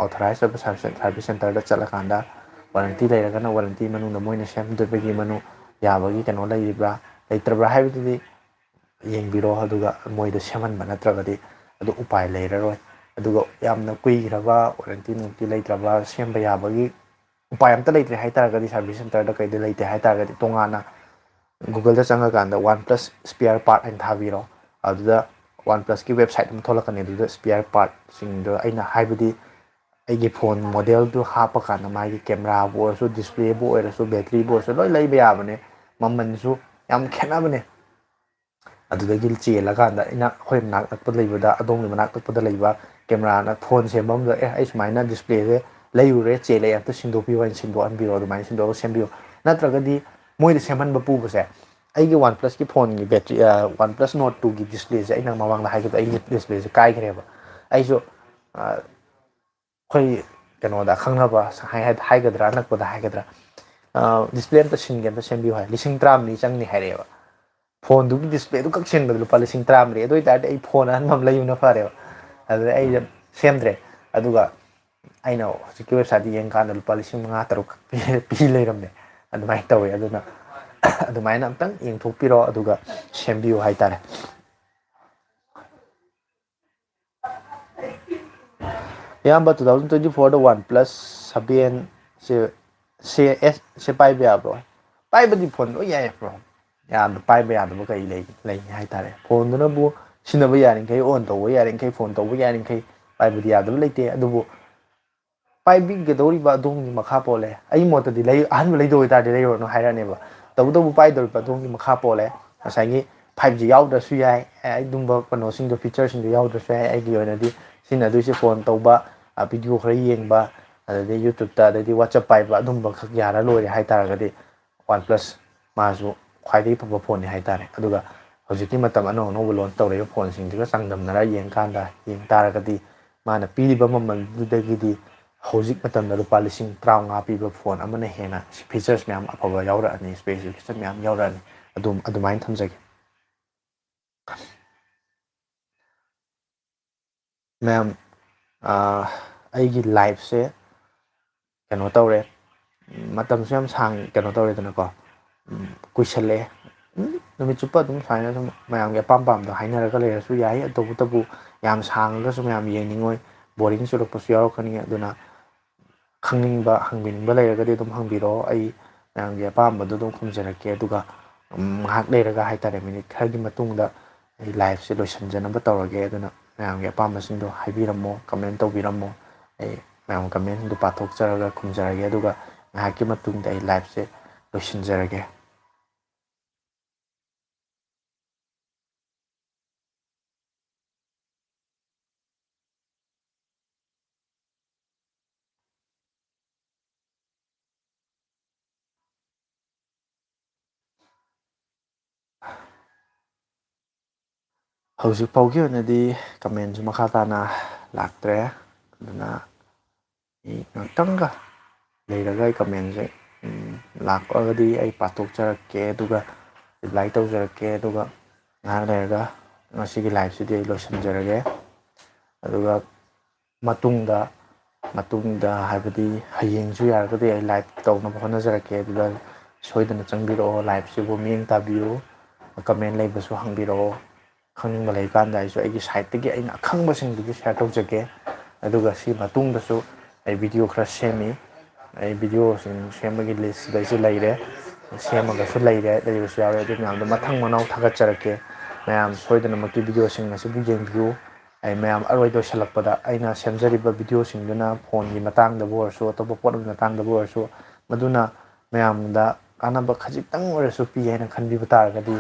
Authorized ꯑꯣꯏꯕ service service center ꯗ ꯆꯠꯂꯀꯥꯟꯗ warranty ꯂꯩꯔꯒꯅ warranty ꯃꯅꯨꯡꯗ ꯃꯣꯏꯅ ꯁꯦꯝꯗꯣꯏꯕꯒꯤ ꯃꯅꯨꯡ ꯌꯥꯕꯒꯤ ꯀꯩꯅꯣ ꯂꯩꯔꯤꯕ꯭ꯔꯥ ꯂꯩꯇ꯭ꯔꯕ꯭ꯔꯥ ꯍꯥꯏꯕꯗꯨꯗꯤ ꯌꯦꯡꯕꯤꯔꯣ꯫ ꯑꯗꯨꯒ ꯃꯣꯏꯗ ꯁꯦꯝꯍꯟꯕ ꯅꯠꯇ꯭ꯔꯒꯗꯤ ꯑꯗꯨ ꯎꯄꯥꯏ ꯂꯩꯔꯔꯣꯏ꯫ ꯑꯗꯨꯒ ꯌꯥꯝꯅ ꯀꯨꯏꯈ꯭ꯔꯕ warranty ꯅꯨꯡꯇꯤ ꯂꯩꯇ꯭ꯔꯕ, ꯁꯦꯝꯕ ꯌꯥꯕꯒꯤ ꯎꯄꯥꯏ ꯑꯝꯇ ꯂꯩꯇ꯭ꯔꯦ ꯍꯥꯏꯇꯥꯔꯒꯗꯤ, service center ꯗ ꯀꯩꯗ ꯂꯩꯇꯦ ꯍꯥꯏꯇꯥꯔꯒꯗꯤ, ꯇꯣꯉꯥꯟꯅ Google ꯗ ꯆꯪꯉꯀꯥꯟꯗ OnePlus spare part ꯍꯥꯏꯅ ꯊꯥꯕꯤꯔꯣ꯫ ꯑꯗꯨꯗ OnePlus ꯀꯤ website ꯑꯃ ꯊꯣꯛꯂꯛꯀꯅꯤ꯫ ꯑꯗꯨꯗ spare part ꯁꯤꯡꯗꯣ ꯑꯩꯅ ꯍꯥꯏꯕꯗꯤ ꯑꯩꯒꯤ phone model ꯗꯨ ꯍꯥꯞꯄꯀꯥꯟꯗ ꯃꯥꯒꯤ camera ꯕꯨ ꯑꯣꯏꯔꯁꯨ, display ꯕꯨ ꯑꯣꯏꯔꯁꯨ, battery ꯕꯨ ꯑꯣꯏꯔꯁꯨ ꯂꯣꯏ ꯂꯩꯕ ꯌꯥꯕꯅꯦ꯫ ꯃꯃꯜꯁꯨ ꯌꯥꯝ ꯈꯦꯠꯅꯕꯅꯦ꯫ ꯑꯗꯨꯗꯒꯤ ꯆꯦꯜꯂꯀꯥꯟꯗ ꯑꯩꯅ ꯑꯩꯈꯣꯏ ꯃꯅꯥꯛ ꯅꯛꯄ ꯂꯩꯕꯗ, ꯑꯗꯣꯝꯒꯤ ꯃꯅꯥꯛ ꯅꯛꯄꯗ ꯂꯩꯕ camera ꯅ phone ꯁꯦꯝꯕ ꯑꯃꯗ, "ꯑꯦ, ꯑꯩ ꯁꯨꯃꯥꯏꯅ display ꯁꯦ ꯂꯩꯔꯨꯔꯦ, ꯆꯦꯜꯂꯛꯑꯦ, ꯑꯝꯇ ꯁꯤꯟꯗꯣꯛꯄꯤꯌꯨ" ꯍꯥꯏꯅ ꯁꯤꯟꯗꯣꯛꯍꯟꯕꯤꯔꯣ, ꯑꯗꯨꯃꯥꯏꯅ ꯁꯤꯟꯗꯣꯛꯑꯒ ꯁꯦꯝꯕꯤꯌꯨ꯫ ꯅꯠꯇ꯭ꯔꯒꯗꯤ ꯃꯣꯏꯗ ꯁꯦꯝꯍꯟꯕ ꯄꯨꯕꯁꯦ, ꯑꯩꯒꯤ OnePlus ꯀꯤ phone ꯒꯤ battery, OnePlus Nord two ꯒꯤ display ꯁꯦ ꯑꯩꯅ ꯃꯃꯥꯡꯗ ꯍꯥꯏꯈꯤꯕꯗꯣ, ꯑꯩꯒꯤ display ꯁꯦ ꯀꯥꯏꯈ꯭ꯔꯦꯕ꯫ ꯑꯩꯁꯨ, ꯑ, ꯑꯩꯈꯣꯏ ꯀꯩꯅꯣꯗ, ꯈꯪꯅꯕ ꯍꯥꯏ-, ꯍꯥꯏꯒꯗ꯭ꯔꯥ, ꯑꯅꯛꯄꯗ ꯍꯥꯏꯒꯗ꯭ꯔꯥ, ꯑ, "Display ꯑꯝꯇ ꯁꯤꯟꯒꯦ, ꯑꯝꯇ ꯁꯦꯝꯕꯤꯌꯨ" ꯍꯥꯏ꯫ "ꯂꯤꯁꯤꯡ ꯇꯔꯥꯃꯔꯤ ꯆꯪꯅꯤ" ꯍꯥꯏꯔꯛꯑꯦꯕ꯫ Phone ꯗꯨꯒꯤ display ꯗꯨ ꯈꯛ ꯁꯤꯟꯕꯗ ꯂꯨꯄꯥ ꯂꯤꯁꯤꯡ ꯇꯔꯥꯃꯔꯤ꯫ ꯑꯗꯨ ꯑꯣꯏꯇꯥꯔꯗꯤ ꯑꯩ phone ꯑꯍꯟꯕ ꯑꯃ ꯂꯩꯕꯅ ꯐꯔꯦꯕ꯫ ꯑꯗꯨꯗ ꯑꯩꯁꯦ ꯁꯦꯝꯗ꯭ꯔꯦ꯫ ꯑꯗꯨꯒ ꯑꯩꯅ ꯍꯧꯖꯤꯛꯀꯤ ꯋꯦꯕꯁꯥꯏꯠꯇ ꯌꯦꯡꯀꯥꯟꯗ ꯂꯨꯄꯥ ꯂꯤꯁꯤꯡ ꯃꯉꯥ ꯇꯔꯨꯛ ꯈꯛ ꯄꯤ ꯂꯩꯔꯝꯃꯦ꯫ ꯑꯗꯨꯃꯥꯏꯅ ꯇꯧꯋꯦ꯫ ꯑꯗꯨꯅ ꯑꯗꯨꯃꯥꯏꯅ ꯑꯝꯇꯪ ꯌꯦꯡꯊꯣꯛꯄꯤꯔꯣ, ꯑꯗꯨꯒ ꯁꯦꯝꯕꯤꯌꯨ ꯍꯥꯏꯇꯥꯔꯦ꯫ ꯏꯌꯥꯝꯕ, two thousand twenty fourꯗ OnePlus seven ꯁꯦ, ꯁꯦ, ꯑꯦꯁ ꯁꯦ ꯄꯥꯏꯕ ꯌꯥꯕ꯭ꯔꯣ? ꯄꯥꯏꯕꯗꯤ ꯐꯣꯟ ꯂꯣꯏ ꯌꯥꯏ bro꯫ ꯌꯥꯝꯅ ꯄꯥꯏꯕ ꯌꯥꯗꯕ ꯀꯔꯤ ꯂꯩ, ꯂꯩ ꯍꯥꯏꯇꯥꯔꯦ꯫ ꯐꯣꯟꯗꯨꯅꯕꯨ ꯁꯤꯖꯤꯟꯅꯕ ꯌꯥꯔꯤꯈꯩ, on ꯇꯧꯕ ꯌꯥꯔꯤꯈꯩ, ꯐꯣꯟ ꯇꯧꯕ ꯌꯥꯔꯤꯈꯩ ꯄꯥꯏꯕꯗꯤ ꯌꯥꯗꯕ ꯂꯩꯇꯦ꯫ ꯑꯗꯨꯕꯨ ꯄꯥꯏꯕꯤꯒꯗꯧꯔꯤꯕ ꯑꯗꯣꯝꯒꯤ ꯃꯈꯥ ꯄꯣꯜꯂꯦ꯫ ꯑꯩꯒꯤ ꯃꯣꯠꯇꯗꯤ ꯂꯩ-, ꯑꯍꯟꯕ ꯂꯩꯗꯧ ꯑꯣꯏꯇꯥꯔꯗꯤ ꯂꯩꯔꯨꯔꯅꯨ ꯍꯥꯏꯔꯛꯑꯅꯦꯕ꯫ ꯇꯧꯕꯇꯕꯨ ꯄꯥꯏꯗꯧꯔꯤꯕ ꯑꯗꯣꯝꯒꯤ ꯃꯈꯥ ꯄꯣꯜꯂꯦ꯫ ꯉꯁꯥꯏꯒꯤ five G ꯌꯥꯎꯗ꯭ꯔꯁꯨ ꯌꯥꯏ, ꯑꯦ, ꯑꯗꯨꯝꯕ ꯀꯩꯅꯣꯁꯤꯡꯗꯣ, featureꯁꯤꯡꯗꯣ ꯌꯥꯎꯗ꯭ꯔꯁꯨ ꯌꯥꯏ꯫ ꯑꯩꯒꯤ ꯑꯣꯏꯅꯗꯤ ꯁꯤꯖꯤꯟꯅꯗꯣꯏꯁꯦ ꯐꯣꯟ ꯇꯧꯕ, ꯑ, video ꯈꯔ ꯌꯦꯡꯕ, ꯑꯗꯩꯗꯤ YouTubeꯇ, ꯑꯗꯩꯗꯤ WhatsApp ꯄꯥꯏꯕ, ꯑꯗꯨꯝꯕ ꯈꯛ ꯌꯥꯔ ꯂꯣꯏꯔꯦ ꯍꯥꯏꯇꯥꯔꯒꯗꯤ OnePlus ꯃꯥꯁꯨ ꯈ꯭ꯋꯥꯏꯗꯒꯤ ꯐꯕ ꯐꯣꯟꯅꯤ ꯍꯥꯏꯇꯥꯔꯦ꯫ ꯑꯗꯨꯒ ꯍꯧꯖꯤꯛꯀꯤ ꯃꯇꯝ ꯑꯅꯧ ꯑꯅꯧꯕ launch ꯇꯧꯔꯛꯏꯕ ꯐꯣꯟꯁꯤꯡꯁꯤꯒ ꯆꯥꯡꯗꯝꯅꯔ ꯌꯦꯡꯀꯥꯟꯗ, ꯌꯦꯡ ꯇꯥꯔꯒꯗꯤ ꯃꯥꯅ ꯄꯤꯔꯤꯕ ꯃꯃꯜꯗꯨꯗꯒꯤꯗꯤ ꯍꯧꯖꯤꯛ ꯃꯇꯝꯗ ꯂꯨꯄꯥ ꯂꯤꯁꯤꯡ ꯇꯔꯥꯃꯉꯥ ꯄꯤꯕ ꯐꯣꯟ ꯑꯃꯅ ꯍꯦꯟꯅ features ꯃꯌꯥꯝ ꯑꯐꯕ ꯌꯥꯎꯔꯛꯑꯅꯤ, specification ꯃꯌꯥꯝ ꯌꯥꯎꯔꯛꯑꯅꯤ꯫ ꯑꯗꯨꯝ ꯑꯗꯨꯃꯥꯏꯅ ꯊꯝꯖꯒꯦ꯫ ꯃꯌꯥꯝ, ꯑꯥ, ꯑꯩꯒꯤ liveꯁꯦ ꯀꯩꯅꯣ ꯇꯧꯔꯦ, ꯃꯇꯝꯁꯨ ꯌꯥꯝ ꯁꯥꯡ-, ꯀꯩꯅꯣ ꯇꯧꯔꯦꯗꯅꯀꯣ, ꯎꯝ, ꯀꯨꯏꯁꯜꯂꯛꯑꯦ꯫ ꯎꯝ, ꯅꯨꯃꯤꯠ ꯆꯨꯞꯄ ꯑꯗꯨꯝ ꯁꯨꯃꯥꯏꯅ ꯁꯨꯝ ꯃꯌꯥꯝꯒꯤ ꯑꯄꯥꯝ ꯄꯥꯝꯗ ꯍꯥꯏꯅꯔꯒ ꯂꯩꯔꯁꯨ ꯌꯥꯏ꯫ ꯇꯧꯕꯇꯕꯨ ꯌꯥꯝ ꯁꯥꯡꯉꯒꯁꯨ ꯃꯌꯥꯝ ꯌꯦꯡꯅꯤꯡꯉꯣꯏ, boring ꯆꯨꯔꯛꯄꯁꯨ ꯌꯥꯎꯔꯛꯀꯅꯤ꯫ ꯑꯗꯨꯅ ꯈꯪꯅꯤꯡꯕ, ꯍꯪꯕꯤꯅꯤꯡꯕ ꯂꯩꯔꯒꯗꯤ ꯑꯗꯨꯝ ꯍꯪꯕꯤꯔꯛꯑꯣ꯫ ꯑꯩ ꯃꯌꯥꯝꯒꯤ ꯑꯄꯥꯝꯕꯗꯣ ꯑꯗꯨꯝ ꯈꯨꯝꯖꯔꯛꯀꯦ꯫ ꯑꯗꯨꯒ, ꯎꯝ, ꯉꯥꯏꯍꯥꯛ ꯂꯩꯔꯒ ꯍꯥꯏꯇꯥꯔꯦ, minute ꯈꯔꯒꯤ ꯃꯇꯨꯡꯗ ꯑꯩ liveꯁꯦ ꯂꯣꯏꯁꯤꯟꯖꯅꯕ ꯇꯧꯔꯒꯦ꯫ ꯑꯗꯨꯅ ꯃꯌꯥꯝꯒꯤ ꯑꯄꯥꯝꯕꯁꯤꯡꯗꯣ ꯍꯥꯏꯕꯤꯔꯝꯃꯣ, comment ꯇꯧꯕꯤꯔꯝꯃꯣ꯫ ꯑꯩ ꯃꯌꯥꯝ commentꯁꯤꯡꯗꯣ ꯄꯥꯊꯣꯛꯆꯔꯒ ꯈꯨꯝꯖꯔꯒꯦ꯫ ꯑꯗꯨꯒ ꯉꯥꯏꯍꯥꯛꯀꯤ ꯃꯇꯨꯡꯗ ꯑꯩ liveꯁꯦ ꯂꯣꯏꯁꯤꯟꯖꯔꯒꯦ꯫ ꯍꯧꯖꯤꯛ ꯐꯥꯎꯒꯤ ꯑꯣꯏꯅꯗꯤ commentꯁꯨ ꯃꯈꯥ ꯇꯥꯅ ꯂꯥꯛꯇ꯭ꯔꯦ꯫ ꯑꯗꯨꯅ ꯑꯩ ꯉꯥꯛꯇꯪꯒ ꯂꯩꯔꯒ ꯑꯩ commentꯁꯦ, ꯎꯝ, ꯂꯥꯛꯑꯒꯗꯤ ꯑꯩ ꯄꯥꯊꯣꯛꯆꯔꯛꯀꯦ, ꯑꯗꯨꯒ reply ꯇꯧꯖꯔꯛꯀꯦ꯫ ꯑꯗꯨꯒ ꯉꯥꯏꯍꯥꯛ ꯂꯩꯔꯒ ꯉꯁꯤꯒꯤ liveꯁꯤꯗꯤ ꯑꯩ ꯂꯣꯏꯁꯤꯟꯖꯔꯒꯦ꯫ ꯑꯗꯨꯒ ꯃꯇꯨꯡꯗ ꯃꯇꯨꯡꯗ, ꯍꯥꯏꯕꯗꯤ ꯍꯌꯦꯡꯁꯨ ꯌꯥꯔꯒꯗꯤ ꯑꯩ ꯂꯥꯏꯚ ꯇꯧꯅꯕ ꯍꯣꯠꯅꯖꯔꯛꯀꯦ꯫ ꯑꯗꯨꯗ ꯁꯣꯏꯗꯅ ꯆꯪꯕꯤꯔꯛꯑꯣ, ꯂꯥꯏꯚꯁꯤꯕꯨ ꯃꯤꯠꯌꯦꯡ ꯇꯥꯕꯤꯌꯨ, ꯀꯃꯦꯟ ꯂꯩꯕꯁꯨ ꯍꯪꯕꯤꯔꯛꯑꯣ, ꯈꯪꯅꯤꯡꯕ ꯂꯩꯀꯥꯟꯗ ꯑꯩꯁꯨ ꯑꯩꯒꯤ ꯁꯥꯏꯠꯇꯒꯤ ꯑꯩꯅ ꯑꯈꯪꯕꯁꯤꯡꯗꯨꯗꯤ ꯁꯤꯌꯔ ꯇꯧꯖꯒꯦ꯫ ꯑꯗꯨꯒ ꯁꯤ ꯃꯇꯨꯡꯗꯁꯨ ꯑꯩ ꯚꯤꯗꯤꯑꯣ ꯈꯔ ꯁꯦꯝꯃꯤ, ꯑꯩ ꯚꯤꯗꯤꯑꯣꯁꯤꯡ ꯁꯦꯝꯕꯒꯤ ꯂꯤꯁꯁꯤꯗ ꯑꯩꯁꯨ ꯂꯩꯔꯦ, ꯁꯦꯝꯃꯒꯁꯨ ꯂꯩꯔꯦ, ꯂꯩꯕꯁꯨ ꯌꯥꯎꯔꯦ꯫ ꯑꯗꯨ ꯃꯌꯥꯝꯗꯣ ꯃꯊꯪ ꯃꯅꯥꯎ ꯊꯥꯒꯠꯆꯔꯛꯀꯦ꯫ ꯃꯌꯥꯝ ꯁꯣꯏꯗꯅꯃꯛꯀꯤ ꯚꯤꯗꯤꯑꯣꯁꯤꯡ ꯑꯁꯤꯕꯨ ꯌꯦꯡꯕꯤꯌꯨ꯫ ꯑꯩ ꯃꯌꯥꯝ ꯑꯔꯣꯏ ꯂꯣꯏꯁꯤꯜꯂꯛꯄꯗ ꯑꯩꯅ ꯁꯦꯝꯖꯔꯤꯕ ꯚꯤꯗꯤꯑꯣꯁꯤꯡꯗꯨꯅ ꯐꯣꯟꯒꯤ ꯃꯇꯥꯡꯗꯕꯨ ꯑꯣꯏꯔꯁꯨ, ꯑꯇꯣꯞꯄ ꯄꯣꯠ ꯑꯃꯒꯤ ꯃꯇꯥꯡꯗꯕꯨ ꯑꯣꯏꯔꯁꯨ, ꯃꯗꯨꯅ ꯃꯌꯥꯝꯗ ꯀꯥꯟꯅꯕ ꯈꯖꯤꯛꯇꯪ ꯑꯣꯏꯔꯁꯨ ꯄꯤ ꯍꯥꯏꯅ ꯈꯟꯕꯤꯕ ꯇꯥꯔꯒꯗꯤ,